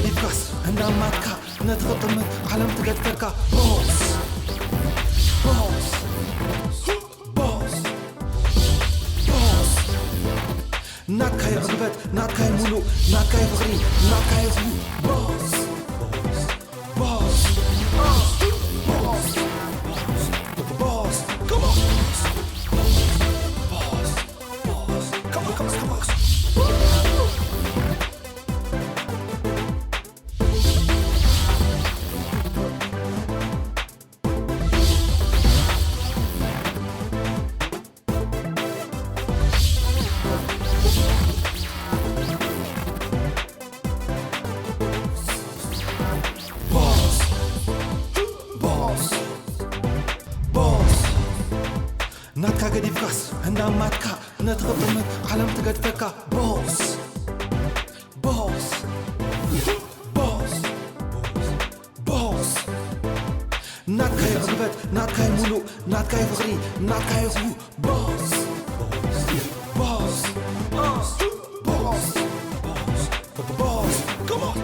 ዲብካስ እንዳማትካ ነቲ ክጥምት ዓለም ትገድፈልካ። ቦስ፣ ቦስ፣ ቦስ፣ ቦስ። ናትካይ ዕግበት፣ ናትካይ ሙሉእ፣ ናትካይ ፍቕሪ፣ ናትካይ ህዝቡ። ቦስ፣ ቦስ፣ ቦስ፣ ቦስ፣ ቦስ። Come on. Boss, boss, come on, come on, come on. Boss, boss, boss. ናትካ ገዲፍካስ እንዳማትካ ነቲ ክጥምት ዓለም ትገድፈካ። ቦስ፣ ቦስ፣ ቦስ፣ ቦስ። ናትካይ ዕግበት፣ ናትካይ ሙሉእ፣ ናትካይ ፍቕሪ፣ ናትካይ ህዝቡ። ቦስ፣ ቦስ፣ ቦስ፣ ቦስ፣ ቦስ። Come on.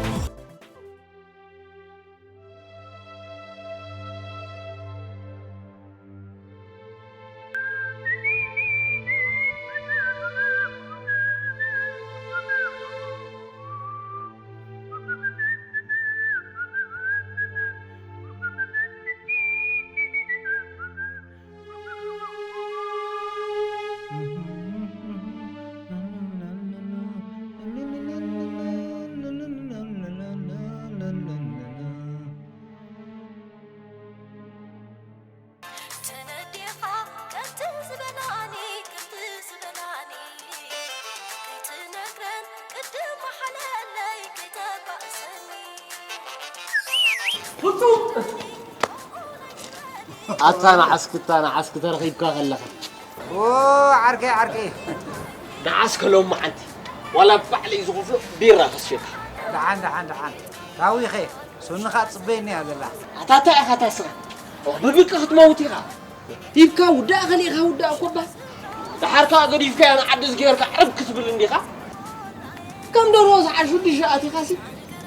ተነዲኻ ከምቲ ዝበላኒ ከምቲ ዝበላኒ ከይትነግረን ቅድም በሓለለይ ከይተባእሰኒ። ኣታ ንዓስክታ ንዓስክ ተረኺብካ ከለኻ ኦ ዓርከይ ዓርከይ ንዓስከ ሎሚ መዓንቲ ዋላ ባዕለይ ዝኸፍሎ ቢራ ከስየካ ደሓን ደሓን ደሓን ታዊኸ ሶንኻ ጽበየኒ እያ ዘላ ኣታ እንታይ ኢኻ ታስኻ ብብቂ ክትመውት ኢኻ ሂብካ ውዳእ ከሊእኻ ውዳእ እኮ ባ ደሓር ከዓ ገዲፍካያ ንዓዲ ዝገርካ ዕርብ ክትብል እንዲኻ ከም ደርሆ ሰዓት ሽዱሽተ ኣቲኻሲ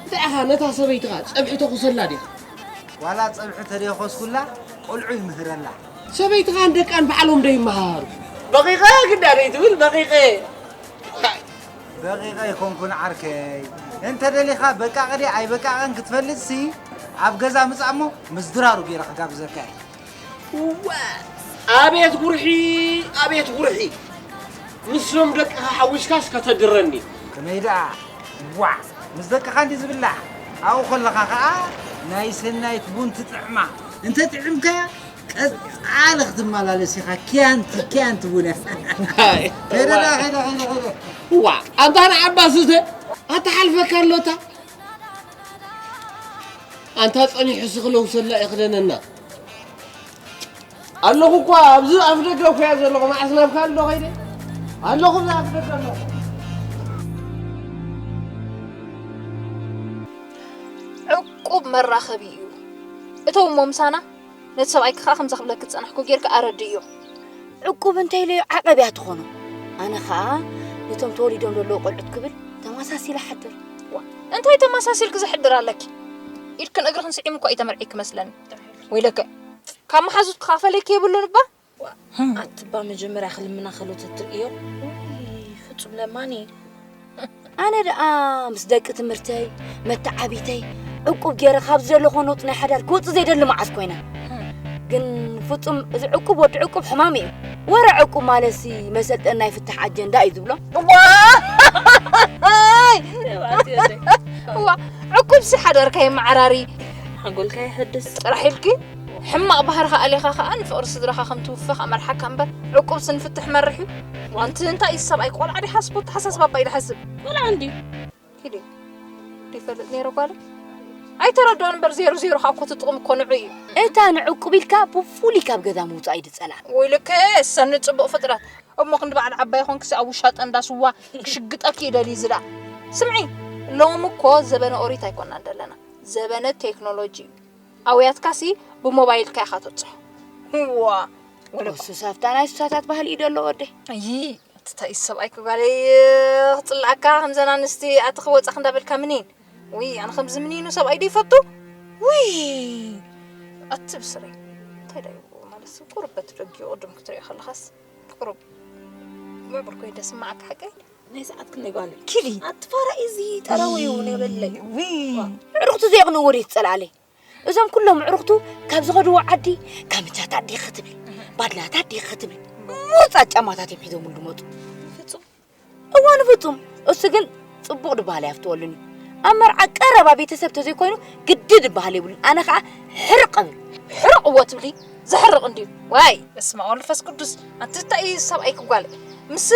እንታይ ኢኻ ነታ ሰበይትኻ ጸብሒ ተኹሰላ ዲኻ ዋላ ጸብሒ ተደኾስኩላ ቆልዑ ይምህረላ ሰበይትኻን ደቃን ባዕሎም ዶ ይመሃሩ በቂቐ ግዳ ደይትብል በቂቐ በቂቐ ኣይኮንኩን ዓርከይ እንተ ደሊኻ በቃቐ ድየ ኣይበቃቐን ክትፈልጥሲ ኣብ ገዛ ምጻእ እሞ ምስ ድራሩ ገይረ ክጋብዘካ እየ እዋ ኣቤት ጉርሒ ኣቤት ጉርሒ ምስዞም ደቅኻ ሓዊስካስ ከተድረኒ ከመይ ደኣ ዋዕ ምስ ደቅኻ እንዲ ዝብላዕ ኣብኡ ከለኻ ኸኣ ናይ ሰናይት ቡን ትጥዕማ እንተ ጥዕምካያ ቀጻሊ ክትመላለስ ኢኻ ኪያንቲ ኪያንቲ ቡነ ከይደ ዳ ከይደ ከይደ ከይደ እዋ ኣንታ ንዓባ ስተ ኣተሓልፈካ ኣሎታ ኣንታ ጸኒሑ ስኽለውሰላ ይኽደነና ኣለኹ እኳ ኣብዚ ኣፍ ደገ እኮ እያ ዘለኹ መዓስ ናብካ ኣሎ ኸይደ ኣለኹ ኣብዚ ኣፍ ደገ ኣለኹ ዕቁብ መራኸቢ እዩ። እተው እሞ ምሳና ነቲ ሰብኣይኪ ኸኣ ከምዛ ክብለኪ ዝጸናሕኩ ጌርኪ ኣረድእዮ። ዕቁብ እንተ ኢለዮ ዓቐብ እያ ትኾኖ። ኣነ ኸኣ ነቶም ተወሊዶም ዘለዉ ቆልዑት ክብል ተመሳሲለ እሓድር። እንታይ ተመሳሲልኪ ዘሕድር ኣለኪ? ኢድክን እግርኽን ስዒሙ እኳ እዩ ተመርዒኪ መስለኒ። ወይለከ ካብ መሓዙትኪ ኸኣ ፈለይኪ የብሉን እባ። ኣትባ መጀመርያ ክልምና ከሎ ተትርእዮ ፍጹም ለማኒ ኣነ ደኣ ምስ ደቂ ትምህርተይ መተዓቢተይ ዕቁብ ገይረ ካብ ዘለኾ ነውጢ ናይ ሓዳር ክወፅእ ዘይደሊ መዓስ ኮይነ ግን ፍጹም እዚ ዕቁብ ወዲ ዕቁብ ሕማም እዩ ወረ ዕቁብ ማለትሲ መሰልጠን ናይ ፍታሕ ኣጀንዳ እዩ ዝብሎ እዋ ዕቁብ ሲ ሓዳርካ የመዓራሪ ሓጎልካ የሐድስ ጥራሕ ኢልኪ ሕማቕ ባህርኻ ኣሊኻ ኸኣ ንፍቕሪ ስድራኻ ከም ትውፍኽ ኣመርሓካ እምበር ዕቁብ ስንፍትሕ መርሕ እዩ። ኣንቲ እንታይ እዩ ሰብኣይ ቆልዓ ዲሓስቡ ተሓሳስባ ኣባ ኢለ ሓስብ። ቆልዓ እንድዩ። ኪዲ ይፈልጥ ነይሩ ጓለ ኣይተረድኦን እምበር ዜሮ ዜሮ ኸኣ እኮ ትጥቕም እኮ ንዑ እዩ። እታ ንዕቁብ ኢልካ ብፉሉይ ካብ ገዛ ምውፃእ እዩ ዝፀልኣ። ወይልከ ሰኒ ፅቡቕ ፍጥረት እሞ ክንዲ በዓል ዓባይ ኾንክሲ ኣብ ውሻጠ እንዳ ስዋ ክሽግጠኪ እዩ ደልዩ ዝላ ስምዒ ሎሚ እኮ ዘበነ ኦሪት ኣይኮናን ዘለና ዘበነ ቴክኖሎጂ እዩ ኣውያትካሲ ብሞባይልካ ኢኻ ተብፅሖ ዋ ወለኳ እሱስ ኣብታ ናይ ሱሳታት ባህሊ እዩ ደሎ ወደይ እይ ትታይ ሰብኣይ ክጓለይ ክፅላኣካ ከምዘን ኣንስቲ ኣቲ ክወፃኽ እንዳበልካ ምኒን ውይ ኣነ ከምዚ ምኒኑ ሰብኣይ ዶ ይፈቱ? ውይ ኣቲ ብስረይ እንታይ ዳ ይብልዎ ማለት ሰብ ቁሩብ በቲ ደጊኡ ቅድም ክትሪኦ ከለኻስ ቁሩብ ምዕቡር ኮይኑ ደስምዓካ ሓቀይ ናይ ሰዓት ክንደይ ጓል ኪዲ ኣቲ ፋራ እዚ ጠረው እዩ ነብለይ ውይ ኣዕሩኽቱ ዘይቕንኡ ወዴት ጸላለ እዞም ኩሎም ኣዕሩኽቱ ካብ ዝኸድዎ ዓዲ ካምቻታት ዲኺ ክትብል ባድላታት ዲኺ ክትብል ሙርፃት ጫማታት እዮም ሒዞምሉ ዝመፁ ፍጹም እዋ ንፍፁም እሱ ግን ፅቡቕ ድበሃል ኣይፍትወሉን እዩ ኣብ መርዓ ቀረባ ቤተሰብ ተዘይኮይኑ ግዲ ድበሃል የብሉን ኣነ ከዓ ሕርቕ እብል ሕርቕ እዎ ትብሊ ዘሕርቕ እንድዩ ዋይ በስመ ኣብ ወመንፈስ ቅዱስ ኣንቲ እንታይ እዩ ሰብኣይ ክጓል ምስ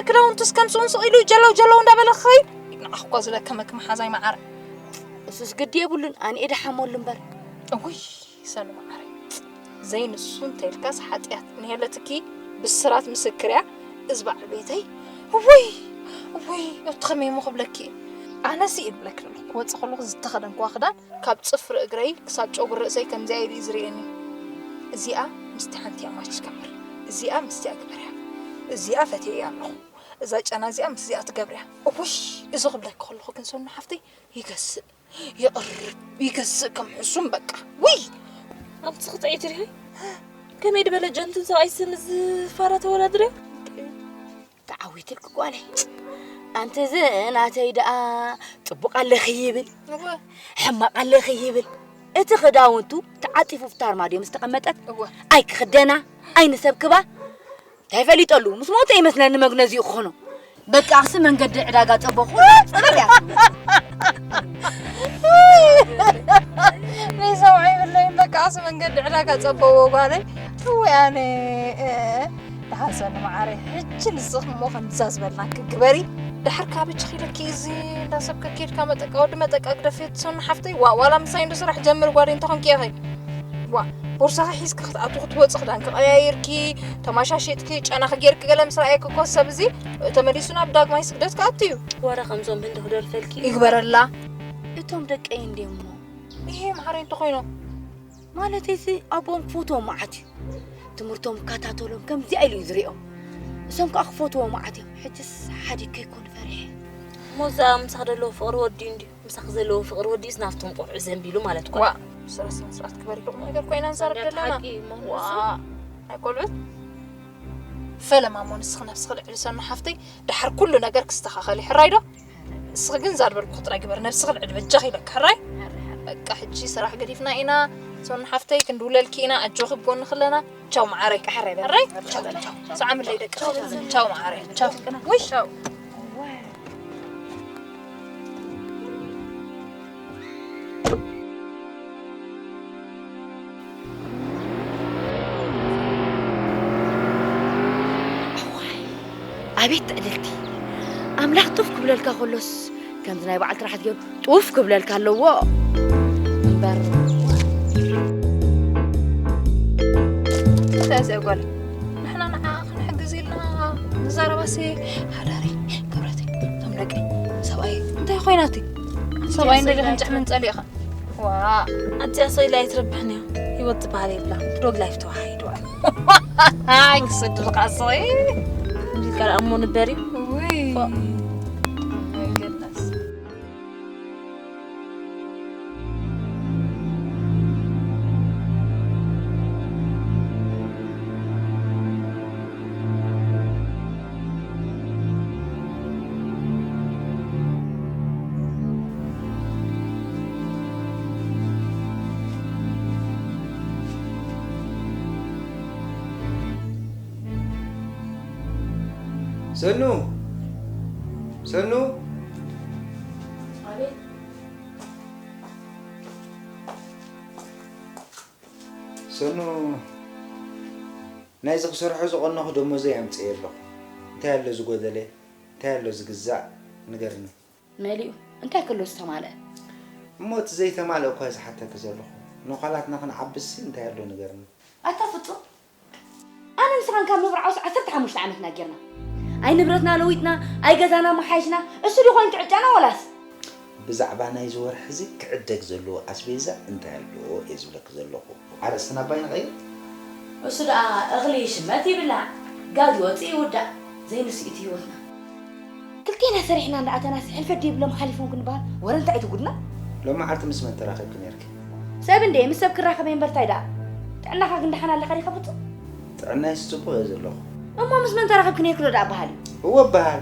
ክዳውንቱስ ከም ስኡን ስቕ ኢሉ ጀለው ጀለው እንዳበለ ክኸይድ ንዓኽ እኮ ዝለከመክ መሓዛይ መዓረ እሱስ ግዲ የብሉን ኣነ እየ ድሓመሉ እምበር እውይ ሰኑ መዓረ ዘይንሱ እንተይልካስ ሓጢኣት ንሄለትኪ ብስራት ምስክር እያ እዚ በዓል ቤተይ እውይ እውይ እቲ ከመይ እሞ ክብለኪ ኣነሲ ይብለክ ኣለኹ ክወፅእ ከለኹ ዝተኸደንክዋ ክዳን ካብ ፅፍሪ እግረይ ክሳብ ጨጉሪ ርእሰይ ከምዚኣ ኢሉ እዩ ዝርእየኒ እዚኣ ምስቲ ሓንቲ እያ ማች ትገብር እዚኣ ምስቲኣ ግበርያ እዚኣ ፈትየያ ኣለኹ እዛ ጨና እዚኣ ምስዚኣ ትገብርያ እውይ እዚ ክብለኪ ከለኹ ግን ሰኑ ሓፍተይ ይገስእ ይቕርብ ይገስእ ከም ሕሱም በቃ ውይ ኣብቲ ክትዒ ትሪኺ ከመይ ድበለ ጀንትን ሰብኣይ ስን ዝፋራ ተወዳድርዮ ተዓዊትልክ ጓለይ ኣንቲ እዚ ናተይ ደኣ ጽቡቕ ኣለኺ ይብል ሕማቕ ኣለኺ ይብል እቲ ክዳውንቱ ተዓጢፉ ፍታርማ ድዮም ዝተቐመጠት ኣይክኽደና ኣይንሰብክባ እንታይ ፈሊጠሉ ምስ ሞተ ይመስለኒ መግነዚኡ ክኾኖ በቃ ኣኽሲ መንገዲ ዕዳጋ ጸቦ ኩላ ጽብር እያ ናይ ሰብዓ ይብለይ በቃ ኣኽሲ መንገዲ ዕዳጋ ጸበዎ ጓለይ እወይ ኣነ ደሓን ሰኒ መዓረይ ሕጂ ንስኺ እሞ ከምዛ ዝበልናኪ ግበሪ ደሓር ካበ ችኺለኪ እዚ እንዳ ሰብ ከኬድካ መጠቃ ወዲ መጠቃ ግደፍዮ ትሰኑ ሓፍተይ ዋ ዋላ ምሳይ እንዶ ስራሕ ጀምር ጓደይ እንተኾንኪ ኢኺ ዋ ቦርሳኺ ሒዝኪ ክትኣትዊ ክትወፂ ክዳንኪ ቀያይርኪ ተማሻሽጥኪ ጨናኺ ጌርኪ ገለ ምስ ረኣየኪ እኮ ሰብ እዚ ተመሊሱ ናብ ዳግማይ ስግደት ክኣቱ እዩ ወረ ከምዞም ህንዲ ክደርፈልኪ ይግበረላ እቶም ደቀይ እንድዮም እሞ ይሄ መሓረይ እንተኾይኖም ማለተይሲ ኣቦኦም ክፈትዎም መዓት እዩ ትምህርቶም ክከታተሎም ከምዚኣ ኢሉ እዩ ዝሪኦም እሶም ከዓ ክፈትዎም መዓት እዮም ሕጅስ ሓዲግ ከይኮኑ ፈሪሐ እሞ እዛ ምሳኽ ዘለዎ ፍቕሪ ወዲኡ እንድዩ ምሳኽ ዘለዎ ፍቕሪ ወዲኡስ ናብቶም ቆልዑ ዘንቢሉ ማለት ኳ ዋ ስረ ስነ ስርዓት ክበሪ ቁም ነገር ኮይና ንዛረብ ዘለና ሓቂ እሞ ዋ ንሱ ናይ ቆልዑት ፈለማ እሞ ንስኺ ነብስኺ ልዕሊ ሰኑ ሓፍተይ ድሓር ኩሉ ነገር ክስተኻኸል እዩ ሕራይ ዶ ንስኺ ግን ዛድበልኩ ጥራይ ግበር ነብስኺ ልዕሊ በጃኺ ኢለኪ ሕራይ በቃ ሕጂ ስራሕ ገዲፍና ኢና ሰኑ ሓፍተይ ክንድውለልኪ ኢና ኣጆኺ ብጎንኺ ኣለና ቻው መዓረይ ቀሕረይ በረይ ቻው ቻው ሰዓምለይ ደቂ ቻው መዓረይ ቻው ወይ ቻው ኣቤት ትዕድልቲ ኣምላኽ ጡፍ ክብለልካ ከሎስ ከምዚ ናይ በዓል ትራሕት ገይሩ ጡፍ ክብለልካ ኣለዎ እምበር እንታይ እዚኣ ጓል ንሕና ንዓ ክንሕግዝ ኢልና ንዛረባሲ ሓዳሪ ክብረተይ እቶም ደቂ ሰብኣይ እንታይ ኮይናቲ ሰብኣይ እንደገ ክንጭሕ ምን ጸሊእኻ ዋ ኣዚኣ ሰው ኢላ ኣይትረብሕን እያ ህይወት ዝበሃል የብላ ዶግ ላይፍ ተዋሓሂድዋ ኣይ ክስድልካ ሰይ ቢልካ ደኣ እሞ ንበር እዩ ውይ ሰኑ ሰኑ ኣቤት ሰኑ ናይዚ ክሰርሖ ዝቐነኹ ደሞዘይ ኣምፅኤ ኣለኹ እንታይ ኣሎ ዝጎደለ እንታይ ኣሎ ዝግዛእ ንገርኒ መሊኡ እንታይ ክህሉ ዝተማልአ እሞ እቲ ዘይተማልአ እኳ ዝሓተኪ ዘለኹ ንኳላትና ክንዓብስሲ እንታይ ኣሎ ንገርኒ ኣታ ፍፁም ኣነ ንስኻን ካብ ምብርዓውስ ዓሰርተ ሓሙሽተ ዓመትና ጌርና ኣይ ንብረትና ለዊጥና ኣይ ገዛና መሓይሽና እሱ ዶ ኮይኑ ትዕጫና ወላስ ብዛዕባ ናይዚ ወርሒ እዚ ክዕደግ ዘለዎ ኣስቤዛ እንታይ ኣለዎ እየ ዝብለኪ ዘለኹ ኣርእስትና ኣባይ ንቐይር እሱ ደኣ እኽሊ ይሽመት ይብላዕ ጋዝ ይወፅእ ይውዳእ ዘይንሱ እቲ ህይወትና ክልቴና ሰሪሕና እንዳኣተናስ ሕልፈት ደይብሎም ሓሊፎም ክንበሃል ወረ እንታይ እቲ ጉድና? ሎም መዓልቲ ምስ መን ተራኺብኪ ነይርኪ? ሰብ እንደ ምስ ሰብ ክራኸብ እየ እምበር እንታይ ደኣ? ጥዕናኻ ግን ደሓን ኣለኻ ዲኻ ፍጹም? ጥዕናይስ ጽቡቕ እየ ዘለኹ። እሞ ምስ መን ተራኺብኪ ነይርኪ ዶ ደኣ በሃል እዩ? እወ በሃል።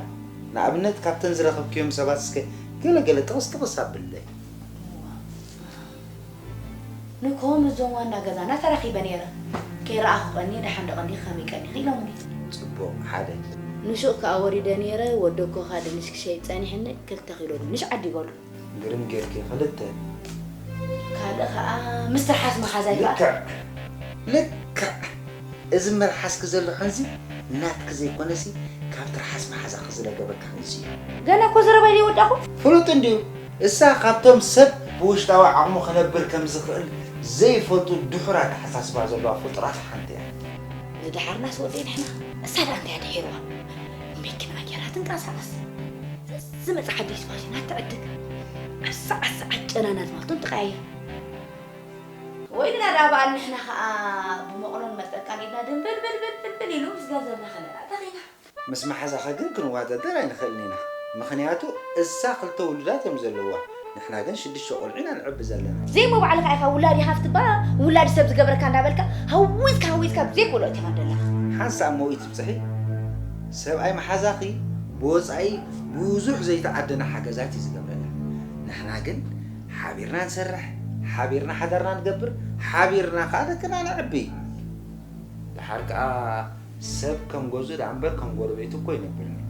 ንኣብነት ካብተን ዝረኸብክዮም ሰባት እስከ ገለ ገለ ጥቕስ ጥቕስ ኣብለይ። ንኮ ምስዞም ዋና ገዛና ተራኺበ ነይረ። ከይረኣኹ ቀኒ ደሓን ዶ ቀኒ ከመይ ቀኒኺ ኢሎምኒ። ጽቡቕ ሓደ። ንሹቕ ከኣ ወሪደ ነይረ ወደኮኻ ድንሽ ክሸይጥ ጸኒሕኒ ክልተ ኪሎ ድንሽ ዓዲገሉ። ግርም ጌርኪ ክልተ። ካልእ ከኣ ምስ ትርሓስ መሓዛይ ከኣ። ልክዕ ልክዕ። እዚ መልሓስኪ ዘሎ ሕንዚ ናትኪ ዘይኮነሲ ካብ ትርሓስ መሓዛኺ ዝለገበኪ ሕንዚ እዩ። ገና እኮ ዘረባይ ዘይወዳእኹ። ፍሉጥ እንድዩ። እሳ ካብቶም ሰብ ብውሽጣዊ ዓቕሙ ክነብር ከም ዝኽእል ዘይፈልጡ ድሑር ኣተሓሳስባ ዘለዋ ፍጡራት ሓንቲ እያ። ንደሓርናስ ወደይ ንሕና እሳ ደኣ እንታይ ድሒርዋ? መኪና ገይራ ትንቀሳቐስ። ዝመጽእ ሓድሽ ፋሽናት ትዕድግ። ዓሳ ዓሳ ዓጨናናት ማልቶም ትቐያየር። ወይ ግና ደኣ በኣል ንሕና ኸኣ ብመቕሎን መጠቃን ኢድና ድንብልብልብልብል ኢሉ ምስ ገንዘብና ከነላእተኽ ኢና። ምስ መሓዛኸ ግን ክንወዳደር ኣይንኽእልን ኢና። ምኽንያቱ እሳ ክልተ ውሉዳት እዮም ዘለዋ። ንሕና ግን ሽዱሽተ ቆልዑ ኢና ንዕቢ ዘለና። ዘይሞ ባዕልኻ ኢኻ ውላድ ኢኻ ክትባ ውላድ ሰብ ዝገብረካ እንዳበልካ ሃዊዝካ ሃዊዝካ ብዘይክእሎ እቲኻ ደለኻ። ሓንሳእ እሞ ኢትብጽሒ። ሰብኣይ መሓዛኺ ብወጻኢ ብዙሕ ዘይተዓደነ ሓገዛት እዩ ዝገብረላ። ንሕና ግን ሓቢርና ንሰርሕ፣ ሓቢርና ሓዳርና ንገብር፣ ሓቢርና ከኣ ደቅና ነዕቢ። ደሓር ከኣ ሰብ ከም ገዝኡ ደኣ እምበር ከም ጎረቤቱ እኮ ኣይነብርን እዩ።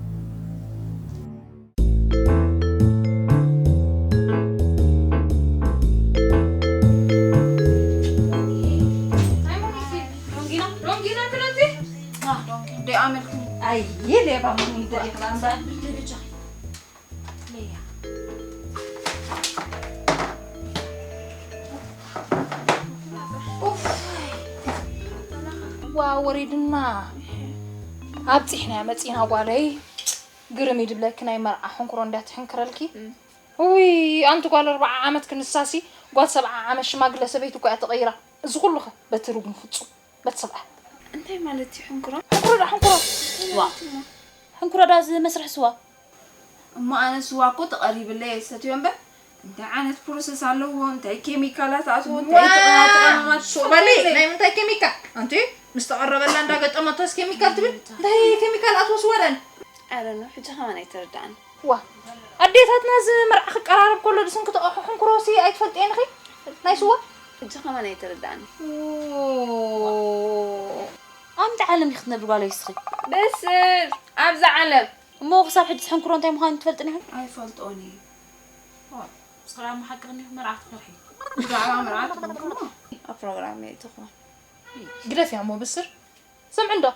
ኣየ ሌባ ምን ይደልካ እምበር። ኡፍ። ዋ ወሪድና ኣብፂሕናያ መፂና ጓለይ። ግርም እዩ ድብለኪ ናይ መርዓ ሕንኩሮ እንዳ ትሕንክረልኪ። እም። ውይ ኣንቲ ጓል ኣርብዓ ዓመት ክንሳሲ ጓል ሰብዓ ዓመት ሽማግለ ሰበይቲ እኮ እያ ተቐይራ። እዚ ኩሉ ኸ በቲ ርጉም ፍጹም በቲ ሰብኣይ። እንታይ ማለት እዩ ሕንኩሮ? ሕንኩሮ ዳ ሕንኩሮ። እንታይ ዋ። ማለት እዩ? ሕንኩሮ ዳ እዚ መስርሒ ስዋ። እሞ ኣነ ስዋ እኮ ተቐሪብለይ እየ ዝሰትዮ እምበር እንታይ ዓይነት ፕሮሰስ ኣለዎ? እንታይ ኬሚካላት ኣትዎ? እንታይ ዋ! ጥቕማ ጥቕማት ሱቕ በሊ፣ ትጥቀምሉ? ናይ ምንታይ ኬሚካል? ኣንቲ ምስ ተቐረበላ እንዳገጠመቶስ ኬሚካል ትብል? እንታይ ኬሚካል ኣትዎ ስዋ ደን? ኣረ ነው ሕጂ ከማን ኣይተረዳእን። ዋ፣ ኣዴታትና እዚ መርዓ ክቀራረብ ከሎ ድስንክተኦ ሕንኩሮሲ ኣይትፈልጥየን ኢኺ? ናይ ስዋ? ሕጂ ከማን ኣይተረዳእን። ኦ፣ ኣብ ምንታይ ዓለም ኢኺ ትነብሪ ጓለይ እስኺ? ብስር ኣብዛ ዓለም። እሞ ክሳብ ሕጂ ሕንኩሮ እንታይ ምዃኑ ትፈልጥን ኢኺ? ኣይፈልጦን እየ። ዋ፣ ብዛዕባ መሓቂ ከኒኹ መርዓ ትፈርሒ። ብዛዕባ መርዓ ትኾንኩሞ? ኣብ ፕሮግራም እየ ትኾን። ግደፍያ እሞ ብስር። ስምዒ እንዶ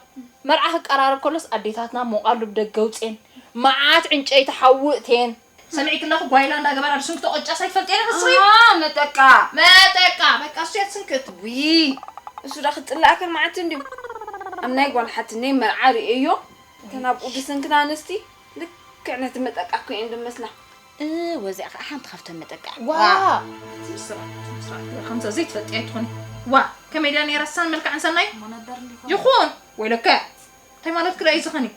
መርዓ ክቀራረብ ከሎስ ኣዴታትና ሞቓሉ ብደገ ኣውፅኤን መዓት ዕንጨይቲ ሓዊ እትየን። ሰሚዕኪ ኣለኹ ጓይላ እንዳገበራ ድስንክቶ ቅጫ ሳይትፈልጥየን ኢኺ እስኺ። ኣሃ፣ መጠቃ። መጠቃ፣ በቃ እሱ እያ ትስንክት። ውይ፣ እሱ ዳ ክፅላእክን መዓት እንድዩ። ኣብ ናይ ጓል ሓትነይ መርዓ ርእየዮ፣ እተን ኣብኡ ድስንክታ ኣንስቲ ልክዕ ነቲ መጠቃ እኮ እየን ዝመስላ። እወ፣ እዚኣ ኸዓ ሓንቲ ካብተን መጠቃ። ዋ! ዋ! ስነ ስርዓት፣ ስነ ስርዓት። ከምዛ ዘይትፈልጥያ ኣይትኾኒ። ዋ! ከመይ ድያ ነይራ ሳን መልክዓን ሰናይ? እሞ ነበር እንዲኹም። ይኹን! ወይለከ! እንታይ ማለት ክዳ እዩ ዝኸኒ?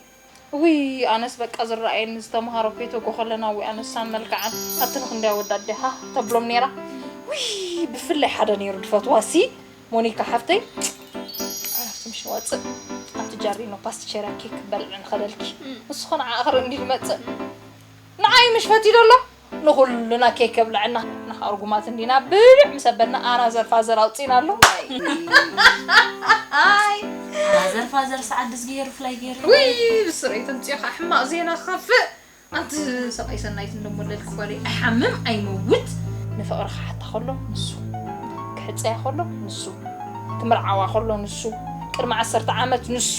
ውይ፣ ኣነስ በቃ ዝረኣየኒ ዝተምሃሮ ፔቶጎ ከለና፣ ውይ፣ ኣነስ ሳን መልክዓን ኣቲ ንኽንደይ ወዳት ዲኻ ተብሎም ነይራ። ውይ፣ ብፍላይ ሓደ ነይሩ ድፈትዋ ሲ ሞኒካ ሓፍተይ፣ ኣብቲ ምሽ ንወፅእ ኣብቲ ጃሪኖ ፓስቲቸርያ ኬክ ክበልዕ ንኸደልኪ። እም። ንሱ ኸ ንዓኣ ክርኢ እንዲ ዝመፅእ። ንዓይ ምሽ ፈትዩ ደሎ ንኹልና ኬክ ከብልዐና። ንኻ ርጉማት እንዲና ብልዕ ምስ ኣበልና ኣራዘር ፋዘር ኣውፂና ኣሎ። ኣይ። ኣራዘር ፋዘር ሰዓት ድስ ገይሩ ፍላይ ገይሩ። ውይ፣ ብስረይ ተምፅዮ ኸዓ ሕማቕ ዜና ክኸፍእ። ኣንቲ ሰብኣይ ሰናይት እንደሞለልኪ ጓለይ ኣይሓምም ኣይመውት። ንፍቕሪ ክሓታ ከሎ ንሱ፣ ክሕፀያ ከሎ ንሱ፣ ክምርዓዋ ከሎ ንሱ፣ ቅድሚ ዓሰርተ ዓመት ንሱ፣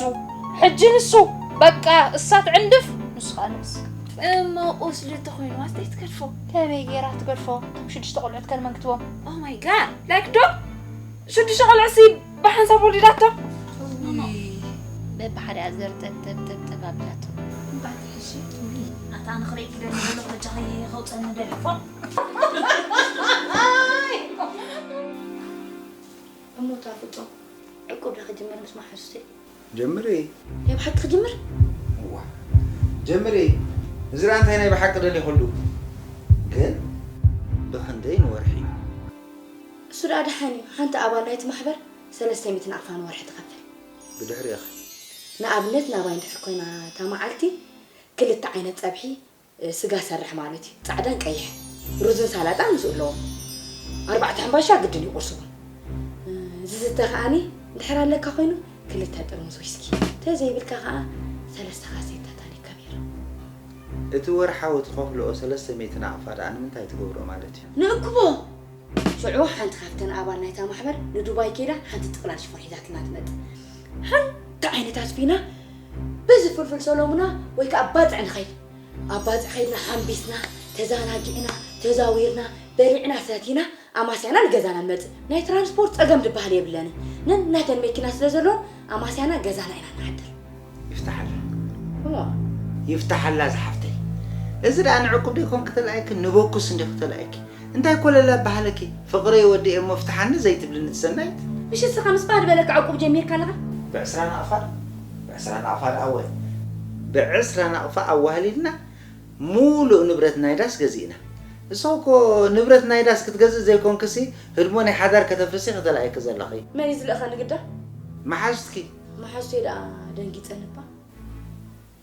ሕጂ ንሱ። በቃ እሳ ትዕንድፍ፣ ንሱ ኸኣ ንእስ። እሞ ቁስሊ እንተኾይኑ ዋስ እንታይ ትገድፎ? ከመይ ገይራ ትገድፎ? እቶም ሽዱሽተ ቆልዑት ከ ንመን ክትቦም? Oh my God! Like ዶ? ሽዱሽተ ቆልዑ ሲ ብሓንሳብ ወሊዳቶ? ውይ፣ በብሓደ እያ ዘርጠብጠብጠብጠብ ኣቢላቶ። እምባቲ ሕጂ፣ ውይ፣ ኣታ ኣነ ክርእየኪ ደሊ ዘለኹ በጃኺ ከውፀኒ ደሊ ፎ። እሞ እታ ፍጦ ዕቁብ ዶ ክጅምር ምስ መሓዙተይ? ጀምሪ። ናይ ብሓቂ ክጅምር? እዋ። ጀምሪ። እዚ ደኣ እንታይ ናይ ብሓቂ ደሊኹሉ? ግን ብኽንደይ ንወርሒ እዩ? እሱ ደኣ ደሓን እዩ። ሓንቲ ኣባል ናይቲ ማሕበር ሰለስተ ሚእቲ ናቕፋ ንወርሒ ትኸፍል። ብድሕሪኡ ኸ? ንኣብነት ናባይ እንድሕር ኮይና እታ መዓልቲ ክልተ ዓይነት ጸብሒ፣ እ፣ ስጋ ሰርሕ ማለት እዩ። ጻዕዳን ቀይሕ። ሩዝን ሳላጣን ምስኡ ኣለዎ። ኣርባዕተ ሕምባሻ ግድን እዩ ቁርሲ እውን። እ፣ ዝስተ ከኣኒ እንድሕር ኣለካ ኮይኑ ክልተ ጥርሙዝ ዊስኪ። ተዘይብልካ ከኣ ሰለስተ ካሴታ ታኒካ ቢራ። እቲ ወርሓዊ ትኸፍልኦ ሰለስተ ሚእቲ ናቕፋ ደኣ ንምንታይ ትገብሮ ማለት እዩ? ንእክቦ! ሽዑ ሓንቲ ካብተን ኣባል ናይታ ማሕበር ንዱባይ ከይዳ ሓንቲ ጥቕላል ሽፎን ሒዛትልና ትመጽእ። ሓንቲ ዓይነት ኣስፊና በዚ ፍልፍል ሰሎሙና ወይ ከኣ ባጽዕ ንኸይድ። ኣብ ባጽዕ ከይድና ሓምቢስና፣ ተዘናጊዕና፣ ተዛዊርና፣ በሊዕና፣ ሰቲና፣ ኣማስያና ንገዛና ንመጽእ። ናይ ትራንስፖርት ጸገም ዝበሃል የብለንን። ነናተን መኪና ስለ ዘለወን ኣማስያና ገዛና ኢና ንሓድር። ይፍታሓላ። እዋ። ይፍታሓላ ዝሓፍተይ። እዚ ደኣ ንዕቁብ ደይኮን ክተልኣየኪ፣ ንበኩስ እንዲ ክተልኣየኪ። እንታይ ኮለል ኣበሃለኪ? ፍቕረይ ወዲኤ እሞ ፍትሓኒ ዘይትብልኒ ትሰናይት? ምሽ እስኻ ምስ ባህል በለካ ዕቁብ ጀሚርካ ኣለኻ? ብዕስራ ናቕፋ ዶ? ብዕስራ ናቕፋ ደኣ እወ። ብዕስራ ናቕፋ ኣዋህሊልና ሙሉእ ንብረት ናይ ዳስ ገዚእና። ንስኺ እኮ ንብረት ናይ ዳስ ክትገዝእ ዘይኮንክሲ ህድሞ ናይ ሓዳር ከተፍርሲ ከተልኣየኪ ዘለኺ። መን እዩ ዝልእኸኒ ግዳ? መሓዙትኪ። መሓዙተይ ደኣ ደንጊጸኒ እባ።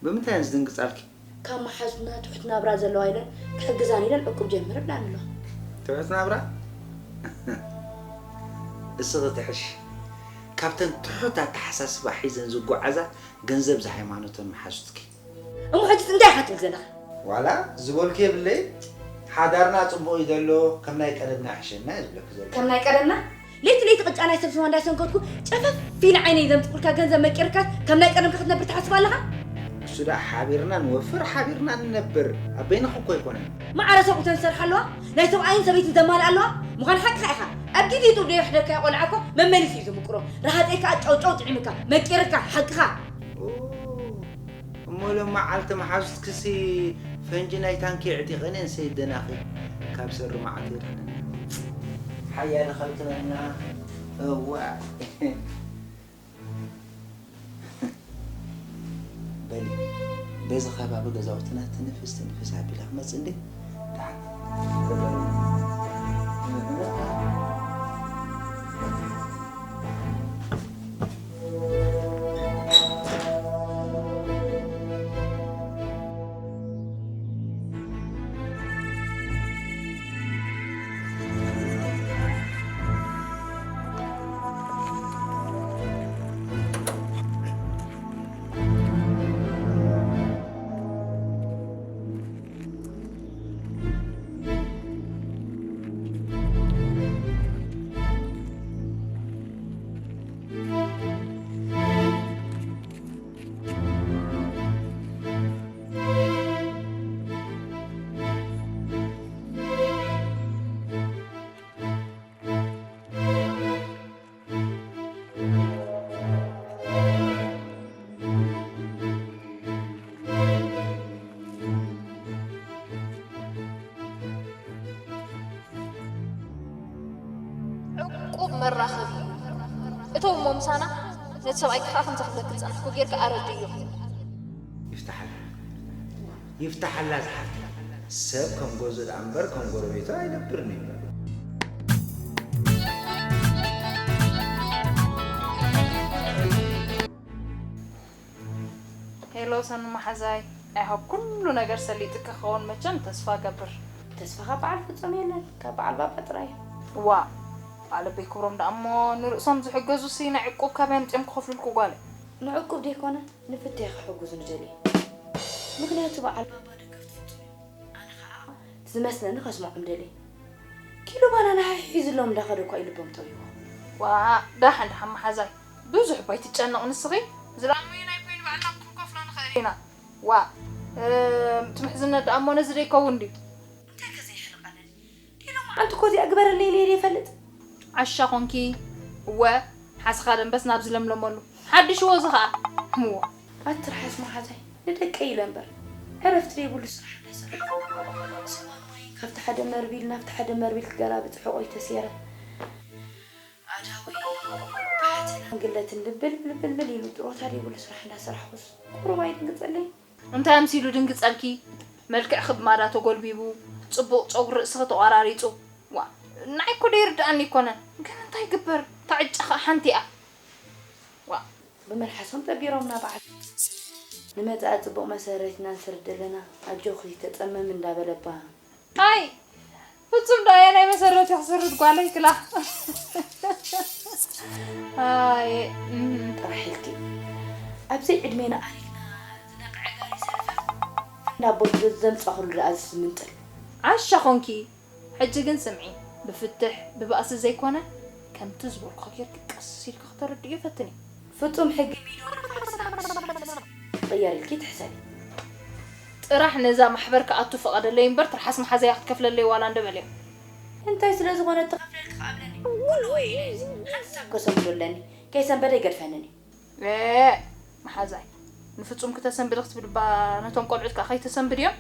ብምንታይ እየን ዝድንግጻልኪ? ካብ መሓዙትና ትሑት ናብራ ዘለዋ ኢለን ክሕግዛን ኢለን ዕቁብ ጀምር ብላን ኣለዋ። ትሑት ናብራ? እስኺ ትሕሽ። ካብተን ትሑት ኣተሓሳስባ ሒዘን ዝጓዓዛ ገንዘብ ዝሃይማኖተን መሓዙትኪ። እሞ ሕጂስ እንታይ ኢኻ ትብል ዘለኻ? ዋላ ዝበልኩ የብለይ። ሓዳርና ጽቡቕ እዩ ዘሎ፣ ከም ናይ ቀደምና ይሕሸና እዩ ዝብለኪ ዘሎ። ከም ናይ ቀደምና? ለይቲ ለይቲ ቅጫ ናይ ሰብ ስዋ እንዳሰንከትኩ ጨፈፍ ኢለ ዓይነይ ዘምጽእኩልካ ገንዘብ መቂርካስ ከም ናይ ቀደምካ ክትነብር ትሓስብ ኣለኻ? እሱ ደኣ ሓቢርና ንወፍር፣ ሓቢርና ንነብር። ኣብ በይንኺ እኮ ኣይኮነን። ማዕረ ሰብኡተን ዝሰርሓ ኣለዋ፣ ናይ ሰብኣይን ሰበይትን ዘማልኣ ኣለዋ። ምዃን ሓቅኻ ኢኻ። ኣብ ግዜ ጡብ ደየሕደግካዮ ቆልዓ እኮ መመሊሱ እዩ ዝምቅሮ። ረሃጸይ ከኣ ጨውጨው ጥዒምካ፣ መቂርካ፣ ሓቅኻ። ኦ፣ እሞ ሎም መዓልቲ መሓዙትክሲ ፈንጂ ናይ ታንኪ ኣዕጢቐን እየን ሰይደናኺ። ካብ ሰሪ መዓት የድሕነና። ሓያል ኸልክለና። እዋእ። በሊ፣ በዚ ከባቢ ገዛውትና ትንፍስ ትንፍስ ኣቢለ ክመጽእ እንዴ? ደሓን። ዕቁብ መራኸቢ እዩ። እተው እሞ ምሳና፣ ነቲ ሰብኣይካ ከኣ ከምዛ ክብለኪ ዝጸናሕኩ ጌርኪ ኣረድእዮ። ይፍታሓላ። ይፍታሓላ ዝሓፍተይ። ሰብ ከም ገዝኡ ደኣ እምበር ከም ጎረቤቱ ኣይነብርን እዩ። ሄሎ ሰኑ መሓዛይ፣ ኣይ ካብ ኩሉ ነገር ሰሊጥኪ ክኸውን መቸም ተስፋ እገብር። ተስፋ ካብ በዓል ፍጹም የለን፣ ካብ በዓል ባባ ጥራይ እዩ። ዋ፣ በዓል ኣቦይ ክብሮም ደኣ እሞ ንርእሶም ዝሕገዙሲ ናይ ዕቁብ ካበይ ኣምጺኦም ክኸፍሉልኪ ጓለይ? ንዕቁብ ደይኮነ ንፍትሒ ክሕግዙ ንደሊ። ምኽንያቱ በዓል ባባ ደገፍቲ ፍጹም እዮም። ኣነ ኸኣ እቲ ዝመስለኒ ከስምዖም ደሊ። ኪሎ ባናና ሒዙሎም እንዳኸደ እኳ እዩ ልቦም ጠውይዎ። ዋ፣ ደሓን ደሓን መሓዛይ፣ ብዙሕ እባ ኣይትጨነቕ ንስኺ። ዝለኣልናዮ ናይ ኮይኑ ባዕልና ክንከፍሎ ንኽእል ኢና። ዋ፣ እም፣ እቲ ምሕዝነት ደኣ እሞ ነዚ ደይከውን ድዩ? እንታይ ከ ዘይሕርቐለይ? ዲሎ መዓልቲ እኮ እዚኣ ግበረለይ ኢለ እየ ዘይፈልጥ። ዓሻ ኾንኪ? እወ፣ ሓስኻ ደንበስ ናብ ዝለምለመሉ። ሓድሽዎ እዚ ኸኣ። እዋ። ኣትርሓስ መሓዛይ፣ ንደቀይ ኢለ እምበር። ዕረፍቲ ደይብሉ ስራሕ እንዳሰርሐ። ስዋ ማይ ካብቲ ሓደ መርቢል ናብቲ ሓደ መርቢል ክገላብጥ ሕቖይ ተሴረ። ኣዳወይ፣ ብሓተን ግለትን ልብል ብልብል ኢሉ ጥሮታ ደይብሉ ስራሕ እንዳሰራሕኩስ ቁሩብ ኣይድንግጸለይ? እንታይ ኣምሲሉ ድንግጸልኪ? መልክዕኺ ብማዳ ተጎልቢቡ፣ ጽቡቕ ጸጉሪ ርእስኺ ተቖራሪጹ። ዋ፣ ንዓይ እኮ ደይርድኣኒ ኣይኮነን። ግን እንታይ ይግበር? እታ ዕጫ ኸኣ ሓንቲ እያ። ዋ። ብመልሓሶም ጠቢሮምና በዓል። ንመጻኢ ጽቡቕ መሰረት ኢና ንሰርድ ዘለና። ኣጆኺ ተጸመሚ እንዳበለባ። ኣይ፣ ፍጹም ዶ ኣየ ናይ መሰረት ይኽስርድ ጓለይ ክላ። ኣይ፣ እም። ጥራሕ ኢልኪ። ኣብዚ ዕድሜና ኣሪፍና ዝነቕዐ ጋሪ ሰልፈፍ እንዳቦ ዘምጻኹሉ ደኣ ዝምንጥል። ዓሻ ኾንኪ። ሕጂ ግን ስምዒ፣ ብፍትሕ፣ ብባእሲ ዘይኮነ፣ ከምቲ ዝበልኩኺ ጌርኪ ቀስ ኢልኪ ክተረድእዮ ፈትኒ። ፍጹም ሕጊ ሚዶ ንፋስ ናብ ቅየር ኢልኪ ትሕሰቢ። ጥራሕ ነዛ ማሕበር ክኣቱ ፍቐደለይ እምበር፣ ትርሓስ መሓዛያ ክትከፍለለይ ዋላ እንዶ በልዮ። እንታይ ስለ ዝኾነ ትኸፍለልኪ ክኣብለኒ? ኩሉ ወይ ኢለ እዚ ሓንሳብ ከሰንብዶ ኣለኒ። ከይሰንበደ ይገድፈንን እዩ። ኤ፣ መሓዛይ፣ ንፍጹም ክተሰንብዲ ክትብልባ ነቶም ቆልዑት ከኣ ከይተሰንብድዮም?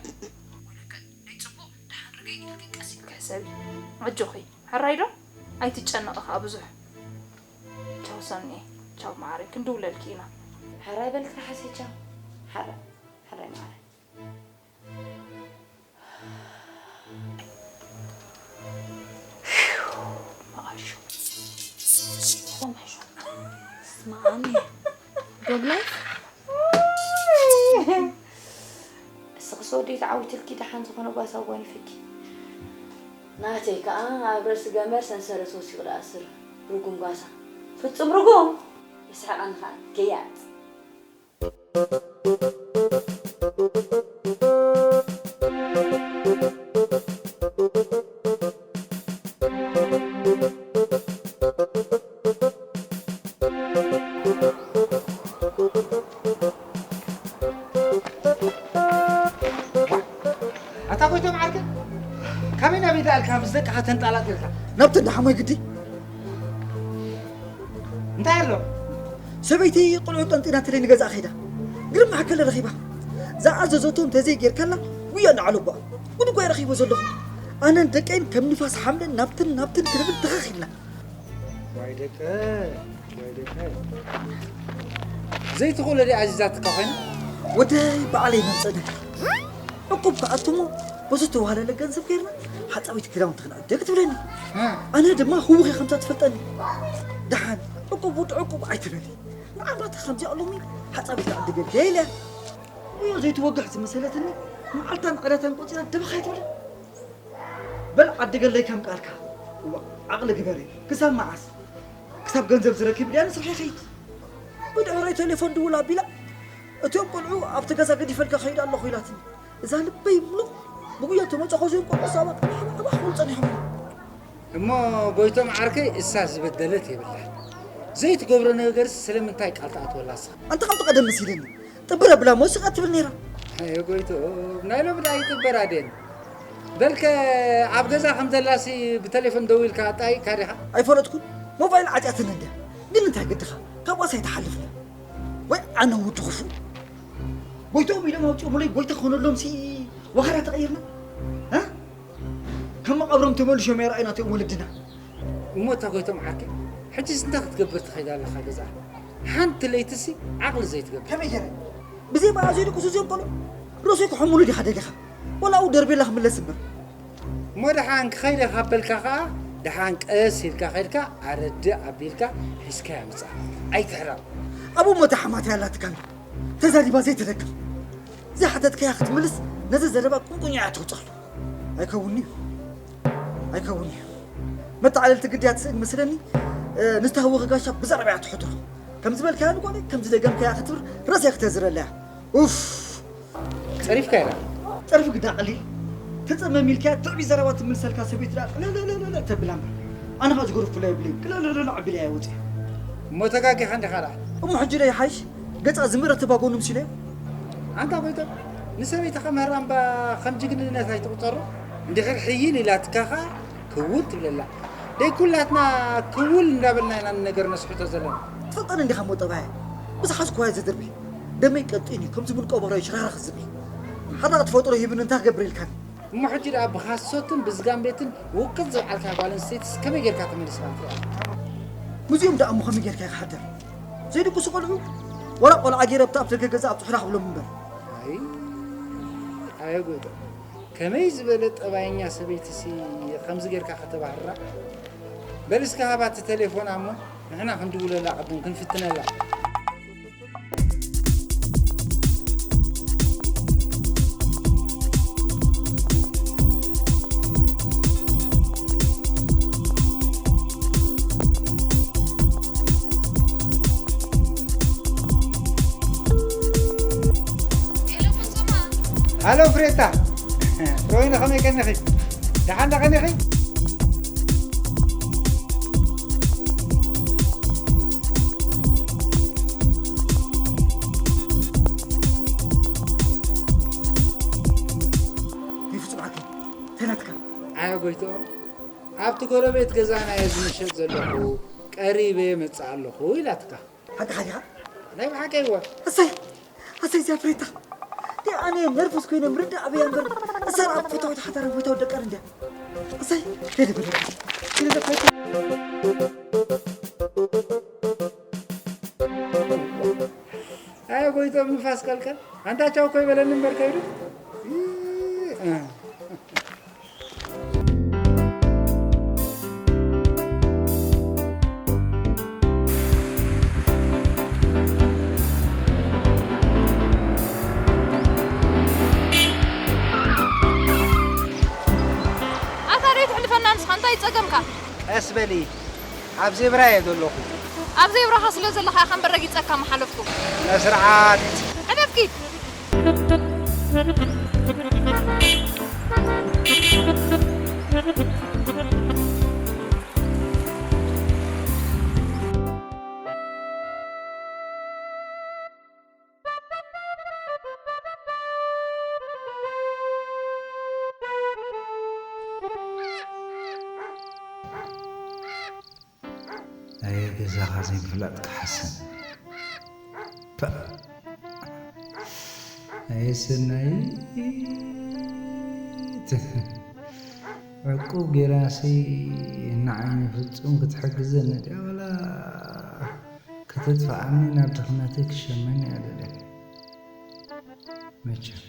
ወለከ ደይ ጽቡቕ፣ ደሓን ርግእ ኢልኪ ቀስ ኢልኪ ሕሰቢ። ኣጆኺ፣ ሕራይ ዶ? ኣይትጨነቒ ከኣ ብዙሕ። ቻው ሰኒ፣ ቻው መዓረይ፣ ክንድውለልኪ ኢና። ሕራይ በል ትርሓሰይ፣ ቻው። ሕራይ፣ ሕራይ መዓረይ። መዓሾ። መዓሾ። ስማዓኒ። ዶብ ላይፍ? እስኽስ ወደይ ተዓዊትልኪ ደሓን ዝኾነ ጓሳ ኣጓኒፈኪ። ናተይ ከኣ ኣብ ርእሲ ገመድ ሰንሰለት ወሲኹ ደኣስር ርጉም ጓሳ። ፍጹም ርጉም! የስሕቐኒ ከኣ ገያጽ። ኣታ ጎይቶም ዓርከ፣ ካበይ ናበይ ደኣልካ ምስ ደቅኻ ተንጣላጢልካ? ናብቲ እንዳ ሓሞይ ግዲ። እንታይ ኣሎ? ሰበይቲ ቆልዑ ጠንጢናትለይ ንገዛእ ከይዳ። ግርም ማዕከል ረኺባ። ዝኣዘዘቶ እንተዘይጌርካላ ጉያ እናዓለጓ። ጉድ እኳ ረኺቦ ዘለኹ። ኣነን ደቀይን ከም ንፋስ ሓምለን ናብትን ናብትን ክንብል ተኸኺልና። ዋይ ደቀ፣ ዋይ ደቀ። ዘይትኽእሎ ድያ ኣዚዛትካ ኮይና? ወደይ በዓለይ መምጸኒ። ዕቁብ ክኣቱ እሞ በዚ ዝተዋህለለ ገንዘብ ጌርና ሓጻዊት ክዳውንቲ ክንዕድግ ትብለኒ። እ። ኣነ ድማ ህውኺ ከምታ ትፈልጠኒ። ደሓን ዕቁብ ውድ ዕቁብ ኣይትበሊ። ንዓባታ ከምዚኣ ሎሚ ሓጻዊት ክዕድገልኪ እየ ኢለ። እዮ ዘይትወግሕ ዝመሰለትኒ መዓልታን ዕለታን ቆጺራ ደበኽ ኣይትብልን። በል ዓድገለይ ከም ቃልካ። እዋ፣ ዓቕሊ ግበሪ። ክሳብ መዓስ? ክሳብ ገንዘብ ዝረክብ ድያ ንስርሐ ይኸይድ። ብድሕረይ ቴሌፎን ድውል ኣቢላ፣ "እቶም ቆልዑ ኣብቲ ገዛ ገዲፈልካ ከይድ ኣለኹ" ኢላትኒ። እዛ ልበይ ምሉቕ ብጉያ ተመጻኹ እዚኦም ቆልዑ ሳባ ጠባሕ ጠባሕ ክብሉ ጸኒሖም። እሞ ጎይቶም ዓርከይ እሳ ዝበደለት የብላን። ዘይትገብሮ ነገርስ ስለምንታይ ቃል ትኣትወላ ንስኻ? ኣንታ ከምቲ ቀደም መሲለኒ። ጥብር ኣብላ ሞሲቃ ትብል ነይራ። ኣየ ጎይቶ፣ ናይ ሎሚ ደኣ ይጥበር ኣደን። በልከ ኣብ ገዛ ከም ዘላሲ ብቴሌፎን ደዊልካ ኣጣይካ ዲኻ? ኣይፈለጥኩን። ሞባይል ዓጽያትኒ እንድያ። ግን እንታይ ግድኻ? ካብ ዋሳ ኣይትሓልፍን። ወይ ኣነ ውዲ ክፉእ። ጎይትኦም ኢሎም ኣውጺኦምለይ ጎይታ ክኾነሎም ሲ ዋህራ ተቐይርና? እ? ካብ መቓብሮም ተመልሾም የረኣዩና እቶም ወለድና። እሞ እታ ጎይቶም ዓርከይ፣ ሕጂስ እንታይ ክትገብር ትኸይድ ኣለኻ ገዛ? ሓንቲ ለይትሲ ዓቕሊ ዘይትገብር። ከመይ ገይረ? ብዘይ መኣዝ ይድቅሱ እዚኦም ቆልዑ። ርእሰይ ክሕሙሉ ዲኻ ደሊኻ? ወላ ኣብኡ ደርቤላ ክምለስ እምበር። እሞ ደሓን ክኸይድ እየ ካብ በልካ ኸኣ፣ ደሓን ቀስ ኢልካ ኸይድካ፣ ኣረድእ ኣቢልካ ሒዝካያ ምጻእ። ኣይትሕረቕ። ኣብኡ እሞ እታ ሓማተይ ኣላትካ እንዶ። ተዛሪባ ዘይትደግም። ዘይሓተትካያ ክትምልስ፣ ነዚ ዘረባ ቁንቁኛ እያ ተውጽኣሉ። ኣይከውን'ዩ። ኣይከውን'ዩ። መተዓለልቲ ግድያ ትስእን መስለኒ፣ እ፣ ንዝተሃወኸ ጋሻ ብዛዕባ እያ ትሕድሮ። ከም ዝበልካያ ንጓለ፣ ከም ዝደገምካያ ክትብር፣ ርእሰይ ክተዝረላ እያ። ኡፍ! ጸሪፍካ ኢላ። ጸርፊ ግዳ ቀሊል። ተጸመም ኢልካያ፣ ትዕቢት ዘረባ ትምልሰልካ ሰበይቲ ደኣ፣ ለለለለለ ተብላ እምበር። ኣነ ኸኣ ዝገርፍላ የብለይን። ለለለለ ኣቢለ እያ ወጺኣ። እሞ ተጋጊኻ እንዲኻ ደኣ። እሞ ሕጂ ደኣ ይሓይሽ? ገጻ ዝምረተ ባጎ ንምስለዮ። ኣንታ ጎይቶም፣ ንሰበይትኻ ምህራም እባ ከም ጅግንነት ኣይትቑጸሮ። እንድሕር ሕይል ኢላትካ ኸኣ ክውል ትብለላ። ደይ ኩላትና ክውል እንዳበልና ኢና ንነገር ነስሕቶ ዘለና። ትፈልጠኒ እንዲኻ እሞ ጠባየ። ብዝሓዝኩዋዮ ዘድርቢ። ደመይ ቀጢን እዩ፣ ከምዚ ምንቆ በራዩ ሽራራ ክዝብ እዩ። ሓራቕ ተፈጥሮ ሂብኒ እንታይ ክገብር ኢልካኒ? እሞ ሕጂ ደኣ ብኻሶትን ብዝጋምቤትን ውቅጥ ዝበዓልካ ጓል ኣንስተይትስ ከመይ ጌርካ ተመሊስካ ክትሪኣ? ምስዚኦም ደኣ እሞ ከመይ ጌርካ ኢኻ ሓደር? ዘይድቅሱ ቆልዑ፣ ወላ ቆልዓ ገይረ ኣብቲ ኣፍ ደገ ገዛ ኣብጽሑላ ክብሎም እምበር። ኣይ፣ ኣየ ጎይታ፣ ከመይ ዝበለ ጠባየኛ ሰበይትሲ ከምዚ ጌርካ ከተባህራ? በል እስከ ሃባ እቲ ቴሌፎን እሞ ንሕና ክንድውለላ ቅድም ክንፍትነላ። ሃሎ ፍሬታ፣ ሮይነ ከመይ ቀኒኺ? ደሓን ዶ ቀኒኺ? ይፍጹም ሓኪም፣ ተናትካ። ኣየ ጎይትኦም፣ ኣብቲ ጎረቤት ገዛና እየ ዝምሸጥ ዘለኹ፣ ቀሪበ እመጽእ ኣለኹ ኢላትካ። ሓቂ ሓቂኻ? ናይ ብሓቂ እወ። እሰይ፣ እሰይ እዚኣ ፍሬታ። ዲ ኣነ ነርቨስ ኮይነ ምርዳእ ኣበያ እምበር፣ እሳ ደኣ ፈታዊት ሓዳር ወይ ተወደቀር እንድያ። እሰይ፣ ደደ በለ። ደደ በለ። ኣየ ጎይቶም ንፋስ ቀልቀል። ኣንታ ቻው እኮ ይበለኒ እምበር ከይዱ። ኣታ ደይ ትሕልፈና ንስኻ እንታይ ጸገምካ? ቀስ በሊ። ኣብ ዜብራ እየ ዘለኹ። ኣብ ዜብራኻ ስለ ዘለኻ ኢኻ እምበር ረጊጸካ ምሓለፍኩ። ስነ ስርዓት። ሕለፍኪ። ኣየ ገዛኻ ዘይምፍላጥ ክሓስን። ፐእ። ኣየ ሰናይት። ዕቁብ ጌራሲ ንዓይ ፍጹም ክትሕግዘኒ ድያ ወላ ከተጥፍኣኒ ናብ ድኽነተይ ክሸመኒ እያ ደልያ። መቸም።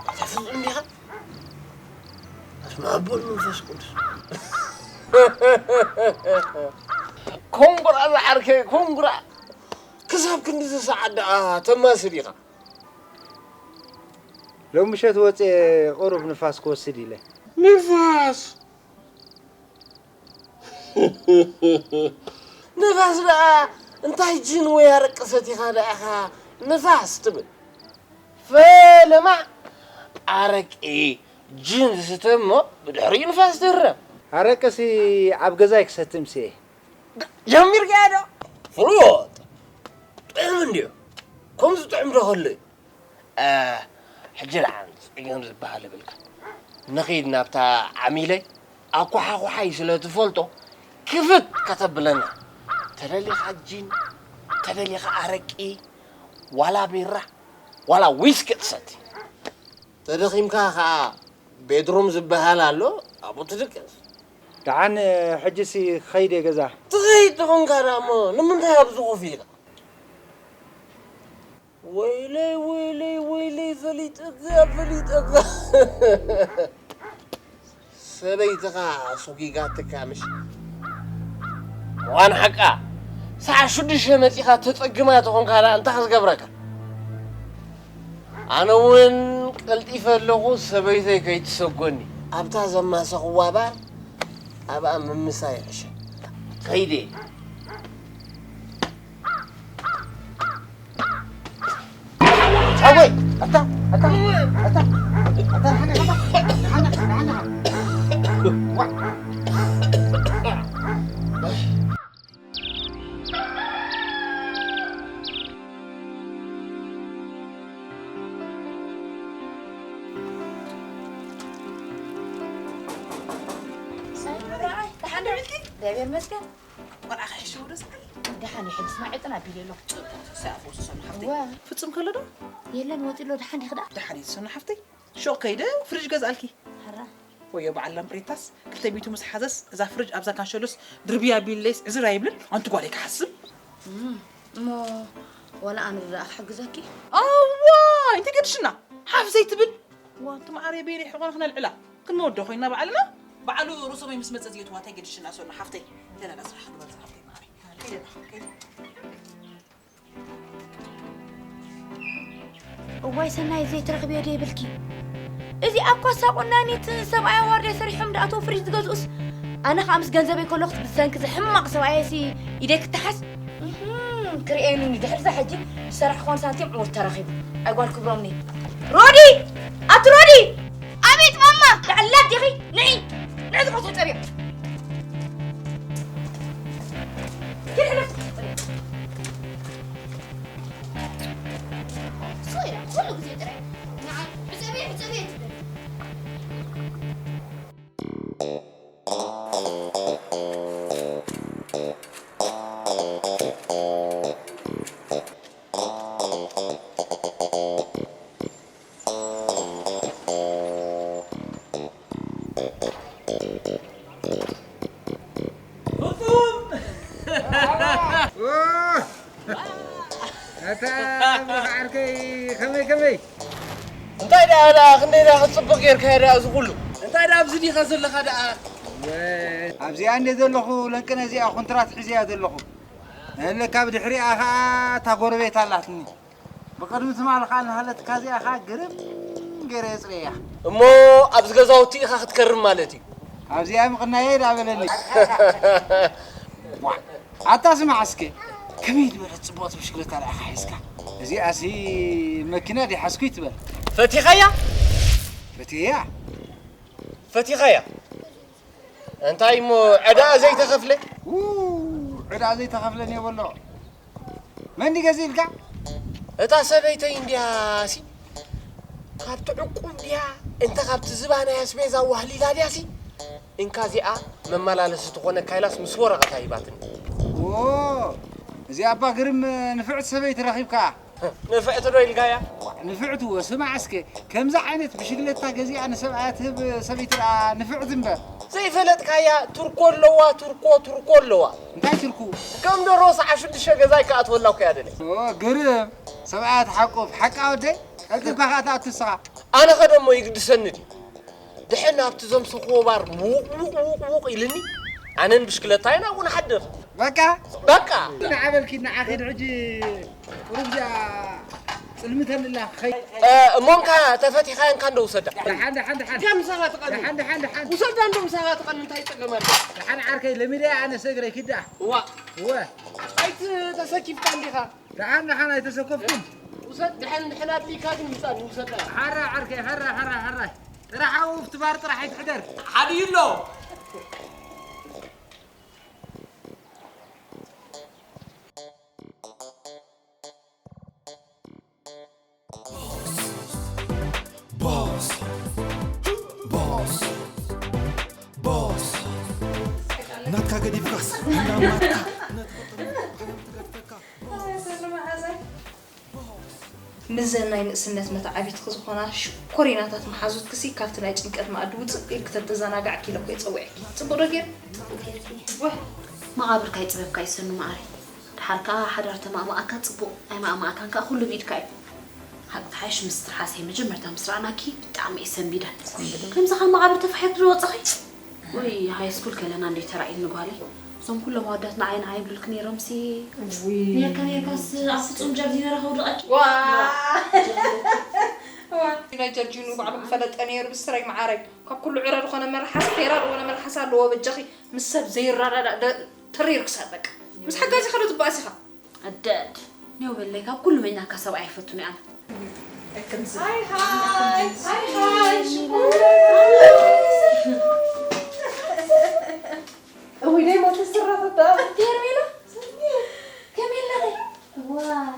ኣታ ፍጹም ዲኻ? በስመ ኣብ ወወልድ ወመንፈስ ቅዱስ። ኮንግራ ዝዓርከይ፣ ኮንግራ። ክሳብ ክንድዚ ሰዓት ደኣ ተማስል ኢኻ። ሎም ምሸት ወፅየ ቁሩብ ንፋስ ክወስድ ኢለ። ንፋስ? ንፋስ ደኣ እንታይ ጅን ወይ ኣረቂ ሰቲኻ ደኣ ኢኻ ንፋስ ትብል? ፈለማ ኣረቂ ጅን ዝስተ እሞ ብድሕሪኡ ንፋስ ትህረም። ኣረቅሲ ኣብ ገዛይ ክሰቲ ምሴ። ጀሚርካዮ ዶ? ፍሉጥ ጥዑም እንድዩ። ከምዚ ጥዑም ዶ ከሎ እዩ? እ፣ ሕጂ ደሓን ጸገም ዝበሃል የብልካ። ንኺድ ናብታ ዓሚለይ ኣኳሓኹሓይ ስለ ትፈልጦ ክፍት ከተብለና። ተደሊኻ ጂን፣ ተደሊኻ ኣረቂ፣ ዋላ ቢራ፣ ዋላ ዊስኪ ትሰቲ። ተደኺምካ ኸኣ ቤድሩም ዝበሃል ኣሎ፣ ኣብኡ ትድቅስ። ደሓን ሕጂሲ ክኸይድ እየ ገዛ። ትኸይድ ተኾንካ ደኣ እሞ ንምንታይ ኣብዚ ኮፍ ኢልካ? ወይለይ ወይለይ ወይለይ ፈሊጠካ ፈሊጠካ። ሰበይትኻ ሶጊጋትካ ምሽ? እዋን ሓቃ ሰዓት ሽዱሽተ መጺኻ ተጸግማ ተኾንካ ደኣ እንታይ ክዝገብረካ? ኣነ እውን ቀልጢፈ ኣለኹ ሰበይተይ ከይትሰጎኒ። ኣብታ ዘማሰኽዋ ባር ኣብኣ ምምሳይ ይሕሸ። ከይደ። ኣወይ ኣታ ኣታ ኣታ ኣታ ሓና ሓና ሓና ሓና። ደሓን ዶ ውዒልኪ? እግዚኣብሔር ይመስገን። ቆልዓ ከሕሽዎ ዶ ስዓይ? ደሓን እዩ፣ ሕጂ ስማዕ ዕጥን ኣቢለ ኣለኹ። ጽቡቕ፣ ሰይ ኣፈውሱ ሰኑ ሓፍተይ። እወ። ፍጹም ከሎ ዶ? የለን፣ ወጺኡ ኣሎ። ደሓን ዲኺ ደኣ? ደሓን እዩ ሰኑ ሓፍተይ። ሹቕ ከይደ ፍሪጅ ገዝኣልኪ። ሕራ። ወዮ በዓል ላምፕሬታስ ክልተ ሚእቲ ምስ ሓዘስ እዛ ፍርጅ ኣብዛ ካንሸሎስ ድርብያ ቢለይስ ዕዝር ኣይብልን። ኣንቲ ጓለይ ክሓስብ። እሞ ዋላ ኣነ ደኣ ክሕግዘኪ። ኣዋ፣ እንታይ ገድሽና ሓፍ ዘይትብል። ዋንቲ ማዓረይ ቤሪ ሕቆን ክነልዕላ ክንመወዶ ኮይና በዓልና። በዓሉ ሩሶመይ ምስ መጸ ዝየትዋ እንታይ ገድሽና ሶና ሓፍተይ። ገለና ስራሕ ንበል ሓፍተይ ማዓረይ። ከይደና ከይደ እዋይ ሰናይ ዘይትረኽብዮ ዶ ይብልኪ። እዚኣ እኳ እሳ ቆናኒት ሰብኣይ ኣዋርደ ሰሪሖም ደኣተው ፍሪጅ ዝገዝኡስ ኣነ ከዓ ምስ ገንዘበይ ከለኹ ብሰንኪ እዚ ሕማቕ ሰብኣየሲ ኢደይ ክተሓዝ እህም፣ ክርእየኒ ድሕሪ ዛ ሕጂ ዝሰራሕክዎን ሳንቲም ዕውት ተረኺቡ ኣይጓል ክብሮምኒ ሮዲ ኣቲ ሮዲ ኣቤት ማማ ዳዕላ ዲኺ ንዒ ንዒ ዝቆቶ ፀቢቕ ኣታ ዓርከይ ከመይ ከመይ እንታይ ደኣ ደኣ ክንደይ ደኣ ክትፅብቕ ጌርካዮ ደኣ እዚ ኩሉ እንታይ ደኣ ኣብዚ ዲኻ ዘለኻ ደኣ ኣብዚኣ እንደ ዘለኹ ለንቅነ እዚኣ ኮንትራት ሒዘያ ዘለኹ እለ ካብ ድሕሪኣ ኸዓ እታ ጎረቤት ኣላትኒ ብቕድሚ ትማሊ ኸዓ እናሃለትካ እዚኣ ኸዓ ግርም ገይረ የፅርየያ እሞ ኣብዚ ገዛውቲ ኢኻ ክትከርም ማለት እዩ ኣብዚኣ ምቕናየ ዳበለኒ ኣታ ስማዕ እስከ ከመይ ዝበለት ፅቡቕቲ ብሽክለታ ደኣ ሒዝካ እዚኣሲ መኪና ድያ ሓዝኩ ይትበል ፈቲኻያ ፈትየያ ፈቲኻያ እንታይ እሞ ዕዳ ዘይተኸፍለ ዕዳ ዘይተኸፍለ እየ በሎ መን ድዩ ገዚእልካ? እታ ሰበይተይ እንድያ ሲ ካብቲ ዕቁብ ድያ እንተ ካብቲ ዝባናይ ኣስቤዛ ዋህሊላ ድያ ሲ እንካ እዚኣ መመላለሲ ትኾነካ ኢላስ ምስ ወረቐታ ሂባትኒ። ዎ እዚኣ እባ ግርም ንፍዕቲ ሰበይቲ ረኺብካ። ንፍዕቲ ዶ ኢልካያ? ንፍዕቲ እወ ስማዕ እስከ ከምዚ ዓይነት ብሽግለታ ገዚኣ ንሰብኣያ ትህብ ሰበይቲ ደኣ ንፍዕቲ እምበር። ዘይፈለጥካያ ቱርኮ ኣለዋ ቱርኮ ቱርኮ ኣለዋ። እንታይ ትርኩ? ከም ደሮ ሰዓ ሽዱሽተ ገዛ ይከኣትወላ እኮ እያ ደለ። ኦ ግርም ሰብኣያ ትሓቁፍ ሓቃ ወደይ ቀልጢፍካ ከኣ ትኣቱ ንስኻ። ኣነ ከ ደሞ ይግድሰኒ ድዩ? ድሕን ኣብቲ ዘምሰኽዎ ባር ውቕ ውቕ ውቕ ውቕ ኢልኒ ኣነን ብሽክለታይን ኣብኡ ንሓድር። በቃ በቃ። ንዓ በልኪ ንዓ ኺድ ሕጂ ቁሩብ እዚኣ ጽልምተኒ ኣላ ኸይ። እሞ እንካ ተፈቲኻያ እንካ እንዶ ውሰዳ። ደሓን ደሓን ደሓን። ከም ምሳኻ ትቐንይ። ደሓን ደሓን ደሓን። ውሰዳ እንዶ ምሳኻ ትቐንይ እንታይ ጸገም ኣሎ። ደሓን ዓርከይ ለሚደያ ኣነስ እግረይ ኪድ ደኣ። እዋ። እወ። ኣይትተሰኪፍካ እንዲኻ። ደሓን ደሓን ኣይተሰከፍኩን። ውሰድ ድሕን ድሕን ኣድሊካ ግን ምጻኒ ውሰዳ። ሓራ ዓርከይ ሓራ ሓራ ሓራ። ጥራሕ ኣብኡ ኣብቲ ባር ጥራሕ ኣይትሕደር። ሓድዩ ኣሎ። Boss. Boss. Boss. ናትካ ገዲፍካስ ሕላም ናትካ። ምስዘን ናይ ንእስነት መተዓቢትኪ ዝኾና ሽኮሪናታት መሓዙትኪሲ ካብቲ ናይ ጭንቀት መኣዲ ውፅእ ኢልኪ ተተዘናግዕኪ ኢለ እኮ እየ ፀዊዐኪ። ፅቡቕ ዶ ገይረ? ወህ! መቓብርካ ይፅበብካ እዩ ሰኑ መዓረይ። ደሓር ከዓ ሓዳር ተማእማኣካ ፅቡቕ ኣይማእማኣካን ከዓ ኩሉ ብኢድካ እዩ። ሓቂ ተሓይሽ ምስ ትርሓሰይ መጀመርታ ምስ ረኣናኪ ብጣዕሚ እየ ሰንቢደ። ከምዚ ካብ መቓብር ተፋሒርኪ ዶ ወፃኺ? ውይ ሃይስኩል ከለና እንድዩ ተራእዩኒ ጓለይ። እዞም ኩሎም ኣወዳት ንዓይ ንዓይ ይብሉልኪ ነይሮምሲ። ውይ። ነርካ ነርካስ ኣብ ፍጹም ጀርዲኖ ረኸው ደቐኪ። ዋ። ዋ። ናይ ጀርጂኑ ባዕሉ ምፈለጠ ነይሩ ብስረይ መዓረይ። ካብ ኩሉ ዕረ ዝኾነ መልሓስ ፌራ ዝኾነ መልሓስ ኣለዎ በጃኺ ምስ ሰብ ዘይረዳዳእ ደ- ተሪር ክሳብ በቃ። ምስ ሓጋዚ ኸዶ ትባእስ ኢኻ። ኣደድ። ኔው በለይ ካብ ኩሉ መኛካ ሰብኣይ ይፈቱኒ ኣነ። እውይ ደይ ሞት ስራ ፈታ ሄርሜላ ከመይ ኣለኺ? ዋይ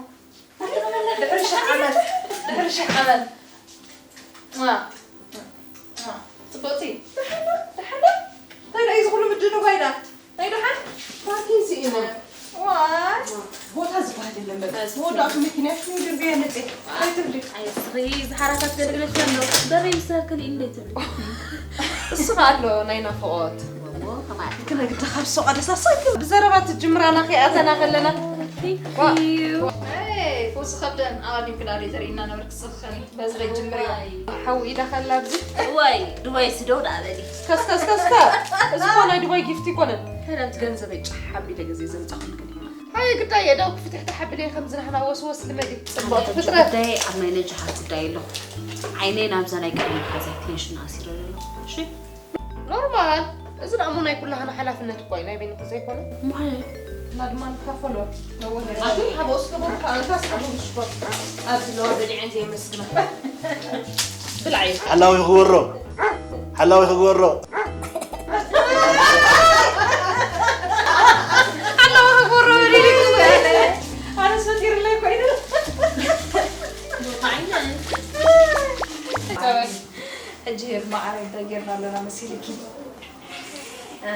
ድሕሪ ሽሕ ዓመት ድሕሪ ሽሕ ዓመት ዋ፣ ዋ፣ ጽብቕቲ ደሓና ደሓና እንታይ ደኣ እዚ ኩሉ ምድንጓይ ደኣ? ናይ ደሓን ፓርኪን ስኢነ። ዋይ ቦታ ዝበሃል የለን በቃ። መወዳእቱ መኪና ሽኒ ድርብያ ነጤ። ኣይትብሊ። ኣይ እስኺ እዚ ሓራታት ዘልዕለኪ ኣሎ። በሪ ምስተርክን እንዴ ትብሊ? እሱ ኸኣ ኣሎ ናይ ናፍቖት። እሞ፣ ከማን። ክነግዳ ካብ ሱቕ ኣደሳሳይ ብዘረባ ትጅምራና ከይኣተና ከለና። Thank you። ኤይ፣ ፈውሲ ከብደን ኣቐዲምኪ ዳኣ ተርእይና ነበርኪ፣ ስኽኸኒ። በዚ ዶ ጅምርዮ? እዋይ። ሓዊ ኢዳ ከላ ኣብዚ። እዋይ፣ ዱባይ ስደው ዳኣ በሊ። ከስ፣ ከስ፣ ከስ፣ ከ። እዚ እኮ ናይ ዱባይ ጊፍት ይኮነን። ከረምቲ ገንዘበይ ጫሕ ኣቢለ ገዜ ዘምጻኹልክን። ሃየ ግዳይ የእዳውኪ ፍትሕቲ ሓብለየ ከምዚ ናህና ወስወስ ልመዲ። ጽብቕቲ ፍጥረት። ጉዳይ ኣብ ናይ ነጃሓት ጉዳይ ኣለኹ። ዓይነይ ናብዛ ናይ ቀደም ሓዛይ ቴንሽን ኣሲረ ኣለኹ። እሺ? ኖርማል። እዚ ደኣ እሞ ናይ ኩላህና ሓላፍነት እኮ እዩ፣ ናይ በይንኺ ዘይኮነ። ማለት? እና ድማ ንካፈሎ። ኣቱም ሓቦ እስከ በሉ፣ ከኣ እንካስ ሓቦ ንሽኮር። ኣብዚ ለዋ በሊዐን ዘይመስግና። ብላዕ እዩ። ሓላዊ ክወሮ። ሓላዊ ክወሮ። ሓላዊ ክወሮ በሊዕ። ኣነስ ፈጢርለይ ኮይኑ። ሕጂ ሄር ማዕረ እንታይ ጌርና ኣለና መሲልኪ? እ፣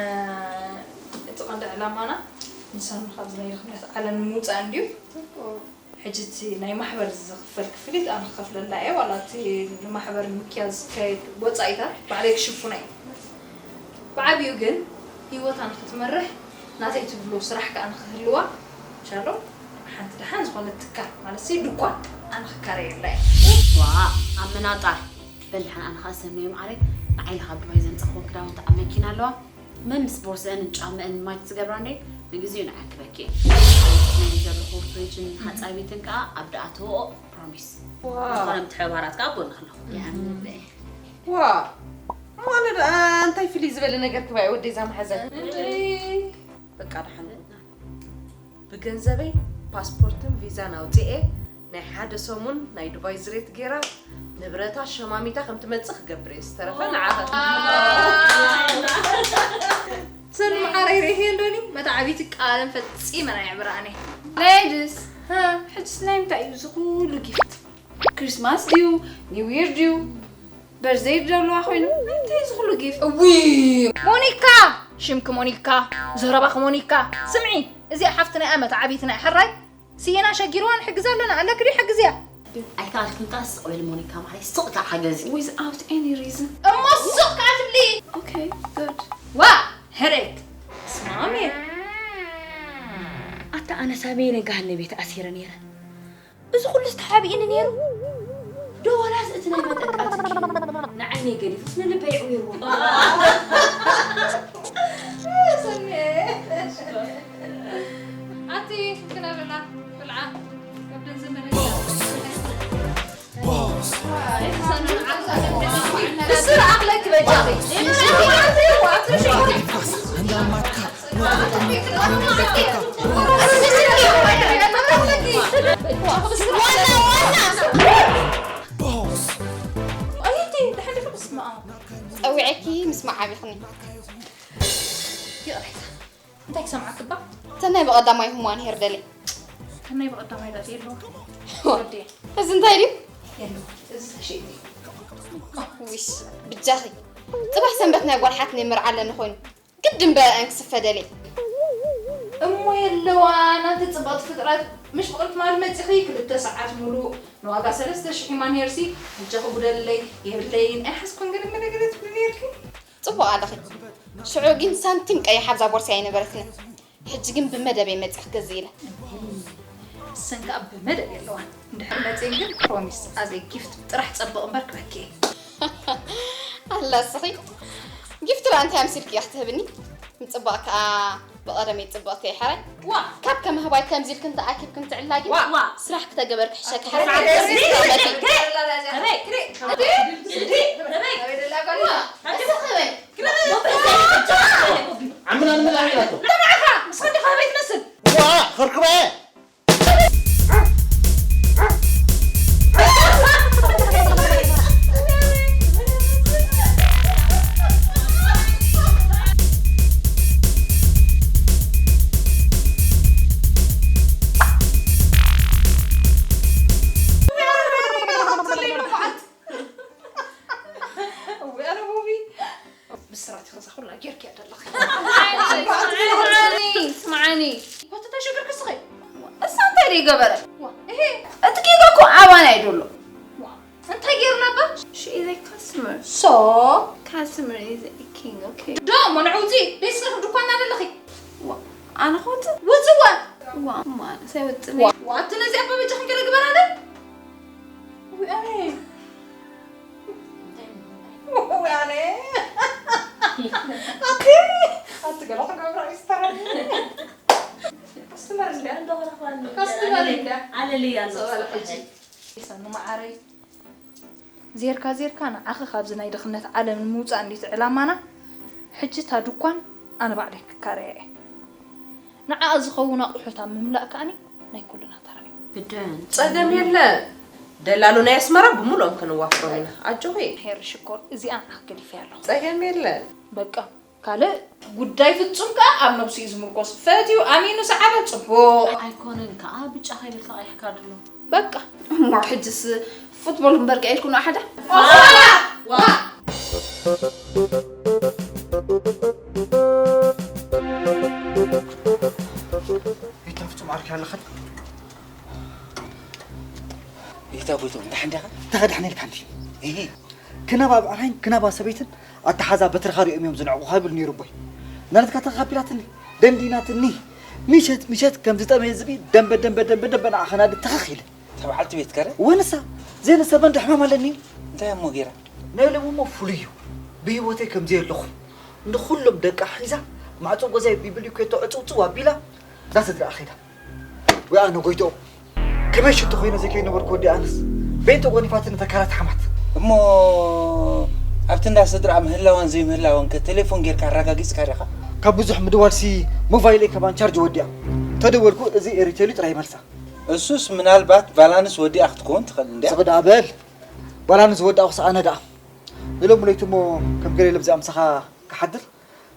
እቲ ቀንዲ ዕላማና ንሳኑ ካብዚ ናይ ድኽነት ዓለም ንምውጻእ እንድዩ። ሕጂ እቲ ናይ ማሕበር ዝኽፈል ክፍሊት ኣነ ክኸፍለላ እየ፣ ዋላ እቲ ንማሕበር ንምክያድ ዝካየድ ወጻኢታት ባዕለይ ክሽፍኖ እየ። ብዓቢኡ ግን ህይወታ ንኽትመርሕ ናተይ ትብሎ ስራሕ ከኣ ንኽህልዋ፣ ሻሎ፣ ሓንቲ ደሓን ዝኾነት ትካል፣ ማለትሲ ድኳን ኣነ ክካረየላ እየ። ዋእ፣ ኣብ ምናጣር በል ደሓን። ኣነ ኸኣ ሰነይ ማዓረይ፣ ንዓይ ኢለ ካብ ዱባይ ዘምጻእክወን ክዳውንቲ ኣብ መኪና ኣለዋ። መምስ ቦርስአንን ጫምአን ማች ዝገብራ እንዴ፣ ንግዚኡ ንዓክበኪ። ናይ ዘለኹ ፍሪጅን ሓጻቢትን ከኣ ኣብ ደኣ ተወኦ፣ ፕሮሚስ። ዋው። ዝኾነ ምትሕብባራት ከኣ ኣብ ጎንኺ ኣለኹ። ይኣምን እየ። ዋእ፣ ማለት ደኣ እንታይ ፍልይ ዝበለ ነገር ክባይ ወደይ እዛ መሓዘን? እንድይ። በቃ ደሓን። ብገንዘበይ ፓስፖርትን ቪዛን ኣውጺኤ፣ ናይ ሓደ ሰሙን ናይ ዱባይ ዝሬት ጌራ፣ ንብረታ ሸማሚታ ከም ትመጽእ ክገብር እየ። ዝተረፈ ንዓኻ። ሰኒ መዓረይ ርእየ ኣሎኒ፣ መተዓቢቲ ቃለን ፈጺመን ኣየዕብራኣን እየ። ሌድስ፣ ሃ፣ ሕጅስ ናይ ምንታይ እዩ እዚ ኩሉ ጊፍት? ክሪስማስ ድዩ? ኒው ይር ድዩ? በርዘይ ዶ ኣለዋ ኮይኑ? እንታይ እዚ ኩሉ ጊፍት? እውይ! ሞኒካ! ሽምኪ ሞኒካ፣ ዘረባኺ ሞኒካ። ስምዒ፣ እዚኣ ሓፍትና እያ፣ መተዓቢትና እያ። ሕራይ፣ ስየና ሸጊርዋ ንሕግዛ ኣለና። ኣለኪ ድዩ? ሓግዝያ። ኣይከኣልክን ከኣ ስቕ በሊ ሞኒካ ማዓረይ፣ ስቕ ከኣ ሓገዚ። Without any reason። እሞ ስቕ ከኣ ትብሊ። Okay, good. ዋ፣ ሕሬክ። ስማሜ። ኣታ ኣነ ሳበይ ነጋህነ ቤት ኣሲረ ነይረ። እዚ ኩሉስ ተሓቢእኒ ነይሩ። ዶ ዋላስ እቲ ናይ መጠቃትኪ ንዓይነይ ገዲፉስ ንልበይ ኣዕዊርዎ? ሰኒ። ኣቲ ክነብላ ብልዓ። ከብደን ዘመነ። ንሱ ረኣኽለኪ በጃኺ። ጸዊዐኪ ምስማዕ ዓቢኽኒ። ይቕሬታ። እንታይ ክሰምዓኪ እባ? ተናይ ብቐዳማይ ህሙዋን ሄር ደልየ። ተናይ ብቐዳማይ ዳኣ የለዋ። ወዲ። እዚ እንታይ ድዩ? የለዋ። እዚ ተሸይጡ። ዊሽ፣ ብጃኺ። ጽባሕ ሰንበት ናይ ጓል ሓትነይ መርዓ ኣለኒ ኮይኑ። ግድን በአን ክስፈ ደልየ። እሞ የለዋ፣ ናንቲ ጽብቕቲ ፍጥረት፣ ምሽ ብቕልቲ ማል መጺኺ ክልተ ሰዓት ሙሉእ ንዋጋ ሰለስተ ሽሕ ማን ሄርሲ፣ በጃኺ ጉደልለይ፣ የብለይን፣ ኣይሓዝኩን ገለ መለ ገለ ትብሊ ነይርኪ። ጽቡቕ ኣለኺ። ሽዑ ግን ሳንቲም ቀይሕ ኣብዛ ቦርሳይ ኣይነበረትንን። ሕጂ ግን ብመደብ እየ መጺኣ ክገዝእ ኢለ። እሰን ከኣ ብመደብ የለዋን። እንድሕር መጺኤን ግን ፕሮሚስ ኣዘ ጊፍት ጥራሕ ጸብቕ እምበር ክበኪ እየ። ኣላ እስኺ ጊፍት ደኣ እንታይ ኣምሲልኪ እያ ክትህብኒ? ምጽባቕ ከኣ ብቐደመይ ጽብቕቲ እየ ሕራይ። ዋ! ካብ ከምህባይ ከምዚ ኢልክን ተኣኪብክን ትዕላጊ ዋ! ስራሕ ክተገበርኪ ሕሸኪ ዋ! ሕራይ። ኣበይ? ኣበይ? ኣበይ? ኣበይ? ኣበይ? ኣበይ? ኣበይ? ኣበይ? ኣበይ? ዓምና ንመላእ ኢላቶ። ንዓኻ ምስ ወዲ ከመይ ትመስል? ዋ፣ ኸርክበ። እወ፣ ኣረ ቦቢ። ብስራት ኢኺ እዛ ኩላ ጌርክያ ዘለኺ። ስምዓኒ፣ ስምዓኒ። ዋት እንታይ ሸገርኪ እስኺ? እሳ እንታይ ደይ ገበረ? ዋ፣ እሄ። እቲ ጌጋ እኮ ኣባና እዩ ዘሎ። ዋ፣ እንታይ ጌርና እባ? She is a customer. So? Customer is a king, okay? ዶ እሞ ንዕውፂ ደይ ስራሕ ድኳና ዘለኺ? ዋ፣ ኣነ ክወፅእ? ውፅዋ! ዋ፣ እማ ኣነስ ኣይወፅን እየ። ዋ፣ ኣቲ ነዚ ኣባ በጃ ክንገለ ግበራለ? ዊ ኣነ። ዊ ኣነ። ኣቲ፣ ኣቲ ገለ ክገብራ እዩ ዝተረኒ። ካስተመር እንድያ። ካስተመር እንድያ። ኣለልያ ኣሎ። ሰኑ መዓረይ። ዜርካ ዜርካ ንዓኺ ካብዚ ናይ ድኽነት ዓለም ንምውጻእ እንዲቲ ዕላማና። ሕጂ እታ ድኳን ኣነ ባዕለይ ክካረያ እየ። ንዓኣ ዝኸውን ኣቑሑት ኣብ ምምላእ ከኣኒ ናይ ኩልና ተራ እዩ። ግደን። ጸገም የለን። ደላሎ ናይ ኣስመራ ብምልኦም ክንዋፍሮም ኢና። ኣጆኺ። ሄሪ ሽኮር፣ እዚኣ ንዓኺ ገዲፈያ ኣለኹ። ጸገም የለን። በቃ። ካልእ ጉዳይ ፍጹም ከኣ ኣብ ነብሱ እዩ ዝምርኮስ። ፈትዩ ኣሚኑ ሰዓበ ጽቡቕ። ኣይኮነን ከኣ ብጫ ከይብል ከኣ ይሕካድሎ። በቃ። እሞ ሕጅስ ፉትቦል እምበር ቀይልኩ ንሓደ? ዋ! ዋ! ይታ ፍጹም ዓርኪ ኣለኸን። ይታ ጎይቶም፣ ደሓን ዲኻ? ተኸዳሕነ ኢልካ እንዲ። እሂ። ክናባ ብኣርሃይን ክናባ ሰበይትን ኣተሓዛ በትርኻ ሪኦም እዮም ዝንዕቑኻ ይብል ነይሩ ኣቦይ። ናትካ ተኻፊላትኒ፣ ደንዲናትኒ። ምሸት ምሸት ከም ዝጠመየ ዝብኢ ደንበ ደንበ ደንበ ደንበ ንዓ ኸናዲ ተኸኽ ኢለ። እታ በዓልቲ ቤት ከረ? ወንሳ፣ ዘይንሰ በንዶ ሕማም ኣለኒ። እንታይ እሞ ገይራ? ናይ ሎሚ እሞ ፍሉይ እዩ። ብህይወተይ ከም ዘየለኹ ንኹሎም ደቃ ሒዛ ማዕጾ ገዛይ ቢብሊኬቶ ዕጽውጽው ኣቢላ እዛ ስድራኣ ኸይዳ። ወይ ኣነ ጎይትኦም፣ ከመይ ሽቶ ኮይነ ዘይከይነበርኩ ወዲ ኣነስ፣ በይንተ ጎኒፋትኒ ተካላት ሓማት። እሞ ኣብቲ እንዳ ስድራ ምህላዋን ዘይምህላዋን ከ ቴሌፎን ጌርካ ኣረጋጊጽካ ዲኻ? ካብ ብዙሕ ምድዋልሲ ሞባይለይ ከማን ቻርጅ ወዲኣ። ተደወልኩ፣ እዚ ኤሪቴል እዩ ጥራይ ይመልሳ። እሱስ ምናልባት ባላንስ ወዲኣ ክትከውን ትኽእል እንድያ። ስቕ ደኣ በል። ባላንስ ዝወዳእኩስ ኣነ ደኣ። ንሎሚ ለይቲ እሞ ከም ገለ ኢለ ብዚኣ ምሳኻ ክሓድር፣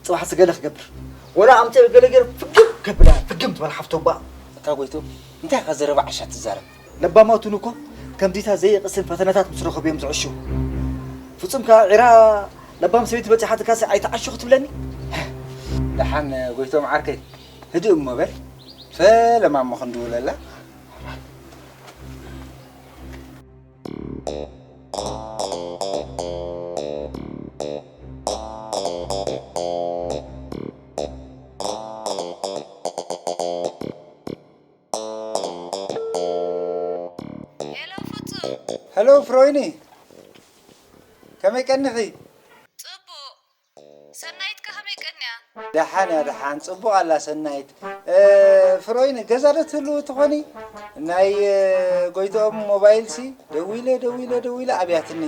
ጽባሕ ስገለ ክገብር። ወላ ኣምጽኦ ገለ ገይረ ፍግም ከብላ፣ ፍግም ትበል ሓፍቶ እባ። እታ ጎይቱ፣ እንታይ ኢኻ ዘረባ ዓሻ ትዛረብ? ለባማቱን እኮ ከምዚታት ዘየቕስን ፈተነታት ምስ ረኸቡ እዮም ዝዕሹ። ፍጹም ከኣ ዒራ ለባም ሰበይቲ በጺሓትካሲ ኣይትዓሹ ክትብለኒ? ደሓን ጎይቶም ዓርከይ፣ ህድእ እሞ በል። ፈለማ እሞ ክንድውለላ። ሄሎ ፍጹም። ሄሎ ፍሮይኒ፣ ከመይ ቀኒኺ? ጽቡቕ። ሰናይት ከ ከመይ ቀንያ? ደሓን እያ፣ ደሓን፣ ጽቡቕ ኣላ ሰናይት። እ፣ ፍሮይኒ፣ ገዛ ዶ ትህልዉ ትኾኒ? ናይ፣ እ፣ ጎይትኦም ሞባይልሲ ደዊለ፣ ደዊለ፣ ደዊለ ኣብያትኒ።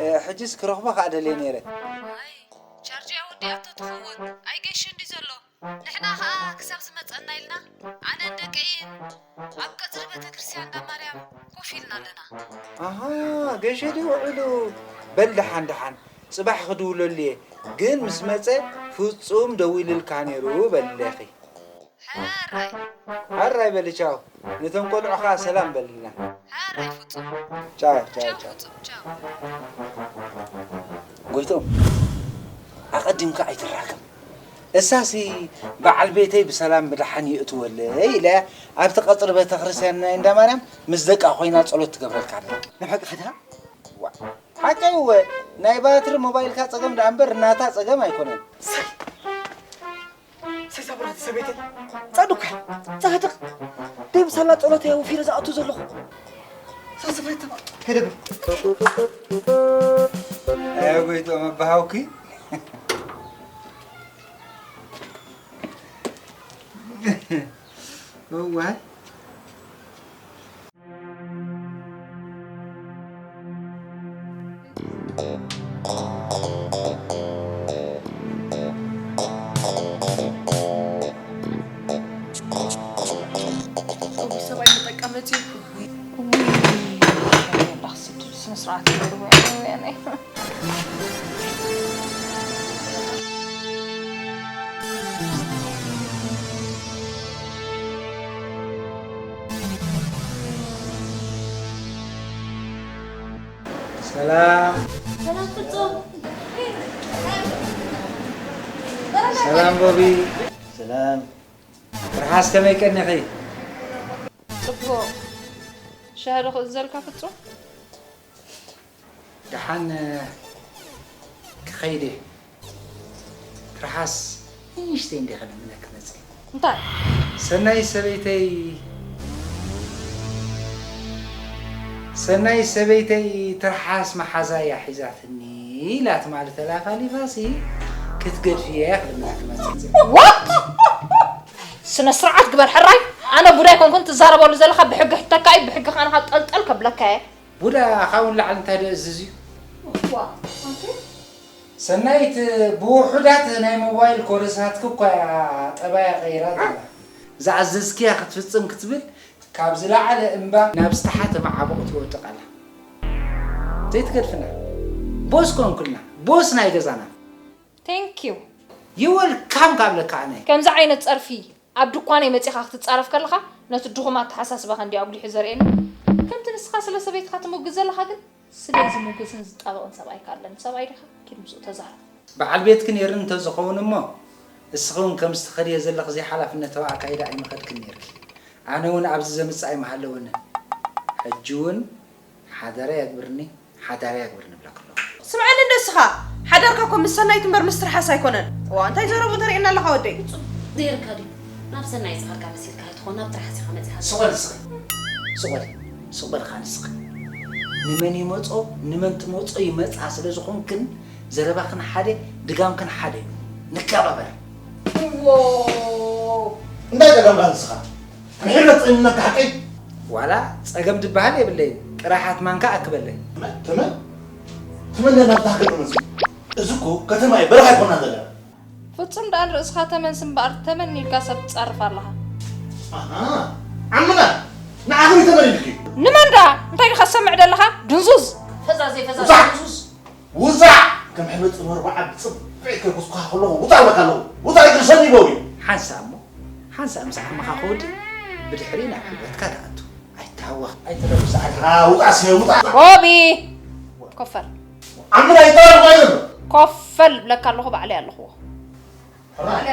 እ፣ ሕጅስ ክረኽቦ ከኣ ደልየ ነይረ። ዋይ፣ ቻርጅ እያ ወዲኣቶ ትኸውን። ኣይገይሽን ድዩ ዘሎ? ንሕና ኸኣ ክሳብ ዝመጸና ኢልና ኣነን ደቀይን ኣብ ቀጽሪ ቤተ ክርስቲያን እንዳ ማርያም ኮፍ ኢልና ኣለና። ኣሃ፣ ገይሸ ድዩ ውዒሉ? በል ደሓን ደሓን፣ ጽባሕ ክድውለሉ እየ። ግን ምስ መጸ ፍጹም ደዊልልካ ነይሩ በልለኺ። ሕራይ። ሕራይ በሊ ቻው። ነቶም ቆልዑ ኸኣ ሰላም በልና። ሕራይ ፍጹም። ቻው፣ ቻው፣ ቻው ቻው። ፍጹም፣ ቻው። ጎይቶም፣ ኣቐዲምካ ኣይትራገም። እሳሲ በዓል ቤተይ ብሰላም ብደሓን ይእትወለይ ኢለ ኣብቲ ቀጽሪ ቤተክርስትያን ናይ እንዳ ማርያም ምስ ደቃ ኮይና ጸሎት ትገብረልካ ኣላ። ናይ ሓቂ ኸዳ? ዋ፣ ሓቀይ እወ፣ ናይ ባትሪ ሞባይልካ ጸገም ደኣ እምበር ናታ ጸገም ኣይኮነን። ሰይ ሳብራት ሰበይተይ፣ ጻድቅ፣ ጻድቅ፣ ደይ ብሳላ ጸሎት እየ ወፊረ ዝኣቱ ዘለኹ። ሳስፈይተ፣ ከይደ በል። ኣይ፣ ጎይትኦም ኣባሃውኪ። እዋይ። ሰብኣይ መጠቀመፂ። ውይ፣ ኣምላኽ ስድድ ስነ ስርዓት ይበሉ ወያነ። ሰላም። ሰላም ፍጹም። ሰላም ቦቢ። ሰላም። ርሓስ ከመይ ቀኒኺ? ጽቡቕ። ሻሂ ዶ ክእዝዘልካ ፍጹም? ደሓን ክኸይድ እየ። ትርሓስ ንእሽተይ እንዲኻ ንምነክ መፅእ። እንታይ? ሰናይ ሰበይተይ፣ ሰናይ ሰበይተይ ትርሓስ መሓዛ እያ ሒዛትኒ ኢላ ትማሊ ተላፋሊፋሲ ክትገድፍያ እያ ክልምና ክመፅእ። What? ስነ ስርዓት ግበር ሕራይ። ኣነ ቡዳ ኣይኮንኩን ትዛረበሉ ዘለኻ ብሕጊ ሕተካ እዩ ብሕጊ ካንኻ ጠልጠል ከብለካ እየ። ቡዳ ካብኡ ንላዕሊ እንታይ ዶ እዝዝ እዩ? ዋ ሰናይት ብውሑዳት ናይ ሞባይል ኮርሳትኪ እኳ እያ ጠባያ ቀይራ ዘላ። ዝኣዘዝክያ ክትፍጽም ክትብል ካብ ዝለዓለ እምባ ናብ ዝተሓተ መዓሙቕ ትወድቕ ኣላ። ዘይትገድፍና ቦስ ኮንኩልና ቦስ ናይ ገዛና። Thank you። You welcome ካብ ለካ ኣነ። ከምዚ ዓይነት ጸርፊ ኣብ ድኳነይ መጺኻ ክትጻረፍ ከለኻ ነቲ ድኹም ኣተሓሳስባኻ እንድዩ ኣጉሊሑ ዘርእየኒ። ከምቲ ንስኻ ስለ ሰበይትኻ ትምጉት ዘለኻ ግን ስለይ ዝምጉትን ዝጣበቕን ሰብኣይ ከ ኣለኒ። ሰብኣይ ዲኻ? ኪድ ምስኡ ተዛረብ። በዓል ቤትኪ ነይርኒ እንተዝኸውን እሞ፣ እስኺ እውን ከምዚ ትኸድዮ ዘለኺ ዘይሓላፍነታዊ ኣካይዳ ኣይምኸድክን ነይርኪ። ኣነ እውን ኣብዚ ዘምጽእ ኣይምሃለወንን። ሕጂ እውን ሓደራ የግብርኒ፣ ሓዳር የግብርኒ እብለኪ ኣለኹ። ስምዓኒ እንዶ እስኻ፣ ሓዳርካ እኮ ምስ ሰናይት እምበር ምስ ትርሓስ ኣይኮነን። እዋ እንታይ ዘረቡ ተሪእና ኣለኻ ወደይ። ዘይርካ ድዩ? ናብ ሰናይ ዝኸድካ መሲልካ ኣይትኾን ናብ ትርሓስ ኢኻ መጺኻ። ስቕ በል እስኺ። ስቕ በል። ስቕ በል ኸኣ ንስኺ። ንመን ይመጾ ንመን ትመጾ ይመጻ ስለ ዝኾንክን ዘረባኽን ሓደ ድጋምክን ሓደ እዩ። ንከባበር። እዎ እንታይ ጸገምካ ንስኻ? ምሒርና ተጸሚምና ተሓቀይ። ዋላ ጸገም ድበሃል የብለይን። ጥራሓት ማንካ ኣክበለይ። ተመን ተመን ተመን ናይ ናብታ ሃገር መጽኡ። እዚ እኮ ከተማ እዩ በረኻ ኣይኮና ዘለና። ፍጹም ደኣ ንርእስኻ ተመን ስምበኣር ተመን ኢልካ ሰብ ትጻርፍ ኣለኻ። ኣሃ ዓምና ንዓኺ ተመን ኢልኪ። ንመን ደኣ እንታይ ዲኻ ትሰምዕ ደለኻ ድንዙዝ። ፈዛዘ ፈዛዘ ውዛዕ! ድንዙዝ። ውዛዕ! ከም ሕበጥ ጽምሪ በዓል ብጽብዕ ከይኮስኩኻ ከለኹ ውጻእ እብለካ ኣለኹ። ውጻእ እግሪ ሰሚጎ እዩ። ሓንሳእ እሞ ሓንሳእ ምስ ዓቕምኻ ክወዲ ብድሕሪ ናብ ሕልበትካ ትኣቱ። ኣይትሃወኽ ኣይትረብሽ ሰዓት። ውጣ እስከ ውጣ። ቦቢ ኮፈል። ዓምና ይጠራርፍ ኣይዘሎ። ኮፈል ብለካ ኣለኹ ባዕለይ ኣለኹዎ። ሕራይ።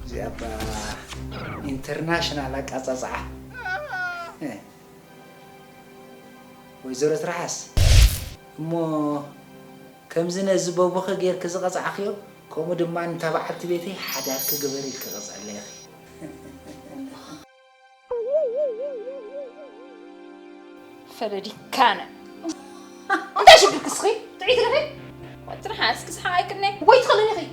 እዚኣ እባ ኢንተርናሽናል ኣቃጻጽዓ። ወይዘሮ ትርሓስ እሞ ከምዚ ነዚ በቡኺ ጌርኪ ዝቐጻዕክዮ ከምኡ ድማ ንታ በዓልቲ ቤተይ ሓዳርኪ ግበሪ ኢልኪ ቅጸለይ ኢኺ። ፈለዲካነ እንታይ ሽግርኪ እስኺ ጥዒት ኢኺ። ትርሓስ ክስሓቕ ኣይክእልን'የ። ወይ ትኽእልኒ ኢኺ።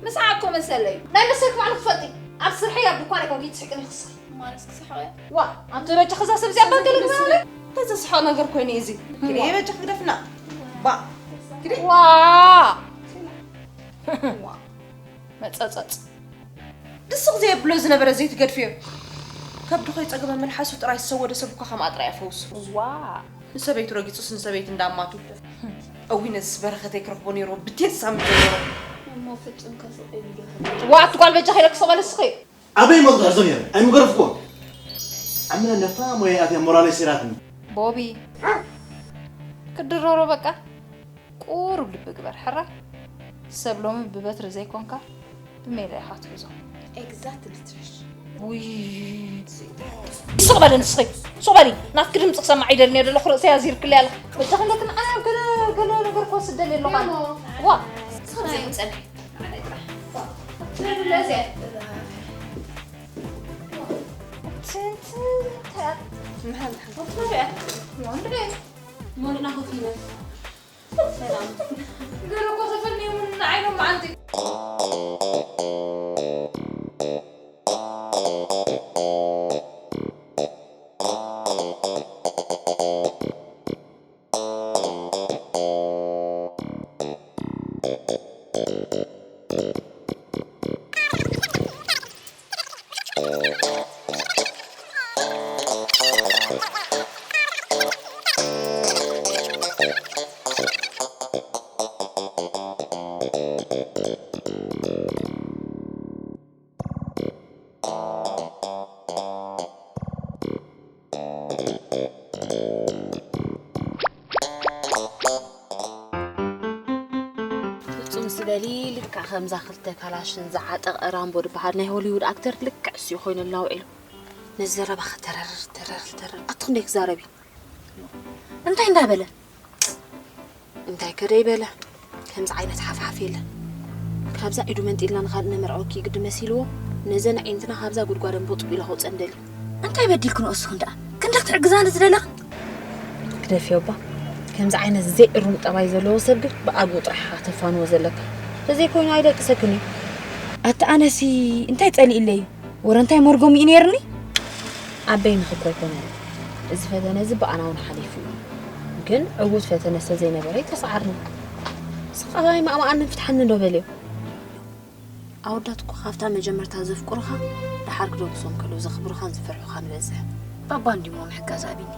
ምስሓቕ እኮ መሰለይ እዩ። ናይ መሰልኪ ባዕልኺ ትፈልጢ። ኣብ ስርሐይ ኣብ ድኳነይ ኮንኪ ትስሕቅኒ ኢኺ እስኺ። ማለስ ክስሓቕ እየ። ዋእ ኣንቱይ በጃኺ እዛ ሰብ እዚኣ እባ ገለግለኒ። እንታይ ዘስሕቕ ነገር ኮይኑ እዩ እዚ። ግደይ በጃኺ ግደፍና። ባእ። ግደይ። ዋእ። መጸጸጽ። ድስቕ ዘየብሎ ዝነበረ ዘይትገድፍዮ። ከብዱ ከይጸገበ መልሓሱ ጥራይ ዝሰወደ ሰብ እኳ ከምኣ ጥራይ እያ ፈውሱ። ዋእ። ንሰበይቱ ረጊጹስ ንሰበይቲ እንዳ ኣማቱ። እውይ ነዝስ በረኸተይ ክረኽቦ ነይርዎ ብቴት ሳምንት ጀሚሩ። እሞ ፍጹም ከስቕ ኢሉ ዶ ይኸውን? ዋእ ኣቲ ጓል በጃኺ ኢለኪ ስቕ በሊ እስኺ። ኣበይ እሞ ክትሕዞ ነይረ ኣይምገረፍክዎን። ዓምና ነፋ ሞያይ ኣትያ ሞራለይ ሰይራትኒ። ቦቢ ክትድረሮ በቃ ቁሩብ ልቢ ግበር ሕራይ። ሰብ ሎሚ ብበትሪ ዘይኮንካ ብሜላ ኢኻ ትሕዞ። Exactly ትሕሽ። ውይ ስቕ በሊ ንስኺ ሱቕ በሊ ናትኪ ድምፂ ክሰማዕ ይደሊ ነይሩ ዘለኹ ርእሰይ ኣዚርክለይ ኣለኺ በጃኺ እንዶ ክንዓና ገለ ገለ ነገር ክወስድ ደልየ ኣለኹ ኣነ ዋ ስኽብዘይ ምፀንሒ ትንትን እንታይ እያ ምሓን ሓን ኮፍ በል እያ ወንድሜ ሞልና ኮፍ ይበል ሰላም ገለ እኮ ተፈልዮም ንዓይኖም መዓንቲ ከምዛ ክልተ ካላሽን ዝዓጠቐ ራምቦ ዝበሃል ናይ ሆሊውድ ኣክተር ልክዕ እሱ ኮይኑ እናውዒሉ። ነዚ ዘረባኸ ተረር፣ ተረር፣ ተረር። ኣቲ ክንደይ ክዛረብ እዩ? እንታይ እንዳበለ? እንታይ ከ ደይበለ? ከምዚ ዓይነት ሓፍሓፍ የለን። ካብዛ ኢዱ መንጢልና ንኻልእ ነመርዕወኪ ግዲ መሲልዎ፣ ነዘን ኣዒንትና ካብዛ ጉድጓድ እንቦጥ ቢሉ ከውፀን ደልዩ። እንታይ በዲልክን እሱ ክንደኣ? ክንዲ ክትሕግዛኒ ዝደለኽን? ግደፍዮ እባ። ከምዚ ዓይነት ዘይእሩም ጠባይ ዘለዎ ሰብ ግን ብኣግኡ ጥራሕ ኢኻ ተፋንዎ ዘለካ። ተዘይኮይኑ ኣይደቅሰክን እዩ። ኣታ ኣነሲ እንታይ ጸሊእለይ? ወረ እንታይ መርጎም እዩ ነይርኒ? ኣበይ ንኽብሮ ኣይኮነን። እዚ ፈተነ እዚ ብኣና እውን ሓሊፉ እዩ። ግን ዕዉት ፈተነ ስለ ዘይነበረ እዩ ተሰዓርና። ንስኻ ከኣ ኣይማእማኣንን ፍትሓኒ ዶ በልዮ። ኣወዳት እኮ ካብታ መጀመርታ ዘፍቅሩኻ፣ ደሓር ክደብሶም ከለዉ ዘኽብሩኻን ዝፈርሑኻን ይበዝሕ። ባባ እንዲሞ ምሕጋዝ ኣቢኒ።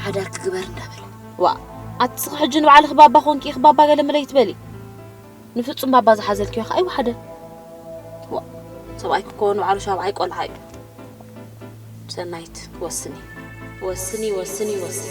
ሓዳር ክግበር እንዳበለ። ዋእ፣ ኣቲ ስኺ ሕጂ ንባዕልኺ ባባ ኮንኪ ኢኺ ባባ ገለ መለ ኣይትበሊ። ንፍጹም ባባ ዝሓዘልክዮ ከኣ ኣይወሓደን። ዋእ፣ ሰብኣይኪ እኮ ንባዕሉ ሻብዓይ ቆልዓ እዩ። ሰናይት፣ ወስኒ። ወስኒ፣ ወስኒ፣ ወስኒ።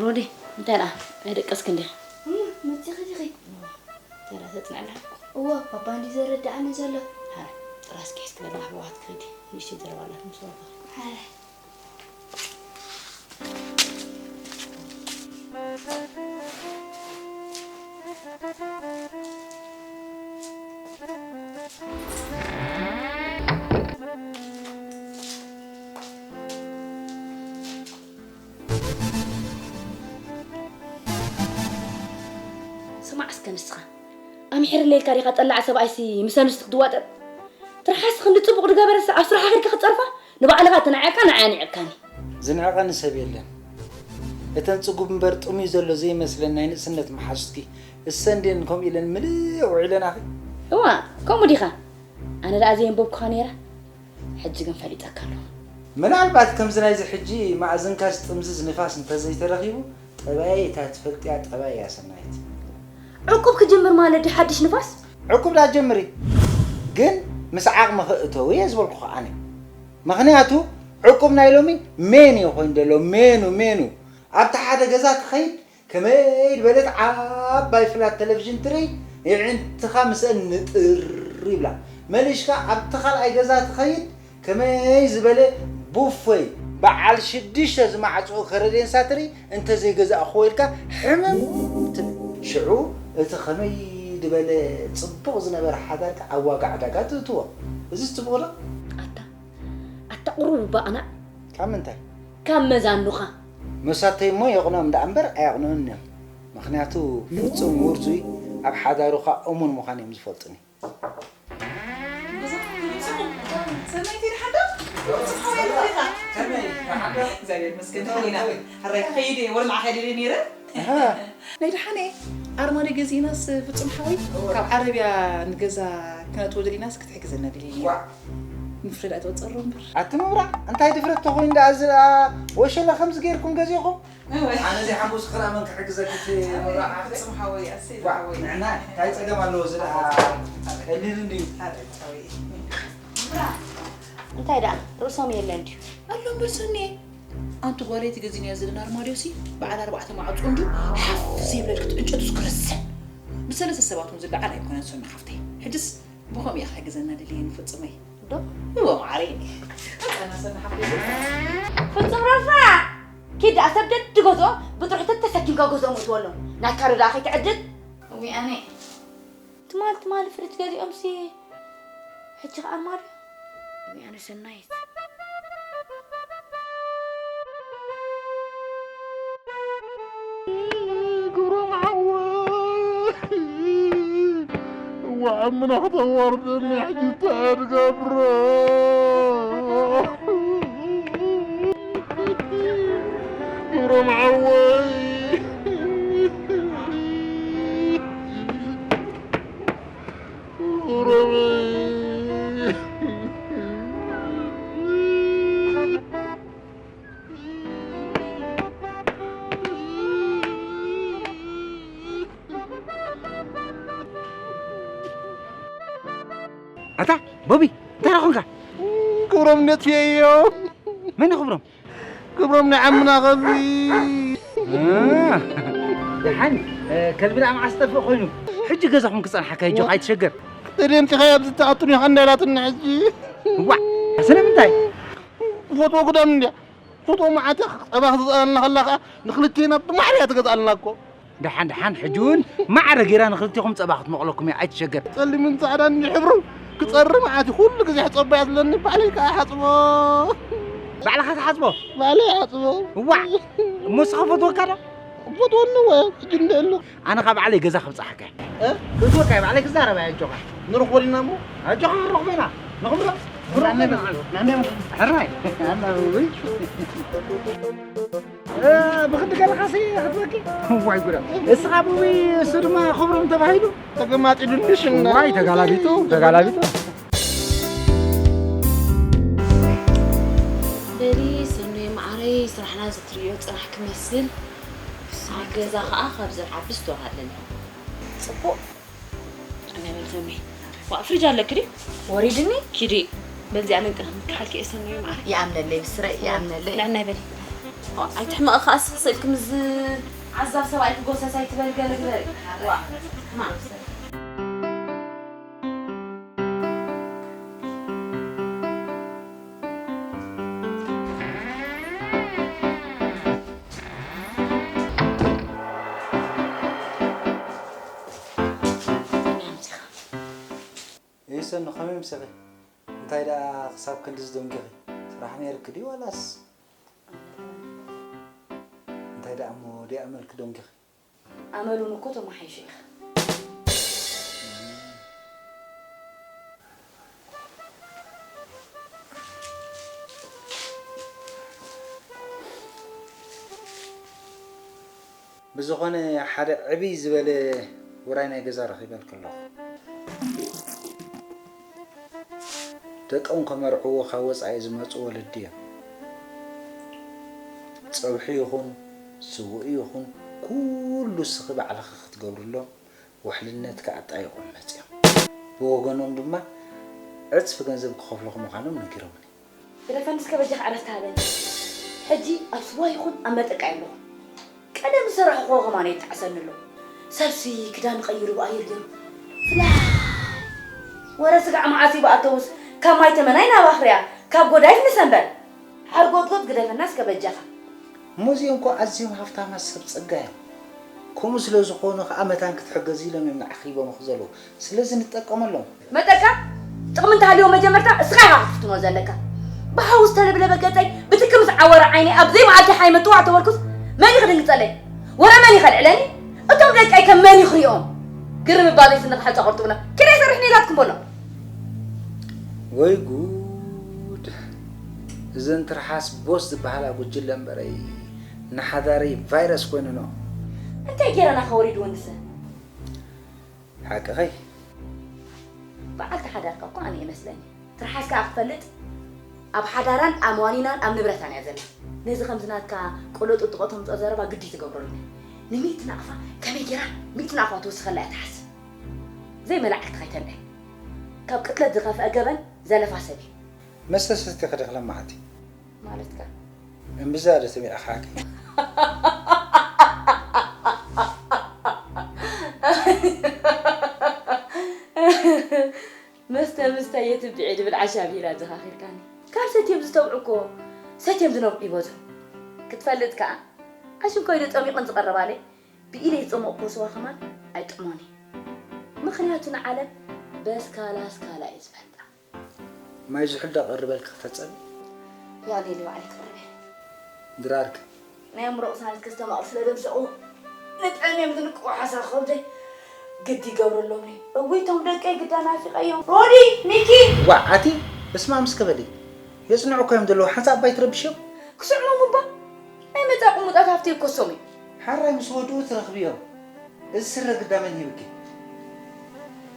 ሮዲ፣ እንታይ ደኣ? ኣይደቀስክን ዲኺ? እም፣ መጺኺ ዲኺ? እንታይ ደኣ ተጽንዕና? እወ፣ ባባ እንዲ ዘረድኣኒ ዘሎ። ሃረ፣ ጥራስ ኬስ ክበላ ኣሕዋት ክኸዲ፣ ንእሽተይ ዘረባ ኣላት ምስ በልኩ። ሃረ። ስማዕ እስከ ንስኻ፣ ኣምሒርለይ ኢልካ ዲኻ ጠላዕ ሰብኣይሲ ምስ ኣንስቲ ክትዋጠጥ? ትርሓስ ክንዲ ጽቡቕ ዝገበረስ ኣብ ስራሓ ከድካ ክትጸርፋ? ንባዕልኻ ትንዕቐካ ንዓይ ኣንዒቕካኒ። ዝንዕቐኒ ሰብ የለን። እተን ጽጉብ እምበር ጥሙይ ዘሎ ዘይመስለን ናይ ንእስነት መሓዙትኪ እሰን ድየን ከምኡ ኢለን ምልእ ውዒለናኺ? እዋ፣ ከምኡ ዲኻ? ኣነ ደኣ ዘየንበብኩኻ ነይረ። ሕጂ ግን ፈሊጠካ ኣለኹ። ምናልባት ከምዚ ናይዚ ሕጂ ማእዝንካ ዝጥምዝዝ ንፋስ እንተዘይተረኺቡ፣ ጠባየይ እታ ትፈልጥያ ጠባይ እያ ሰናይት። ዕቁብ ክጅምር ማለት ድዩ ሓድሽ ንፋስ? ዕቁብ ዳ ጀምሪ። ግን ምስ ዓቕሚ ክእተው እየ ዝበልኩ ኣነ። ምኽንያቱ ዕቁብ ናይ ሎሚ ሜን እዩ ኮይኑ ዘሎ፣ ሜኑ፣ ሜኑ። ኣብቲ ሓደ ገዛ ትኸይድ፣ ከመይ ዝበለት ዓባይ ፍላት ቴሌቪዥን ትርኢ፣ የዒንትኻ ምስአን ንጥር ይብላ። መሊሽካ ኣብቲ ካልኣይ ገዛ ትኸይድ፣ ከመይ ዝበለ ቡፎይ በዓል ሽዱሽተ ዝማዕጽኡ ከረዴንሳ ትርኢ፣ እንተዘይገዛእኽዎ ኢልካ ሕምም ትብል። ሽዑ እቲ ከመይ ዝበለ ጽቡቕ ዝነበረ ሓዳርካ ኣብ ዋጋ ዕዳጋ ትእትዎ። እዚ ጽቡቕ ዶ? ኣታ፣ ኣታ ቁሩብ እባ ቅናእ። ካብ ምንታይ? ካብ መዛኑኻ። መሳተይ እሞ የቕንኦም ደኣ እምበር ኣየቕንኡን እዮም። ምኽንያቱ ፍጹም ውርዙይ ኣብ ሓዳሩኻ እሙን ምዃን እዮም ዝፈልጡኒ። ሰናይቲ ደሓን ዶ? ከመይ? ደሓን ዶ? እግዚኣብሔር ይመስገን፣ ደሓን ኢና። ሕራይ ክኸይድ እየ፣ ወልማዓ ከይደ ነይረ። ኣሃ። ናይ ደሓነ ኣርማድዮ ገዚእናስ ፍጹም ሓወይ፣ ካብ ዓረብያ ንገዛ ክነእትዎ ደሊናስ ክትሕግዘና ደሊኒ። ዋዕ። ንፍረድ ኣትወጸሮ እምበር። ኣቲ ምብራዕ፣ እንታይ ድፍረት ተኾይኑ ደኣ እዚ ደኣ ወሸላ ከምዚ ገይርኩም ገዚእኹም? እወ። ኣነ ዘይሓጎስኩ ከኣ መን ክሕግዘኪ እቲ ምብራዕ ዓርከይ? ፍጹም ሓወይ፣ ኣሰይ ዋ፣ ሓወይ። ንዕና እንታይ ጸገም ኣለዎ? እዚ ደኣ ቀሊል እንድዩ። ኣረ ሓወይ። እንታይ ደኣ ርእሶም የለን ድዩ? ኣሎ እምበር ሰኒ። ኣንቲ ጓለይ እቲ ገዚእናዮ ዘለና ኣርማድዮሲ በዓል ኣርባዕተ ማዕጾ እንድዩ ሓፍ ዘይብለልክት ዕንጨቱስ ክርስዕ። ብሰለስተ ሰባት እውን ዝለዓል ኣይኮነን ሰኒ ሓፍተይ። ሕጅስ ብኸምኡ እያ ክትሕግዘና ደልየ ንፍጹመይ። ዶ? እወ፣ ማዓረይ። ኣነ ሰኒ ሓፍተይ። ፍጹም ረፋ! ኪድ ደኣ ሰብ ደዲ ገዝኦ ብጥርሑ ተተሰኪምካ ገዝኦም እትወሎም። ናትካ ዶ ደኣ ከይትዕድል? እዊ ኣነ። ትማል፣ ትማል ፍሪጅ ገዚኦምሲ፣ ሕጂ ኸኣ ኣርማድዮ። እዊ ኣነ ሰናይት። ግብሮም ሓወይ፣ እዋ ዓምና ከተዋርደኒ ሕጂ እንታይ እየ ዝገብሮ? ክብሮም ሓወይ፣ ክብሮመይ። ኣታ ቦቢ፣ እንታይ ደኣ ኾንካ? ክብሮም ነትየዮ። መን እዩ ክብሮም? ክብሮም ናይ ዓምና ከዚ። እ፣ ደሓን፣ እ፣ ከልቢ ደኣ መዓስ ዝጠፍእ ኮይኑ? ሕጂ ገዛኹም ክጸንሓካ እዩ፣ ጆኻ ኣይትሸገር። ተደምፂኻ ኣብዚ ትኣቱኒ ኢኻ እንዳላትኒ ሕጂ። ዋዕ፣ ስለምንታይ? ክፈትዎ ግዳም እንድያ። ፎቶ መዓት እያ ጸባ ክትገዝኣልና ከላ ከኣ ንኽልቴና ብማዕረ እያ ትገዝኣልና እኮ። ደሓን ደሓን፣ ሕጂ እውን ማዕረ ጌራ ንኽልቴኹም ጸባ ክትመቕለኩም እያ፣ ኣይትሸገር። ጸሊምን ጻዕዳን እንዲ ሕብሩ ክጸሪ መዓት እዩ። ኩሉ ግዜ ሕጸቦ እያ ትብለኒ፣ ባዕለይ ከኣ ሓጽቦ። ባዕልኻ ትሓጽቦ? ባዕለይ ሓጽቦ። እዋዕ፣ እሞ ንስኻ ፈትወካ ዶ? ፈትወኒ እወ፣ ሕጂ እንደ ኣሎ። ኣነ ካብ ባዕለይ ገዛ ክብጽሓካ እየ። እ? ክእትወካ እየ፣ ባዕለይ ክዛረብ እየ፣ ኣጆኻ። ንረኽቦ ዲና እሞ? ኣጆኻ፣ ንረኽቦ ኢና። ንኽምሎ? ንረኽቦ ኢና። ሕራይ። ኣላ፣ ውይ። እ፣ ብኽንዲ ገለኻሲ ክትበኪ? ዋይ ጉዳ። እስኻ ብዊ፣ እሱ ድማ ክብሮም ተባሂሉ? ተገማጢሉኒ ሽና። ዋይ፣ ተጋላቢጡ፣ ተጋላቢጡ። በሊ ሰኑየ መዓረይ፣ ስራሕና እዚ ትርእዮ ጽናሕ ክመስል፣ ኣብ ገዛ ኸኣ ካብ ዝርሓ ብስቶር ኣለኒ። ጽቡቕ። ኣነ በል ሰኑየ። ዋ፣ ፍሪጅ ኣለኪ ድዩ? ወሪድኒ? ኪዲ። በዚኣ ነንቅና ምክሓልኪ እየ ሰኑየ መዓረይ። ይኣምነለይ ብስረይ፣ ይኣምነለይ። ንዕናይ በሊ። ዋ፣ ኣይትሕመቒ ኸኣ፣ ስቕ ኢልኪ ምስ ዓዛብ ሰብኣይ ክጎሰስ ኣይትበሊ፣ ገለ ግበሪ። ዋ፣ ማ። ከመይ ኣምሲኻ? እይ ሰኑ፣ ከመይ ኣምሲኺ? እንታይ ደኣ ክሳብ ክንድዚ ደንጊኺ? ስራሕ ነይርኪ ድዩ ዋላስ? እንታይ ደኣ እሞ ደይ ኣመልኪ ደንጊኺ? ኣመል እውን እኮ ተመሓይሹ ኢኻ። ብዝኾነ ሓደ ዕብይ ዝበለ ውራይ ናይ ገዛ ረኺበልኪ ኣለኹ። ደቆም ከመርዕዎ ካብ ወጻኢ ዝመጹ ወለዲ እዮም። ጸብሒ ይኹን ስውእ ይኹን ኩሉ እስኺ ባዕልኺ ክትገብርሎም ውሕልነትኪ ኣጣይቖም መጺኦም። ብወገኖም ድማ ዕጽፊ ገንዘብ ክኸፍሉኺ ምዃኖም ነጊሮምኒ። ግደፈኒ እስከ በጃኻ ዕረፍቲ ሃበኒ። ሕጂ ኣብ ስዋ ይኹን ኣብ መጠቃ የለኹን። ቀደም ዝሰራሕኽዎ ከማን የጣዕሰኒ ኣሎ። ሰብሲ ክዳን ቀይሩ ብኣየር ገይሩ ፍላይ። ወረ ስጋዕ መዓስ እዩ ብኣተውስ ካብ ማይ ተመናይ ናብ ኣኽርያ፣ ካብ ጎዳይፍ ንሰንበት። ሓርጎትጎት ግደፈና እስከ በጃኻ። እሞ እዚኦም እኮ ኣዝዮም ሃፍታማት ሰብ ጸጋ እዮም። ከምኡ ስለ ዝኾኑ ከኣ መታን ክትሕገዚ ኢሎም እዮም ንዓኺ ሂቦምኺ ዘለዉ። ስለዚ ንጠቀመሎም። መጠቃ ጥቕሚ እንተሃልዮ መጀመርታ እስኻ ኢኻ ክትፍትኖ ዘለካ። ብሓዊ ዝተለብለበ ገጸይ ብትኪ ምስ ዓወረ ዓይነይ ኣብ ዘይመዓልቲ ሓይመ ትዋዕ ተበልኩስ መን እዩ ክድንግጸለይ? ወረ መን እዩ ከልዕለኒ? እቶም ደቀይ ከ መን እዩ ክሪኦም? ግርም እባ ዘይስንኻ ሕጻ ቁርጥምና ኪደ ይሰርሕኒ ኢላትኩም በሎ። ወይ ጉድ! እዘን ትርሓስ ቦስ ዝበሃላ ጉጅለ እምበረይ ንሓዳረይ ቫይረስ ኮይኑኖ። እንታይ ገይረና ከወሪድወንሰ? ሓቅኸይ። በዓልቲ ሓዳርካ እኮ ኣነ እመስለኒ። ትርሓስ ከኣ ክፈልጥ ኣብ ሓዳራን ኣብ ዋኒናን ኣብ ንብረታን እያ ዘላ። ነዚ ከምዚ ናትካ ቆሎ ጥጥቆ ተምጽኦ ዘረባ ግዲ ትገብረሉ። ንሚእቲ ናቕፋ ከመይ ገይራ ሚእቲ ናቕፋ ትውስኸላ እያ ትሓስብ። ዘይመላዕክቲ ከይተልዕል። ካብ ቅትለት ዝኸፍአ ገበን ዘለፋ ሰብ እዩ። መስተ ሰቲኺ ዲኺ ለማዓቲ? ማለትካ? እምብዛ ዶ ሰሚዕኻ ሓቂ? መስተ ምስታይ የትብዕ ድብል ዓሻ ቢራ ዘኻኺርካኒ። ካብ ሰትዮም ዝተብዑ እኮ ሰትዮም ዝነብዑ ይበዝሑ። ክትፈልጥ ከኣ ኣሽንኳይ ዶ ጸሚቕን ዝቐረባለይ ብኢደይ ዝጸሞቕኩዎ ስዋ ከማን ኣይጥዕሞን እዩ። ምኽንያቱ ንዓለም በስካላ ስካላ እዩ ዝፈልጣ። ማይ ዝሑል ዶ ኣቐርበልኪ ክተጸቢ? ያ ሌሊ ባዕለይ ክቕርብ እየ። ድራርክ። ናይ ኣእምሮ ቅሳነት ከስተማቕር ስለ ደምሰቑ ንጥዕም እዮም ዝንቅቑ ሓሳብ ከብደይ። ግዲ ይገብረሎም እዩ። እውይ፣ እቶም ደቀይ ግዳ ናፊቐዮም። ሮዲ፣ ሚኪ! ዋዕ፣ ኣቲ፣ በስመ ኣብ እስከ በሊ። የጽንዑ እኮ እዮም ዘለዉ፣ ሓንሳብ እባ ኣይትረብሽዮም። ክስዕሞም እባ። ናይ መጻ ቁሙጣት ሃፍቲ ይኮሶም እዩ። ሓራይ ምስ ወድኡ ትረኽብዮም። እዚ ስረ ግዳ መን ሂብኪ?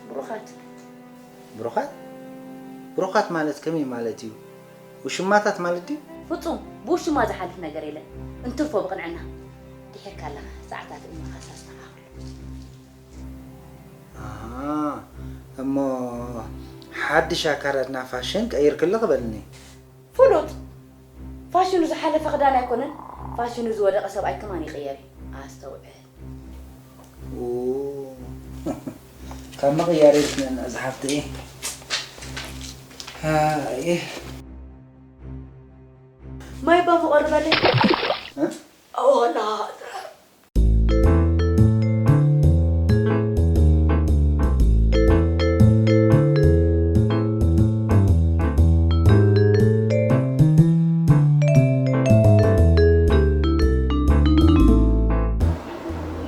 ብሩኻት። ብሩኻት? ብሩኻት ማለት ከመይ ማለት እዩ? ውሽማታት ማለት ድዩ? ፍጹም፣ ብውሽማ ዝሓልፍ ነገር የለን። እንትርፎ ብቕንዕና። ድሒርካ ኣለኻ፣ ሰዓታት እሞ ካሳ ኣስተኻኽሎ። ኣሃ፣ እሞ ሓድሽ ኣካዳድና ፋሽን ቀይርክለኺ በልኒ። ፍሉጥ! ፋሽኑ ዝሓለፈ ክዳን ኣይኮነን፣ ፋሽኑ ዝወደቐ ሰብኣይ ከማን ይቕየር እዩ። ኣስተውዕል። ኡ፣ ካብ ምቕያር የድሕነና ዝሓፍተይ። ሃየ። ማይ እባ ምቐርበለይ። እ? ኣወላ።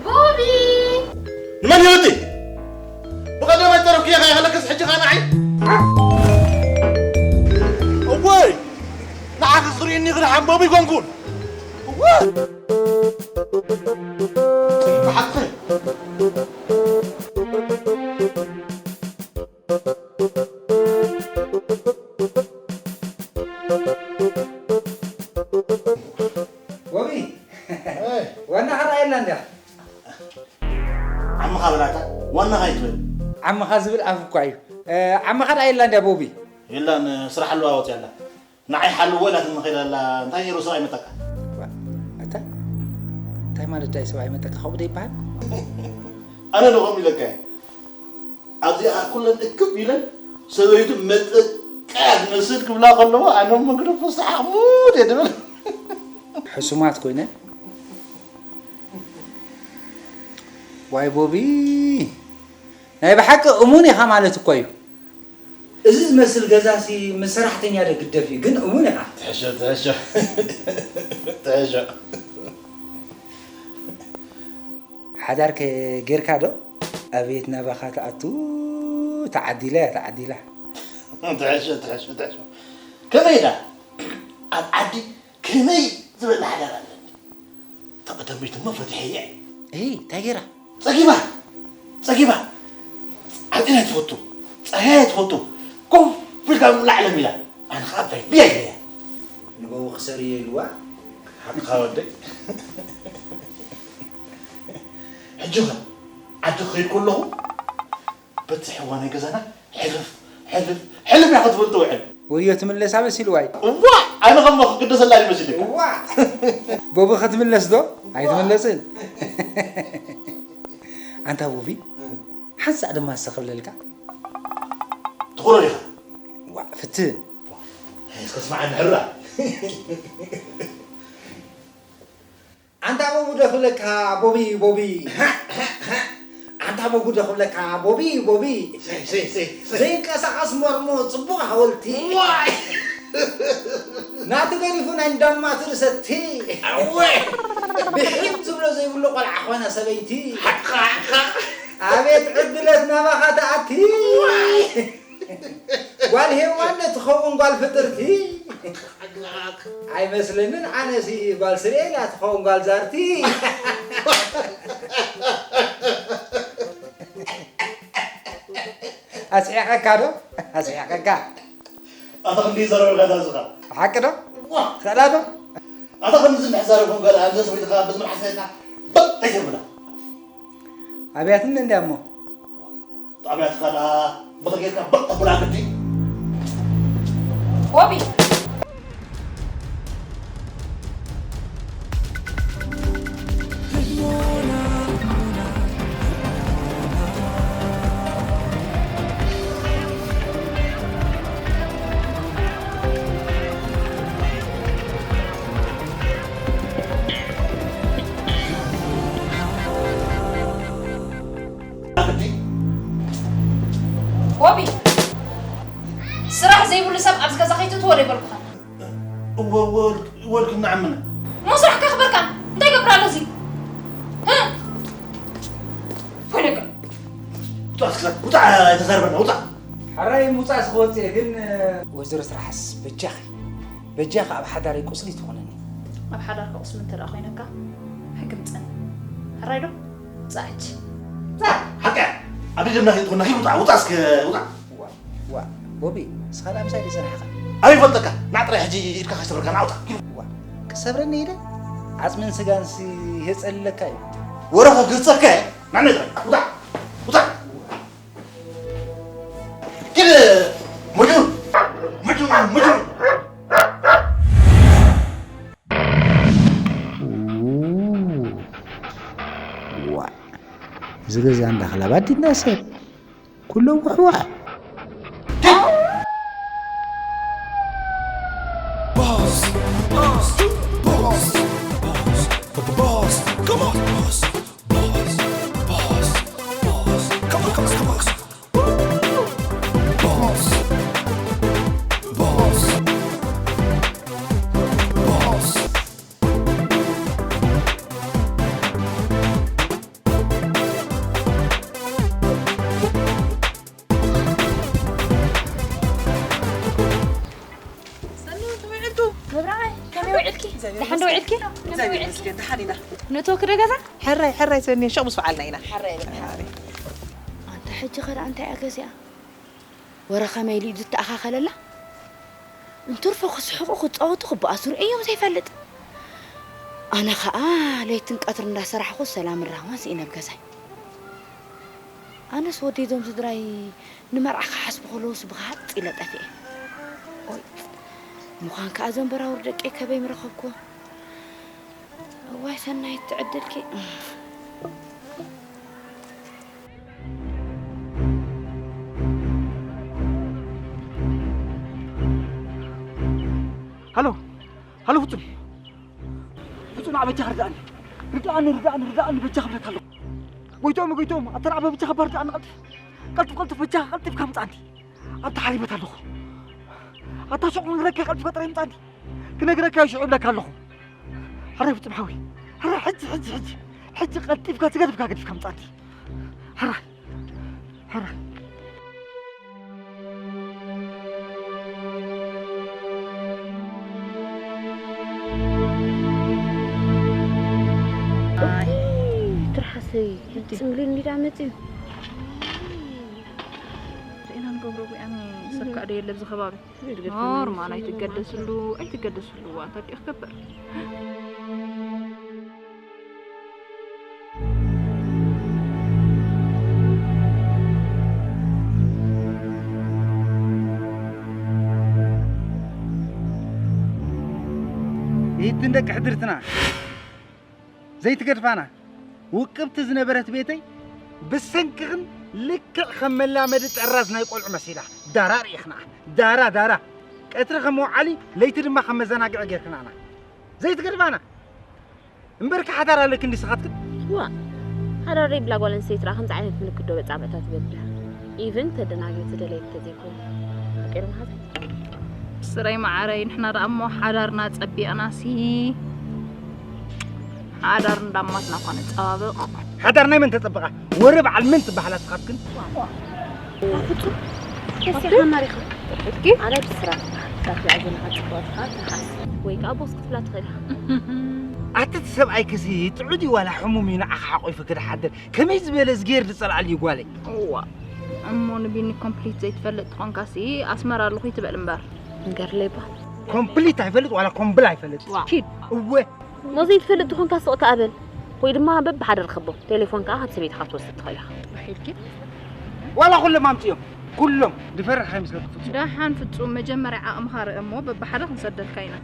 ቦቢ! ንመን ህይወቲ? ብቐደም ኣይጠረፍክያ ከይሃለክስ ሕጂ ኸኣ ንዓይ? እወይ! ንዓኺ ዝርእየኒ ክድሓን ቦቢ ኣይኮንኩን። እወ! ብሓቂ። ቦቢ፣ ኣይ። ዋናኻ ርኣየላ እንድያ። ዓምኻ በላታ፣ ዋናኻ ኣይትበል። ዓምኻ ዝብል ኣፍ እኳ እዩ። እ፣ ዓምኻ ርኣየላ እንድያ ቦቢ። የላን፣ ስራሕ ኣለዋ ወፅያ ኣላ። ንዓይ ሓልዎ ኢላትኒ ከይዳ ኣላ፣ እንታይ ነይሩ ሰብኣይ መጠካ? ዋ፣ ኣታ፣ እንታይ ማለት ዳይ ሰብኣይ መጠካ ከምኡ ዶ ይበሃል? ኣነ ዶ ከምኡ ኢለካ እየ? ኣብዚኣ ኩለን እክብ ኢለን ሰበይቱ መጠቃ ትመስል ክብላ ከለዎ፣ ኣነ እሞ ግደፎ፣ ሰሓቕ ሙት እየ ድብል። ሕሱማት ኮይነን። ዋይ ቦቢ፣ ናይ ብሓቂ እሙን ኢኻ ማለት እኮ እዩ። እዚ ዝመስል ገዛሲ ምስ ሰራሕተኛ ዶ ግደፍ እዩ፣ ግን እሙን ኢኻ። ትሕሾ፣ ትሕሾ። ትሕሾ። ሓዳር ከ ጌርካ ዶ? ኣቤት ናባኻ ትኣቱ፣ ተዓዲላ እያ፣ ተዓዲላ። ትሕሾ፣ ትሕሾ፣ ትሕሾ። ከመይ ኢላ? ኣብ ዓዲ ከመይ ዝበለ ሓዳር ኣለኒ? እታ ቀዳመይቲ እሞ ፈቲሐያ እየ። እይ፣ እንታይ ገይራ? ጸጊባ! ጸጊባ! ዓጺና ትፈቱ፣ ጸሃያ ትፈቱ፣ ኮፍ ኢልካ ምብላዕ ለሚዳ። ኣነ ኸኣ ባይ ብያይ ኢለያ። ንበቡ ክሰር እየ ኢልዋ። ሓቅኻ ወደይ። ሕጂ ኸ ዓዲ ክኸይድ ከለኹ በቲ ሕዋ ናይ ገዛና ሕልፍ፣ ሕልፍ፣ ሕልፍ ኢኻ ክትብል ትውዕል። ወዮ ትምለሳ መሲልዋ እዩ። እዋ! ኣነ ኸሞ ክግደሰላ እዩ መሲልካ። እዋ! ቦቢ ኸትምለስ ዶ? ኣይትምለስን። ኣንታ ቦቢ፣ እም። ሓንሳእ ድማ እስኸ ክብለልካ። ትኾኖ ዲኻ? ዋ፣ ፍትን። እስከ ስማዓኒ ሕራ። ኣንታ ቦቢ ዶ ክብለካ፣ ቦቢ፣ ቦቢ። ኣንታ ቦቢ ዶ ክብለካ፣ ቦቢ፣ ቦቢ። ሰይ፣ ሰይ፣ ሰይ፣ ሰይ። ዘይንቀሳቐስ መርሞ ጽቡቕ ሃወልቲ። ዋይ! ናቱ ገዲፉ ናይ እንዳማቱ ርሰቲ። ኣወ! ብሒም ዝብሎ ዘይብሉ ቆልዓ ኾነ ሰበይቲ። ሓቕኻ፣ ሓቕኻ። ኣቤት ዕድለት ናባኻ ተኣቲ። ዋይ! ጓል ሄዋን ዶ ትኸውን ጓል ፍጥርቲ? ኣይመስለንን፣ ኣነሲ ጓል ስርኤል እያ ትኸውን ጓል ዛርቲ። ኣስሒቐካ ዶ? ኣስሒቐካ። ኣታ ክንዲ ዘረብካ ዛዝኻ። ሓቂ ዶ? ዋ! ክእላ ዶ? ኣታ ከምዚ እንድሕር ዛረብኩም ጋር ኣንዘ ሰበይትኻ በዚ መልሓስካ ኢልካ በጥ ኣይተብላ። ኣብያትኒ እንድያ እሞ። ጣብያ ትኸዳ፣ ቦታ ጌርካ በቕ ተብላ ግዲ። ቦቢ! ቦቢ፣ ስራሕ ዘይብሉ ሰብ ኣብዚ ገዛ ከይትእትዎ ዶ ይበልኩኻ? እወ፣ እወ፣ ወልክና ዓምና። እሞ ስራሕካ ክበርካ እንታይ ይገብር ኣሎ እዚ? ህ? ፈለጋ። ተዛርበና ውፃእ። ሕራይ ምውፃእ ስክወፅእ ግን። ወይዘሮ ስራሕስ በጃኺ፣ በጃኺ ኣብ ሓዳረይ ቁስሊ ትኾነኒ። ኣብ ሓዳርካ ቁስሊ እንተ ደኣ ኮይነካ፣ ሕጊ ምፀን። ሕራይ ዶ? ውፃእ ሕጂ። ውፃእ! ሓቂ እያ። ኣብ ደምና ከይትኾና፣ ውፃእ፣ ውፃእ እስከ፣ ውፃእ። ዋ፣ ዋ፣ ቦቢ፣ ንስኻ ደኣ ምሳይ ዶ ጸኒሕኻ? ኣበይ ይፈልጠካ? ናዕ ጥራይ ሕጂ ኢድካ ከይሰብረካ፣ ናዕ ውፃእ። ዋ፣ ክሰብረኒ ኢለ? ዓጽምን ስጋንሲ የጸልለካ እዩ። ወረኻ ክግጸካ እየ። ናዕ ጥራይ፣ ውፃእ፣ ውፃእ። ኪድ፣ ምጁ፣ ምጁ፣ ምጁ። ዋ፣ እዚ ገዛ እንዳ ክላባት ድና ሰብ? ኩሎም ውሕዋሕ። Boss, boss, boss, boss, boss, come on, boss, boss, boss, boss, come on, come on, come on, boss, boss, boss. ሰኑ፣ ከመይ ውዕልቱ? መብራዓይ፣ ከመይ ውዕልኪ? ደሓን ዶ ውዕልኪ? ከመይ ውዕልኪ? ደሓን ኢና። ንእተወኪ ዶ ገዛ? ሕራይ፣ ሕራይ ሰኒ፣ ሸቕ ምስ በዓልና ኢና። ሕራይ፣ ሕራይ። ኣንታ ሕጂ ኸ ደኣ እንታይ እያ ገዚኣ? ወረ ኸመይ ኢሉ እዩ ዝተኣኻኸለላ? እንትርፎ ክስሕቑ፣ ክጻወቱ፣ ክበኣሱ ርእዮም ዘይፈልጥ። ኣነ ኸኣ ለይትን ቀትርን እንዳሰራሕኹ ሰላምን ራህዋን ስኢነ ኣብ ገዛይ። ኣነስ ወደይ እዞም ስድራይ ንመርዓ ክሓስቡ ከለውስ ብሃጽ ኢለ ጠፊኤ። ኦይ፣ ምዃን ከኣ እዞም በራውር ደቀይ ከበይ ምረኸብኩዎም። እዋይ ሰናይት ትዕድልኪ። ሃሎ፣ ሃሎ ፍጹም። ፍጹም፣ ንዓ በጃኻ ርድኣኒ። ርድኣኒ፣ ርድኣኒ፣ ርድኣኒ በጃኻ እብለካ ኣለኹ። ጎይትኦም፣ ጎይትኦም፣ ኣታ ንዓ በጃኻ እባ ርድኣኒ ቀልጥፍ። ቀልጥፍ፣ ቀልጥፍ፣ በጃኻ ቀልጢፍካ ምጻኒ። ኣብታ ሓሪበት ኣለኹ። ኣታ ሱቕ ክነግረካ ቀልጢፍካ ጥራይ ምጻኒ። ክነግረካ እዩ ሽዑ እብለካ ኣለኹ። ሕራይ ፍጹም ሓወይ። ሕራይ ሕጂ፣ ሕጂ፣ ሕጂ። ሕጂ ቀልጢፍካ ዝገድፍካ ገዲፍካ ምጻኒ። ሕራይ። ሕራይ። ኣይ፣ ትርሓሰይ፣ ሕጂ ጽምብሊል እንዲዳ መጽዩ። ርኢና ንገብሮ ጉያሚ ሰካእ ዶ የለ ኣብዚ ከባቢ? ኖርማል፣ ኣይትገደስሉ፣ ኣይትገደስሉ፣ እዋ፣ እንታይ ዲኡ ክገብር? ይህትን ደቂ ሕድርትና ዘይትገድፋና ውቅብቲ ዝነበረት ቤተይ ብሰንክኽን ልክዕ ከም መላመዲ ጠራዝ ናይ ቆልዑ መሲላ ዳራ ርኢኽና። ዳራ፣ ዳራ። ቀትሪ ከም መውዓሊ፣ ለይቲ ድማ ከም መዘናግዒ ጌርክናና። ዘይትገድፋና። እምበርከ ሓዳር ኣለኪ እንዲ ስኻትክን? ዋ፣ ሓዳር ዘይብላ ጓል ኣንስተይቲ ደኣ ከምዚ ዓይነት ምልክት ዶ በጻብዕታ ትገብር? ኢቭን ተደናግሪ ትደለየ እንተዘይኮይኑ። ፍቅር መሓዛ። ስረይ መዓረይ፣ ንሕና ደኣ እሞ ሓዳርና ጸቢቕናሲ፣ ሓዳር እንዳማትና እኳ ነጸባብቕ። ሓዳር ናይ መን ተጸብቓ? ወረ በዓል መን ትበሃላ ስኻትክን? ኣፍጹም፣ ከሲኻ ማሪኻ። ሕድጊ? ኣነ ብስራት ትበሃል። ካብ ዝኣዘንኻ ጽቡቕትኻ ትሓስ። ወይ ከኣ ቦስ ክትብላ ትኽእል ኢኻ። ኣቲ እቲ ሰብኣይ ከሲ ጥዑይ ድዩ ዋላ ሕሙም እዩ ንዓኻ ሓቑፉ ክድሓድር? ከመይ ዝበለ ዝገይር ዝጸልኣሉ እዩ ጓለይ? እዋ፣ እሞ ንቢኒ ኮምፕሊት ዘይትፈልጥ ትኾንካሲ ኣስመራ ኣለኹ ይትበል እምበር። ንገርለይ እባ። ኮምፕሊት ኣይፈልጥ ዋላ ኮምብል ኣይፈልጥ። ዋ። ኪድ። እወ። እሞ ዘይትፈልጥ ትኾንካ ስቕ ከኣ በል። ወይ ድማ በብሓደ ርኸቦም። ቴሌፎን ከኣ ካብ ሰበይትኻ ክትወስድ ትኽእል ኢኻ። ዋላ ኩሎም ኣምጽኦም። ኩሎም። ድፈርሕ ኣይመስለኩም ፍጹም። ደሓን ፍጹም፣ መጀመርያ ዓቕምኻ ርእ እሞ በብሓደ ክንሰደልካ ኢና።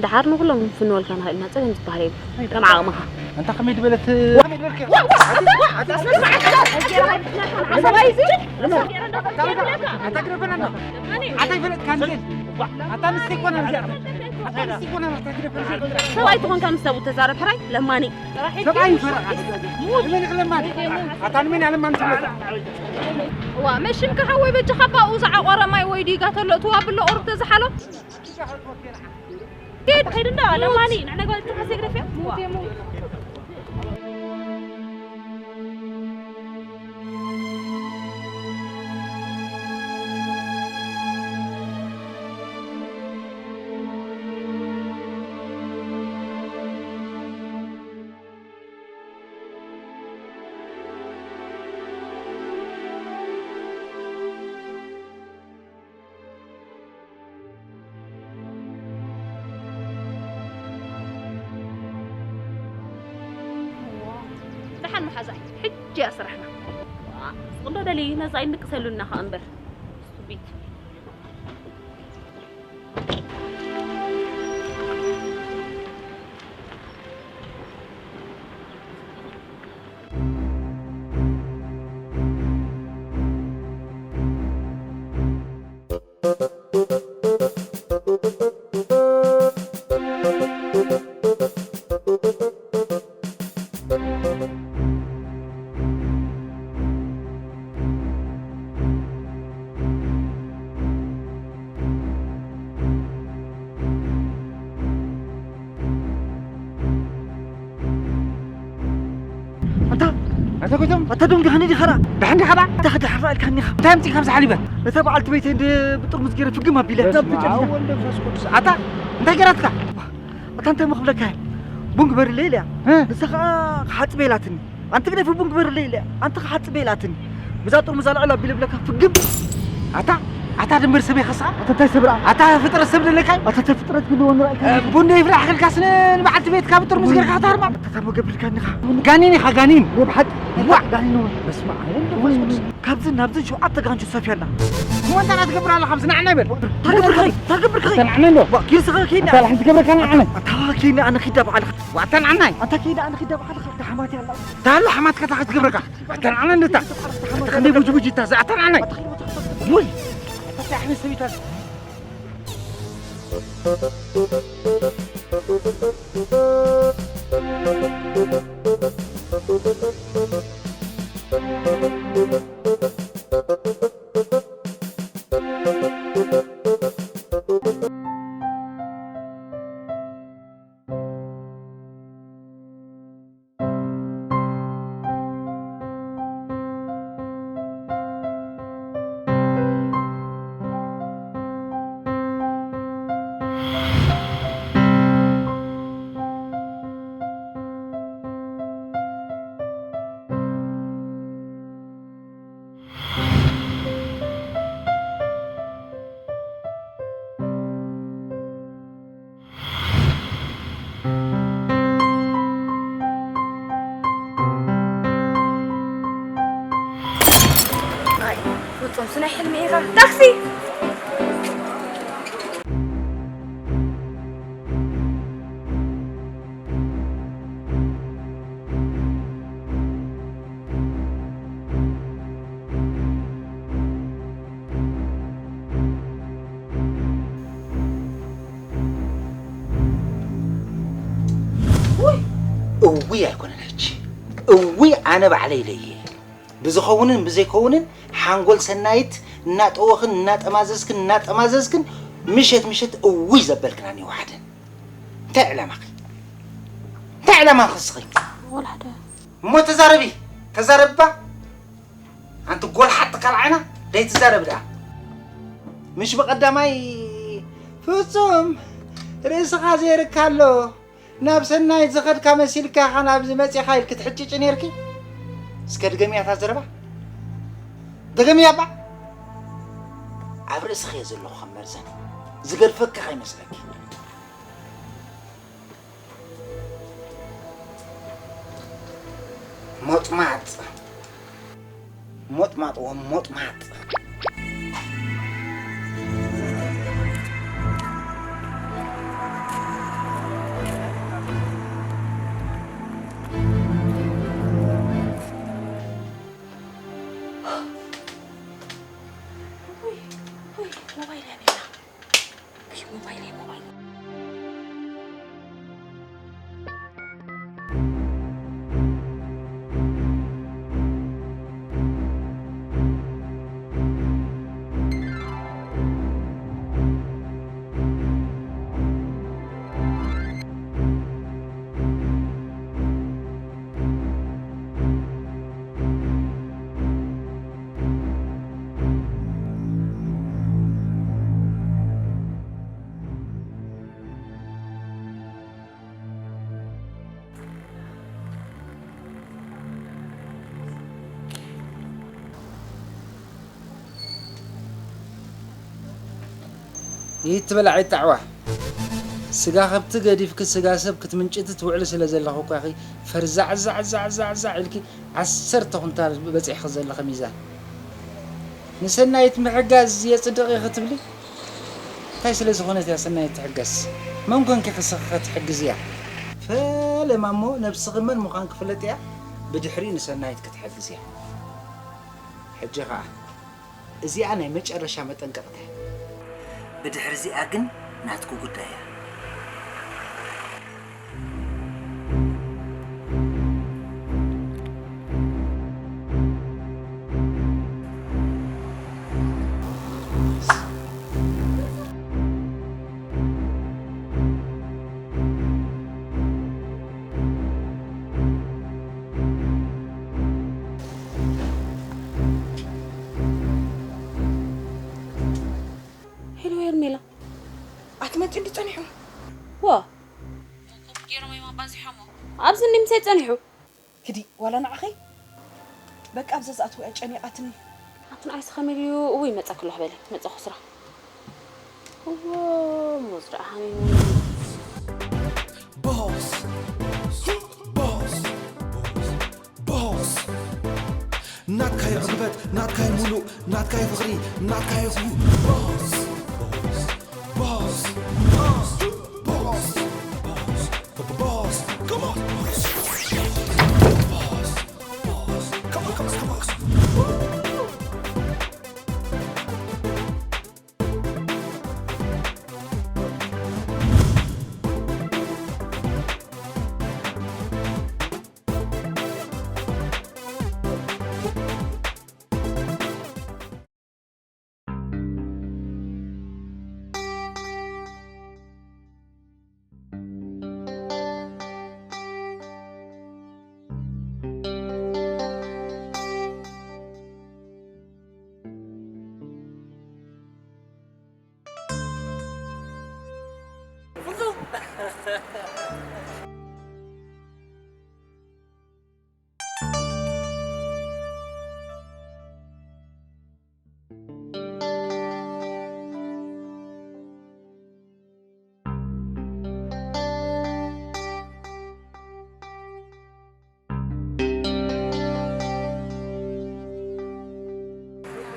ደሓር ንኹሎም ክንፍንወልካ ንኽእል ኢና፣ ጸገም ዝበሃል የብሉን። ከም ዓቕምኻ። ኣንታ ከመይ ዝበለት ኣታ ግረፈና እንዶ። ኣታ ይፈለጥካ እንዴ? ኣታ ንስቲ ኮና እዚኣ። ኣታ ንስቲ ኮና ኣታ ግረፈና። ሰብኣይ ትኾንካ ምስ ሰብኡ ተዛረብ ሕራይ ለማኒ። ሰብኣይ ይፈረቕ። ንመን ኢኺ ለማኒ? ኣታ ንመን እያ ለማኒ ትብሎ? ዋ፣ መሽም ከሓወይ በጃኻ ባኡ ዝዓቖረ ማይ ወይ ዲጋ ተሎ እትዋ ብሎ ቁሩብ ተዝሓሎ። ሂድ፣ ሂድ እንዳ ለማኒ፣ ንዕና ጓል ትሓሴ ግደፍያ። ሙት፣ ሙት። መሓዛይ፣ ሕጂ እያ ስራሕና። ዋ፣ ስቕ ዶ ደሊ፣ ነዛ ኣይንቅሰሉ እና ኸኣ እምበር። ስቱቢድ። ኣታ ኣታ ጎይቶም ኣታ ዶንጊ ኸኒ ዲኻ ዳ? ብሕንዲ ኸዳ? ኣታ ኸዲ ሓራ ኢልካኒ ኻ። እንታይ ኣምጺእካ ኣብዚ ሓሊበ? ነታ በዓልቲ ቤተይ እንደ ብጥርሙዝ ገይረ ፍግም ኣቢለ። በስመ ኣብ ወወልድ ወመንፈስ ቅዱስ። ኣታ እንታይ ገይራትካ? ኣታ እንታይ መኽብለካ እየ? ቡን ግበርለይ ኢለያ። እ? ንሳ ኸኣ ክሓጽበ ኢላትኒ። ኣንቲ ግደፊ ቡን ግበርለይ ኢለያ። ኣንቲ ክሓጽበ ኢላትኒ። ብዛ ጥርሙዝ ኣልዕል ኣቢለ ብለካ ፍግም። ኣታ ኣታ ድምር ሰብ ይኸሳ። ኣታ እንታይ ሰብ ረኣ? ኣታ ፍጥረት ሰብ ደለካ? ኣታ እንታይ ፍጥረት ክልዎ ንረኣይካ? ቡን ይፍላሕ ክልካስ ንበዓልቲ ቤትካ ብጥርሙዝ ጌርካ ታርማ። ኣታ መገብርካኒ ኻ። ጋኒን ኢኻ ጋኒን። ብሓቂ ዋ! ጋኒን ነው። በስመ ኣብ ወወልድ ወመንፈስ ቅዱስ። ካብዚ ናብዚ ሸውዓተ ጋንቹ ሰፍያና። እሞ እንታይ ትገብር ኣለኻ? ኣብዚ ንዓና ይበል። ታገብር ኸይ ታገብር ኸይ። ንዓና እንዶ። ዋ ኪርሰኻ ከይና። ኣታ ላሕን ትገብረካ ንዓና። ኣታ ከይና ኣነ ኺዳ በዓልኻ። ዋ ኣታ ንዓናይ። ኣታ ከይና ኣነ ኺዳ በዓልኻ። ተሓማት ያላ። ታላ ሓማትካ ታኸ ትገብረካ። ኣታ ንዓና እንዶ ታ። ኣታ ክንደይ ቡጅ ቡጅ ይታዘ። ኣታ ንዓናይ። ውይ። ኣታ ኣሕነ ሰቢታ። ኣይ፣ ፍጹም ስናይ ሕልሚ ኢኻ። ታክሲ! እውይ ኣይኮነን ሕጂ። እውይ ኣነ ባዕለይ ኢለየ። ብዝኸውንን ብዘይከውንን ሓንጎል ሰናይት እናጠወኽን እናጠማዘዝክን እናጠማዘዝክን ምሸት ምሸት እውይ ዘበልክናኒ ወሓደን። እንታይ ዕላማኺ? እንታይ ዕላማኺ እስኺ? ወላ ሓደ። እሞ ተዛረቢ፣ ተዛረብባ። ኣንቲ ጎልሓጥ ካልዓይና ደይ ትዛረብ ደኣ። ምሽ ብቐዳማይ ፍጹም ርእስኻ ዘይርካ ኣሎ። ናብ ሰናይት ዝኸድካ መሲልካ ኢኻ ናብዚ መጺኻ ኢልኪ ትሕጭጪ ነይርኪ። እስከ ድገምያ እታ ዘረባ። ደገምያ እባ። ኣብ ርእስኺ እየ ዘለኹ ከም መርዘን። ዝገድፈኪ ከይመስለኪ። ሞጥማጥ ሞጥማጥ ወሞጥማጥ። ውይ፣ ውይ፣ ሞባይል ያኔና። ውይ፣ ሞባይል፣ ሞባይል። ይትበላዕ ይጣዕዋ። ስጋ ከብቲ ገዲፍኪ ስጋ ሰብ ክትምንጭቲ ትውዕሊ ስለ ዘለኺ እኳ ኢኺ ፈርዛዕ ዛዕ ዛዕ ዛዕ ዛዕ ኢልኪ ዓሰርተ ኩንታል በጺሕኺ ዘለኺ ሚዛን። ንሰናይት ምሕጋዝ የጽድቕ እዩ ክትብሊ? እንታይ ስለ ዝኾነት እያ ሰናይት ትሕገዝ? መን ኮንኪ ክስኺ ክትሕግዝያ? ፈለማ እሞ ነብስኺ መን ምዃንኪ ፍለጥያ፣ ብድሕሪኡ ንሰናይት ክትሕግዝያ። ሕጂ ኸኣ እዚኣ ናይ መጨረሻ መጠንቀቕታ እያ። ብድሕሪ እዚኣ ግን ናትኪ ጉዳይ እያ። ሄሎ ሄርሜላ። ኣትመጪ እንዲ ጸኒሑ? ዋ። ኮፍ ገይሮም እዮም ኣባዚሖሞ። ኣብዚ እኒ ምሳይ ጸኒሑ። ክዲ ዋላ ንዓኸይ? በቃ ኣብዛ ዝኣትወ እያ ጨኒቓትኒ። ኣቲ ንዓይስ ከመይ ድዩ? እውይ መጸ ክሎ ሕበለ። መጸ ኹስራ። እዎ፣ ሞዝ ደኣ ሃኒኑ። Boss, boss, boss. ናትካይ ዕግበት፣ ናትካይ ሙሉእ፣ ናትካይ ፍቕሪ፣ ናትካይ ኹ-፣ boss, boss, boss, boss, boss, boss, come on, boss, boss, boss, come on, come on, come on.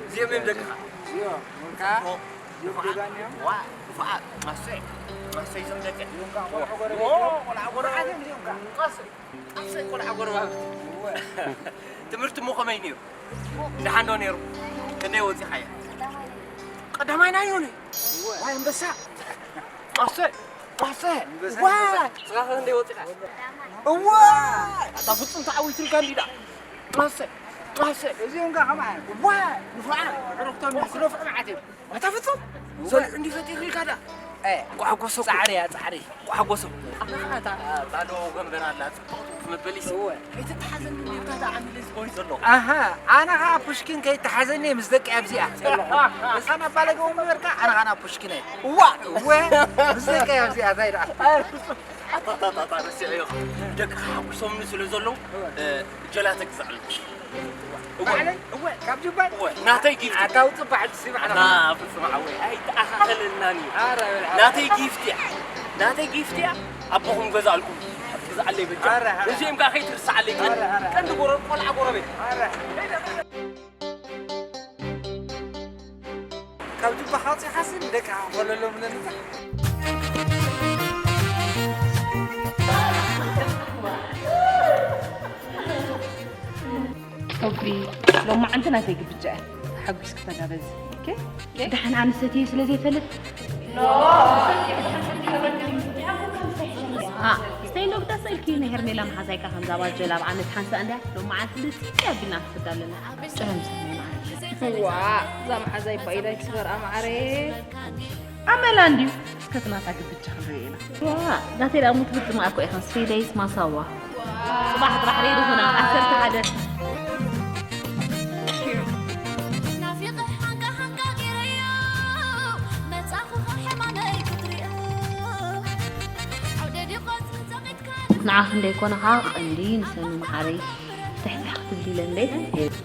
እዚኦም እዮም ደቅኻ። እዚኦም፣ እዚኦም ዋ፣ ደጋን እዮም። ዋ፣ ፉዓት፣ ማሰይ፣ ማሰይ እዞም ደቂ። እዚኦም ከዓ ቆልዑ ጎረቤት እዮም። ዋ፣ ቆልዓ ጎረቤት። ፉዓት እዮም እዚኦም ከዓ። ማሰይ፣ ማሰይ ቆልዓ ጎረባብቲ። እወ። ትምህርቲ እሞ ከመይ ነይሩ? ደሓን ዶ ነይሩ? ክንደይ ወፂኻዮ? ቀዳማይ ናይ ዮኒ። እወ። ዋይ ኣንበሳ። ኣሰይ፣ ኣሰይ። ኣንበሳ፣ ዋ! ኣንበሳ። ስራኸ ክንደይ ወፂኻ? እወ! ኣታ ፍጹም ተዓዊትልካ እንዲዳ። ኣሰይ፣ ኣሰይ። እዚኦም ከ ከማይ። ዋ! ንፉዓት። ዕሩኽቶም ስለ ፍዕማዓት እዮም። ኣታ ፍጹም። እወ። ሰሊሑ እንዲ ፈጢርልካ ዳ። እ። ጓሕጎሶ። ጻዕሪ እያ፣ ጻዕሪ። ጓሕጎሶ። ኣታ፣ ኣታ፣ ኣታ ዶ ገንበር ኣላ፣ ጽቡቕ ትመበሊስ። እወ። ከይትተሓዘኒ ኔርካ ተዓሚለ ዝጎይ ዘሎ። ኣሃ፣ ኣነ ኸዓ ፑሽኪን ከይተሓዘኒ ምስ ደቂ ኣብዚኣ። እሳና ባለገው ምበርካ፣ ኣነ ኸዓ ፑሽኪን እየ። እዋ፣ እወ፣ ምስ ደቂ ኣብዚኣ፣ እንታይ ደኣ? ኣታ፣ ኣታ፣ ኣታ፣ ኣታ፣ ረሲዐዮ። ደቂ ሓጉሶምኒ ስለ ዘለዉ፣ እወ። እ፣ ጀላተ ግዛዕሉ። እወ፣ ባዕለይ? እወ። ካብ ጁባይ? እወ፣ ናተይ ጊፍት። ኣታ ውጽእ በዓል ስምዓና። ኣታ ፍጹም ሓወይ፣ ኣይተኣኻኸለልናን እዩ። ኣረ፣ በል፣ ኣረ። ናተይ ጊፍት እያ። ናተይ ጊፍት እያ። ኣቦኹም ገዛእልኩም። ግዛዓለይ በጃ። ኣረ፣ ኣረ። እዚኦም ከኣ ከይትርስዓለይ። ቀንዲ፣ ኣረ፣ ኣረ። ቀንዲ ጎረ-፣ ቆልዓ ጎረቤት። ኣረ። ካብ ጁባ ካውጺኻሲ ንደቅኻ ኮለሎም ነንታ። ኦኬ፣ ሎማዓንቲ ናተይ ግብጃ እያ። ተሓጒስኪ ተጋበዚ። ኦኬ? ደሓን ኣነ ሰትየ ስለ ዘይፈልጥ። ኖ! አ፣ ስተይ ሎግ ደስ ኢልኪ ንሄርሜላ መሓዛይካ ከምዛ ባጀላ ኣብ ዓመት ሓንሳእ እንድያ ሎማዓንቲ ብጥዕሚ ኣቢልና ንፍዳ ኣለና። ጨረም ሰናይ መዓልቲ። ዋ፣ እዛ መሓዛይ ባይዳይ ትስበር ኣማዕረ። ኣመላ እንድዩ። እስከ ትናታ ግብጃ ክንርኢ ኢና። ዋ፣ ናተይ ደኣ ሙት ብጥማእ እኮ ኢኸን። ስሪ ደይስ ማሳዋ። ጽባሕ ጥራሕ ሬዲ ኹና፣ ዓሰርተ ሓደ። ናፊቐ ሓንካ ሓንካ ገይረዮ፣ መጻኹ ከም ሕማመይ ክትሪኦ። ዓውደ ዲቆስ ንጸቒጥካ ንዓኺ እንደይኮነ ኸኣ ቀንዲ ንሰኑ መዓረይ ትሕትሕ ክትብሊ ኢለ እንዴ።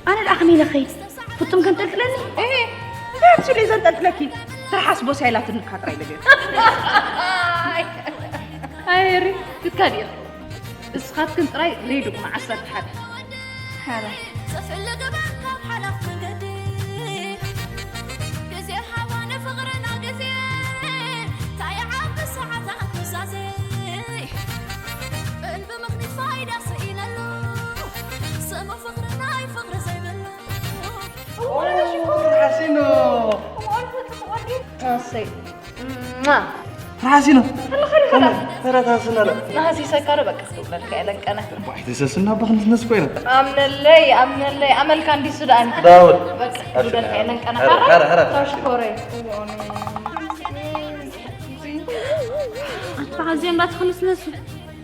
ኣነ ደኣ ከመይ ኢለ ኸይድ? ፍጹም ከንጠልጥለኒ? እሄ፣ እንታይ ኣምሲሉ እዩ ዘንጠልጥለኪ? ትርሓስ ቦስያ ኢላትኒ እካ ጥራይ ኢለ ገይረ። ኣይ ሪ ትካል እዩ። እስኻትክን ጥራይ ሬድኩም ዓሰርተ ሓደ። ሓራ ጽፍል ግበር ካብ ሓላፍ መንገዲ ግዜ ሃባ ንፍቕርና ግዜ ታይዓቢ ሰዓታት ኑዛዜ በል ብምኽኒት ፋይዳ ስኢነሉ ስሙ ፍቕሪ ናይ ፍቕሪ ዘይብሉ ሓሲኖ ኣሰይ ሓሲኖ ተረታስናለ ናሃሲሰካ ዶ በቃ ክብለልካ የለቀነ ባሕቲ ሰስና በኽንትነስ ኮይና ኣምነለይ ኣምነለይ ኣመልካ እንዲሱ ደኣኒ ዳውድ በቃ ክብለልካ የለቀነ ሐረ፣ ሐረ፣ ሐረ። ተሽኮረይ ኣዝዮም እንዳትኽንስነሱ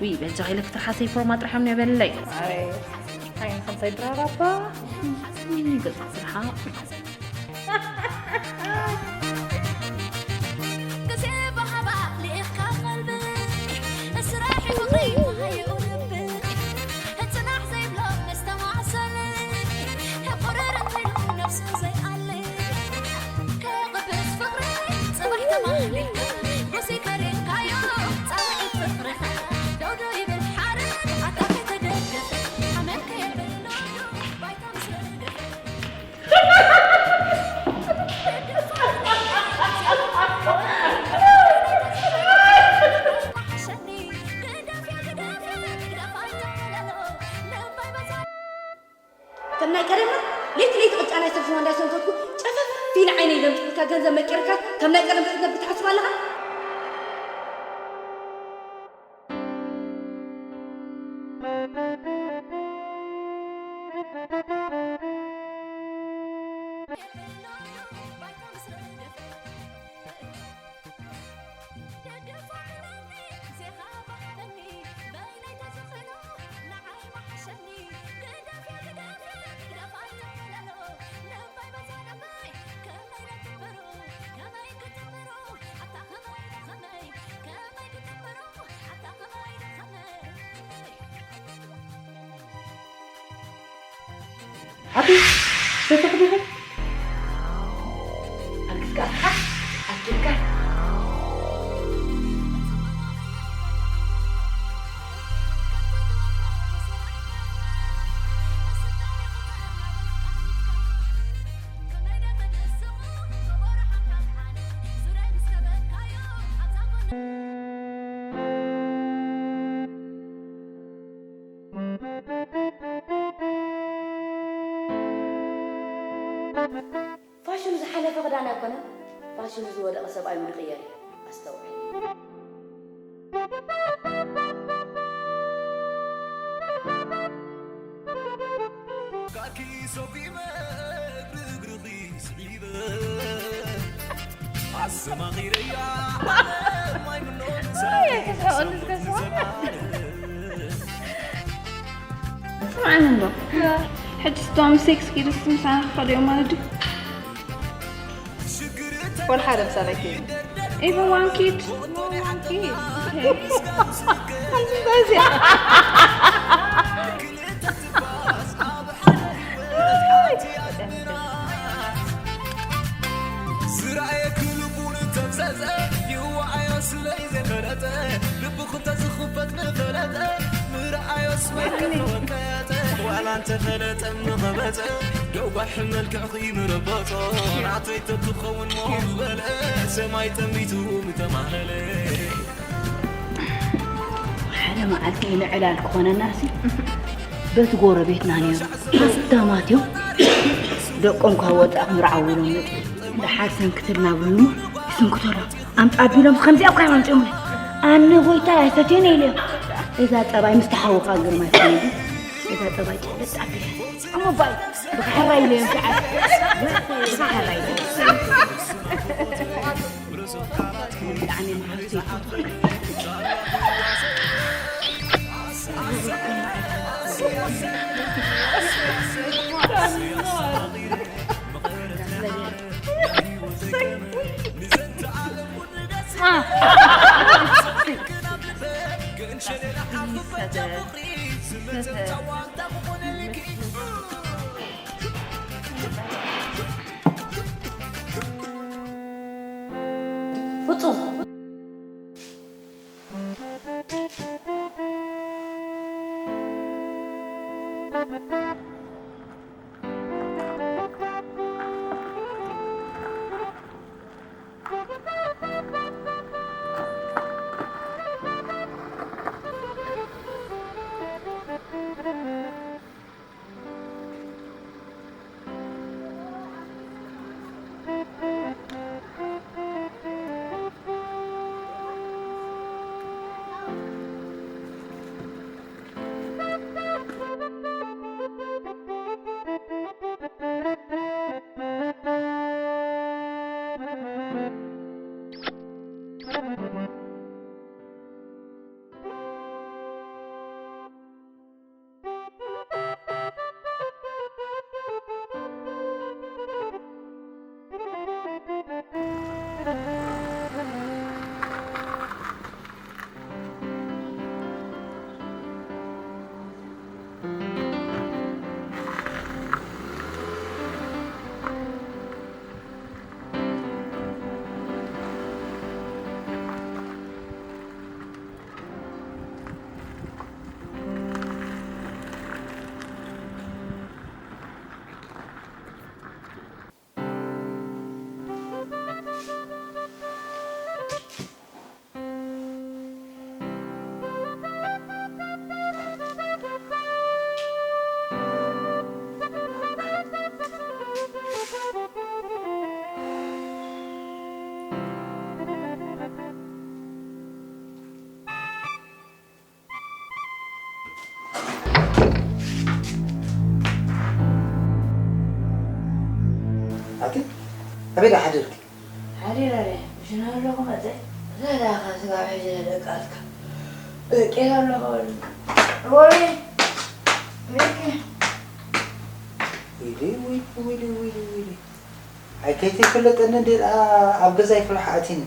ውይ በጃ ኢለ ክትርሓሰይ ፎርማ ጥርሖም ነበለይ ኣይን ከምሳይ ድራራባ ገጽ ክትርሓ ግዜ ብሃባ ልኢኽካ ቀልቢ ስራሕ ፍቕሪ ተሃይኡ ልቢ ጽናሕ ዘይብሎ መስተማሰሊ ሕቁርር እንተይሉ ነብሱ ዘይኣሊ ከቕብስ ፍቕሪ ጽባሕ ተማሊልካ ጉሲ ከሪእካዮ ጻውዒት ፍቕርኻ ደውደው ይብል ሓረግ ኣታ ከይተደገፈ ኣመል ከየብሎ ባይታ ምስ ረገፈ ከም ናይ ቀደምና ለይቲ ለይቲ ቅጫ ናይ ሰብ ሽዋ እንዳሰንከትኩ ጨፈፍ ኢለ ዓይነይ ዘምጥልካ ገንዘብ መቂርካ ከም ናይ ቀደም ክትነብር ትሓስብ ኣለኻ? ሓቲ ተተኽዲኸ ኣልክስካ ኣትካ ኣትካ ፋሽኑ ዝሓለፈ ክዳን ኣይኮነን፣ ፋሽኑ ዝወደቐ ሰብኣይ እውን ይቕየር እዩ። ኣስተውዕል። ስምዓኒ እንዶ ሕጂ ስቶም ሴክስ ኪድስ ምሳና ክኸዱ እዮም ማለት ድዩ? ወላ ሓደ ምሳና ይከይድ Even one kid? No one kid. Okay. ዝረኣየኪ ልቡ ንተምዘዘ ይዋዓዮ ስለይ ዘፈረጠ ልብኹ እንተዝኽፈት ምፈለጠ ምርኣዮስ ወይ ከተወቀጠ ዋላ እንተፈለጠ ምኸበጠ ደጓሕ መልክዕኺ ምረበጦ ናተይ ተትኸውን ሞ ምበለ ሰማይ ጠሚቱ ምተማህለለ ሓደ መዓልቲ ንዕላል ክኾነና ሲ በቲ ጎረቤትና ነይሩ ሃብታማት እዮም ደቆም ካብ ወፃእ ክምርዓው ኢሎም መፁ ደሓር ሰንክትልና ብሉሞ ይስንክተሎም ኣምፃ ቢሎም ከምዚኣ እኳ እዮም ኣምፂኦምለ ኣነ ጎይታ ኣይሰትዮን ኢለ እዛ ፀባይ ምስ ተሓወኻ ግርማ ትነቢ እዛ ፀባይ ጨለጥ ኣቢለ እሞ ባይ ብካሕራይ ኢለ እዮም ከዓ ብካሕራይ ኢለ ፍጹም ኣቲ ኣበይ ደኣ ሓዲርኪ? ሓዲረ ረ፣ ምሽና ኣለኹ መጸ። ዘላኻ ስጋብ ሕጂ ደቃትካ። ደቂረ ኣለኹ። ሮቢ፣ ቤኪ። ዊሊ፣ ዊሊ፣ ዊሊ፣ ዊሊ፣ ዊሊ። ኣይ ከይተይፈለጠኒ እንዴ ደኣ ኣብ ገዛ ይፍልሖ ኣቲኒ።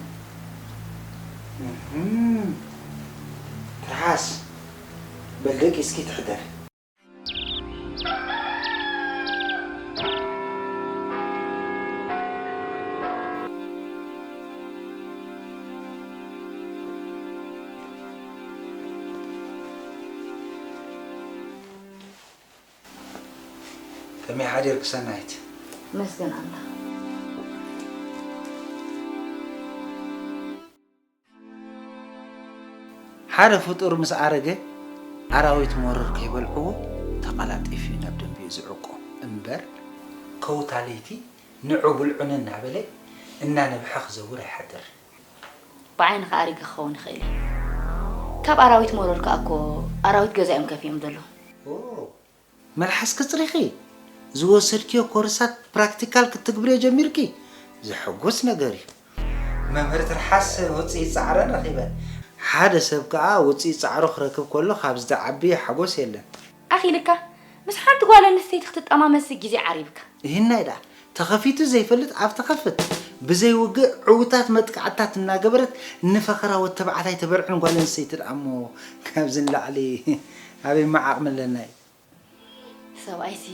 እህም። ትርሓስ። በል ደቂስኪ ትሕደር። ከመይ ሓዲርኪ ሰናይት? መስገን ኣምላኽ። ሓደ ፍጡር ምስ ኣረገ ኣራዊት መረር ከይበልዕዎ ተቐላጢፉ እዩ ናብ ደንቢኡ ዝዕቆ እምበር፣ ከውታ ለይቲ ንዑ ብልዑኒ እናበለ እናነብሐ ክዘውር ኣይሓድርን። ብዓይኒ ከኣ ኣሪገ ክኸውን ይኽእል እዩ። ካብ ኣራዊት መረር ከኣ እኮ ኣራዊት ገዛ እዮም ከፊኦም ዘለዉ። ኦ፣ መልሓስኪ ጽሪኺ ዝወሰድክዮ ኮርሳት ፕራክቲካል ክትትግብርዮ ጀሚርኪ፣ ዘሐጉስ ነገር እዩ። መምህር ትርሓስ ውጽኢት ጻዕረን ረኺበን። ሓደ ሰብ ከኣ ውጽኢት ጻዕሩ ክረክብ ከሎ ካብዚ ዝዓቢ ሓጎስ የለን። ኣኺልካ፣ ምስ ሓንቲ ጓል ኣንስተይቲ ክትጠማመስ ግዜ ዓሪብካ። ይህናይ ደኣ፣ ተኸፊቱ ዘይፈልጥ ኣፍ ትኸፍት። ብዘይ ውግእ ዕውታት መጥቃዕትታት እናገበረት ንፈኸራ ወዲ ተባዕታይ ተበርዕን ጓል ኣንስተይቲ ደኣ እሞ ካብዚ ንላዕሊ ኣበይ ዓቕሚ ኣለና እዩ? ሰብኣይሲ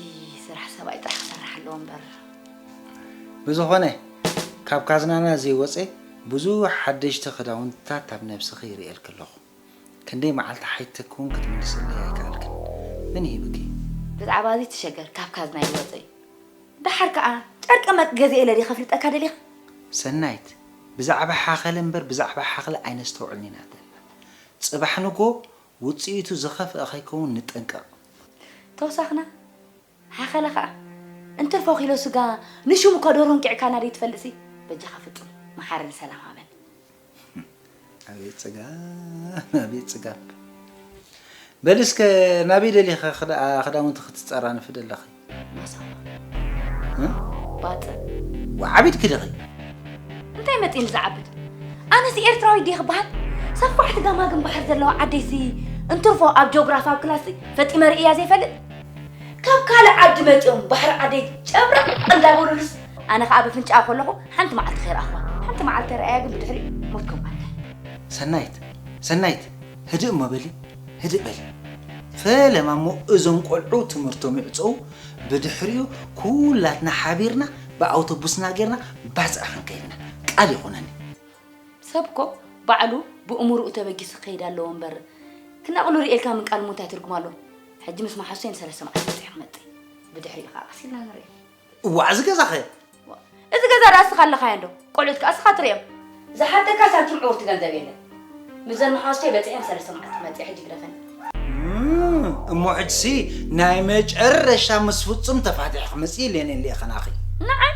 ስራሕ ሰብኣይ ጥራሕ ክሰርሕ ኣለዎ እምበር። ብዝኾነ፣ ካብ ካዝናና ዘይወፀ ብዙሕ ሓደሽቲ ክዳውንትታት ኣብ ነብስኺ ይርእየልኪ ኣለኹ። ክንደይ መዓልቲ ሓቲተኪ እውን ክትምልስለይ ኣይከኣልክን። መን ይህብኪ? ብዛዕባ እዚ ትሸገር፣ ካብ ካዝና ይወፀ እዩ። ደሓር ከኣ ጨርቂ መጥ ገዚኤ ኢለ ድየ ከፍልጠካ ደሊኻ? ሰናይት፣ ብዛዕባ ሓኸለ እምበር ብዛዕባ ሓኽሊ ኣይነስተውዕልን ኢና ዘለና። ጽባሕ ንግሆ ውጽኢቱ ዝኸፍአ ከይከውን ንጠንቀቕ። ተወሳኽና፣ ሓኸለ ኸኣ እንትርፎ ኪሎ ስጋ ንሽሙ እኳ ደርሆ እንቂዕካና ደይትፈልጥሲ፣ በጃኻ ፍጹም መሓረኒ ሰላም ሃበኒ። ኣቤት ጽጋብ፣ ኣቤት ጽጋብ። በሊ እስከ ናበይ ደሊኸ ክዳ-፣ ክዳውንቲ ክትጸራንፊ ደለኺ? ማሳዋ። እ? ባጽዕ። ወዓቢት ክድኺ? እንታይ መጺእኒ ዝዓብድ? ኣነሲ ኤርትራዊ ድየ ክበሃል? ሰፋሕቲ ገማግም ባሕሪ ዘለዋ ዓደይሲ እንትርፎ ኣብ ጂኦግራፊ ኣብ ክላስሲ ፈጢመ ርእያ ዘይፈልጥ? ካብ ካልእ ዓዲ መጺኦም ባሕሪ ዓደይ ጨብረቕ እንዳበሉሉስ ኣነ ኸኣ በፍንጫኣ ከለኹ ሓንቲ መዓልቲ ከይረኣኽዋ። ሓንቲ መዓልቲ ረኣያ ግን ብድሕሪኡ ሞት ከም ኣንተ። ሰናይት፣ ሰናይት፣ ህድእ እሞ በሊ፣ ህድእ በሊ። ፈለማ እሞ እዞም ቆልዑ ትምህርቶም ይዕጸዉ፣ ብድሕሪኡ ኩላትና ሓቢርና ብኣውቶቡስና ጌርና ባጽዕ ክንከይድ ኢና። ቃል ይኹነኒ። ሰብ እኮ ባዕሉ ብእምርኡ ተበጊሱ ክኸይድ ኣለዎ እምበር፣ ክነቕሉ ርእየልካ ምንቃል እሞ እንታይ ትርጉም ኣለዎ? ሕጂ ምስ መሓዙተይ ንሰለስተ መዓልቲ በጺሐ ክመጽእ። ብድሕሪኡ ኸኣ ቀስ ኢልና ንርኢ። እዋእ፣ እዚ ገዛኸ? ዋ፣ እዚ ገዛ ደኣ እስኻ ኣለኻዮ እንዶ? ቆልዑት ከኣ እስኻ ትርእዮም። ዝሓተካ ሳንቲም ዕውርቲ ገንዘብ የለን። ምስዘን መሓዙተይ በጺሐ ንሰለስተ መዓልቲ ክመጽእ፣ ሕጂ ግደፈኒ። እም፣ እሞ ሕጅሲ ናይ መጨረሻ ምስ ፍጹም ተፋቲሐ ክመጽእ ኢለ እየ ከናኺ። ንዓይ?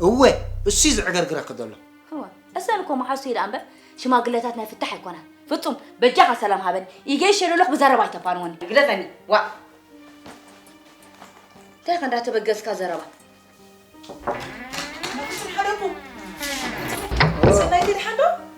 እወ፣ እሱ እዩ ዝዕገርግረኪ ዘሎ። እወ፣ እሰን እኮ መሓዙተይ ደኣ እምበር ሽማግለታት ናይ ፍታሕ ኣይኮናን። ፍጹም፣ በጃኻ ሰላም ሃበኒ። ኢገይሸ ለሎኽ ብዘረባ ኣይተፋንወኒ። ግደፈኒ። ዋእ። እንታይ ኢኻ እንዳተበገስካ ዘረባ? ፍጹም ሓደርኩ። ሰናይቲ ድሓን ዶ?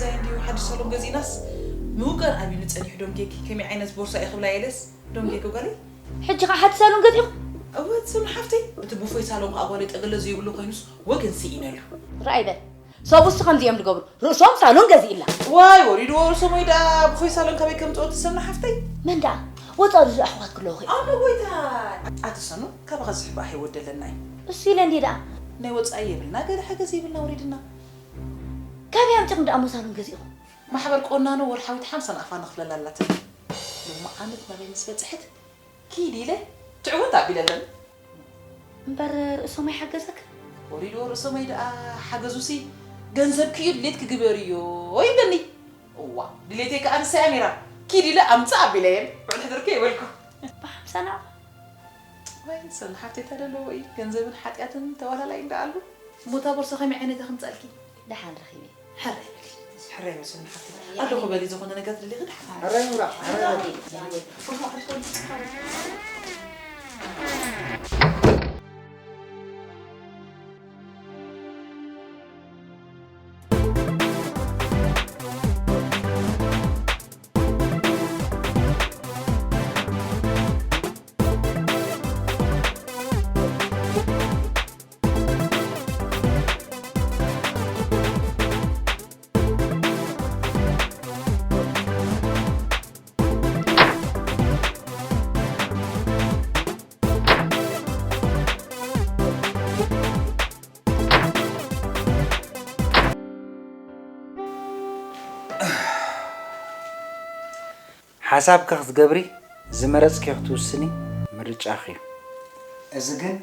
ገዛይ እንድዩ ሓድሽ ሳሎን ገዚእናስ ምውጋር ኣብዩኒ ጸኒሑ። ዶም ጌኪ ከመይ ዓይነት ቦርሳ እዩ ክብላ ኢለስ ዶም ጌኪ ጓለይ። ሕጂ ኸዓ ሓድሽ ሳሎን ገዚእኹም? እወ፣ ሰኑ ሓፍተይ፣ እቲ ብፎይ ሳሎን ከዓ ጓለይ ጠገለ ዘይብሉ ኮይኑስ ወገን ስኢነሉ። ርኣይ በል፣ ሰብኡስ ከምዚኦም ዝገብሩ፣ ርእሶም ሳሎን ገዚእላ። ዋይ፣ ወሪድዎ ርእሶም ወይ ደኣ ብፎይ ሳሎን ካበይ ከምጽኦ ትሰምና ሓፍተይ? መን ደኣ? ወጻኢ ዝኣሕዋት ክለዉ ኸ? ኣነ ጎይታ፣ ኣቲ ሰኑ፣ ካባኻ ዝሕባእ ህይወት ደለና እዩ። እሱ ኢለ እንዴ ደኣ? ናይ ወጻኢ የብልና፣ ገለ ሓገዝ የብልና ወሪድና። ካበይ ኣምጺኹም ደኣ እሞ ሳሎን ገዚእኹም? ማሕበር ቆናኖ ወርሓዊት ሓምሳ ናቕፋ ንኽፍለላ ኣላትና። ሎሚ ዓመት ናበይ ምስ በጽሐት፣ ኪድ ኢለ ትዕወት ኣቢለለን። እምበር ርእሶም ኣይሓገዘክ? ወሪድዎ ርእሶመይ ደኣ ሓገዙሲ ገንዘብኪ እዩ ድሌትኪ ግበርዮ ይብለኒ። እዋ ድሌተይ ከኣ ንሳ እያ ነይራ። ኪድ ኢለ ኣምጽእ ኣቢለየን። ውዕል ሕደርኪ ይበልኩ። ብሓምሳ ናቕፋ? ወይ ሰኑ ሓፍተይ ተደለዎ እዩ። ገንዘብን ሓጢኣትን ተዋላላይ እንዳኣሉ። እሞ እታ ቦርሳ ከመይ ዓይነት እያ ከምጻልኪ? ደሓን ረኺበ። ሕራይ በሊ፣ ሕራይ በሊ ሰኑ ሓፍተይ። ኣለኹ በሊ፣ ዝኾነ ነገር ትደልዪ ደሓን። ሕራይ ምብራቕ፣ ሕራይ በሊ። ሓሳብኪ ክትገብሪ ዝመረጽክዮ ክትውስኒ ምርጫኺ እዩ። እዚ ግን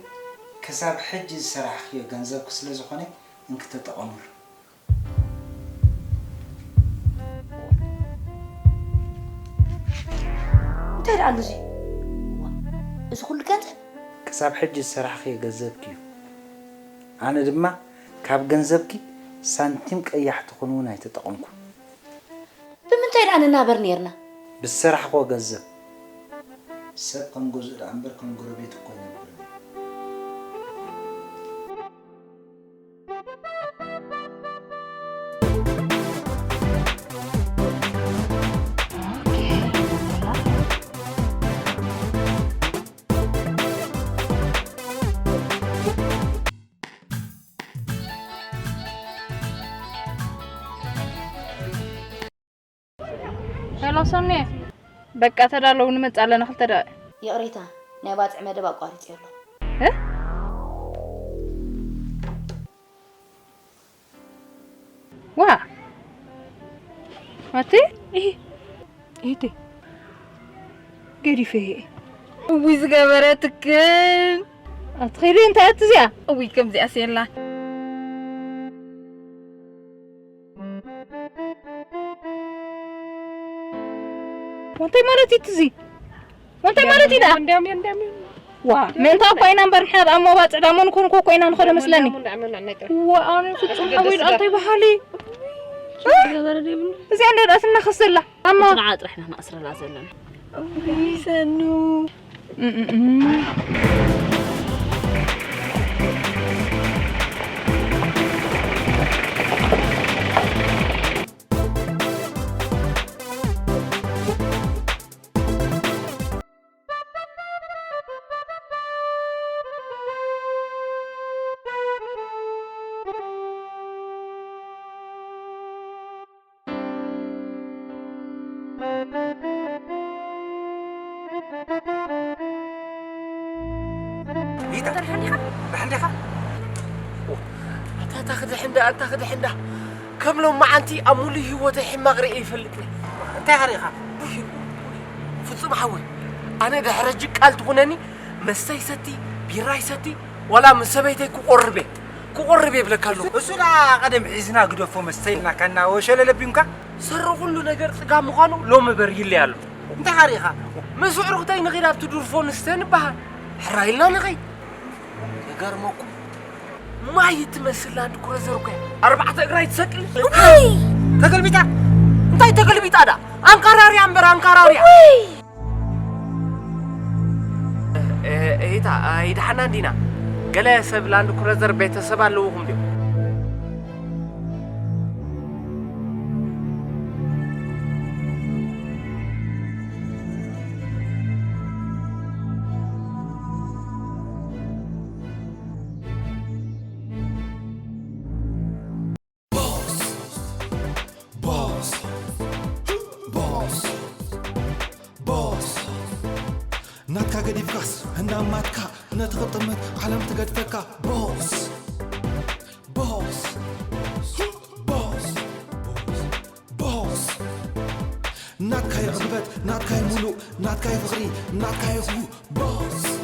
ክሳብ ሕጂ ዝሰራሕክዮ ገንዘብኪ ስለ ዝኾነ እንክትጠቐምሉ። እንታይ ደኣ ኣሎ እዚ? እዚ ኩሉ ገንዘብ? ክሳብ ሕጂ ዝሰራሕክዮ ገንዘብኪ እዩ። ኣነ ድማ ካብ ገንዘብኪ ሳንቲም ቀያሕ ትኹን እውን ኣይተጠቐምኩን። ብምንታይ ደኣ ንናበር ኔርና? ብዝሰራሕክዎ ገንዘብ ሰብ ከም ገዝኡ ደኣ እምበር ከም ጎረቤት እኮ ኣይነብርን። ሄሎ ሰኔ፣ በቃ ተዳለዉ፣ ንመጽእ ኣለና፣ ክልተ ደቂቕ። ይቕሬታ፣ ናይ ባጽዕ መደብ ኣቋሪጸ ኣለኹ። እ? ዋ! ኣቲ? ኢሂ። ኢሂ። ገዲፈ። እውይ ዝገበረትክን። ኣትኸይዲ እንታይ ኣቲ እዚኣ? እውይ ከምዚኣስ የላን። እንታይ ማለት እዩ እቲ እዚ? እንታይ ማለት እዩ ደኣ? እንዲያም፣ እንዲያም፣ እንዲያም። ዋ፣ ምእንታ እኮ ኢና እምበር ንሕና ደኣ እሞ ባጽዕ ደኣ እሞ ንኮን እኮ ኢና ንኸዶ መስለኒ። እንዲያም፣ እንዲያም፣ እንዲያም። ዋ፣ ኣነ ፍጹም ሓወይ ደኣ እንታይ በሃሊ? ዝገበረ ዘይብሉ። እዚኣ እንዶ ደኣ ትናኸስ ዘላ። ኣማ። ንዓ ጥራሕ ኢና ነኣስረላ ዘለና። እውይ፣ ሰኑ። እም፣ እም፣ እም። ሪታ፣ ደሓን ዲኻ? ደሓን ዲኻ? ኦ፣ ኣታ፣ ኣታ ክድሕን ዳ፣ ኣታ ክድሕን ዳ። ከም ሎማዓንቲ ኣብ ሙሉእ ህይወተይ ሕማቕ ርእየ ይፈልጥን። እንታይ ኢኻ ርኢኻ? ውይ፣ ፍጹም ሓወይ፣ ኣነ ድሕሪ ሕጂ ቃል ትኹነኒ፣ መስተ ይሰቲ፣ ቢራ ይሰቲ፣ ዋላ ምስ ሰበይተይ ክቆርብ እየ፣ ክቆርብ እየ ይብለካ ኣለኹ። እሱ ደኣ ቀደም ሒዝና ግደፎ መስተ ኢልናካ እና ወሸለለ ቢንካ። ሰሪ ኩሉ ነገር ጽጋብ ምዃኑ ሎሚ በሪህለይ ኣሎ። እንታይ ኢኻ ርኢኻ? ምስ ኣዕሩኽተይ ንኺድ ኣብቲ ዱርፎ ንስተ ንበሃል። ሕራይ ኢልና ንኸይድ። ይገርመኩም። ማይ እትመስል ላንድ ክሩዘር እኮ እያ። ኣርባዕተ እግራ ኣይትሰቅል። ውይ! ተገልቢጣ? እንታይ ተገልቢጣ ደኣ? ኣንካራርያ እምበር ኣንካራርያ። ውይ! እታ ኣይደሓና እንዲና። ገለ ሰብ ላንድ ክሮዘር ቤተሰብ ኣለውኹም ድዩ? Boss, boss, boss, boss. ናትካ ገዲፍካስ ህናማትካ ነቲ ክጥምት ዓለም ትገድፈካ። Boss, boss, boss, boss. ናትካይ ዕግበት፣ ናትካይ ሙሉእ፣ ናትካይ ፍቕሪ፣ ናትካይ ኹ። Boss.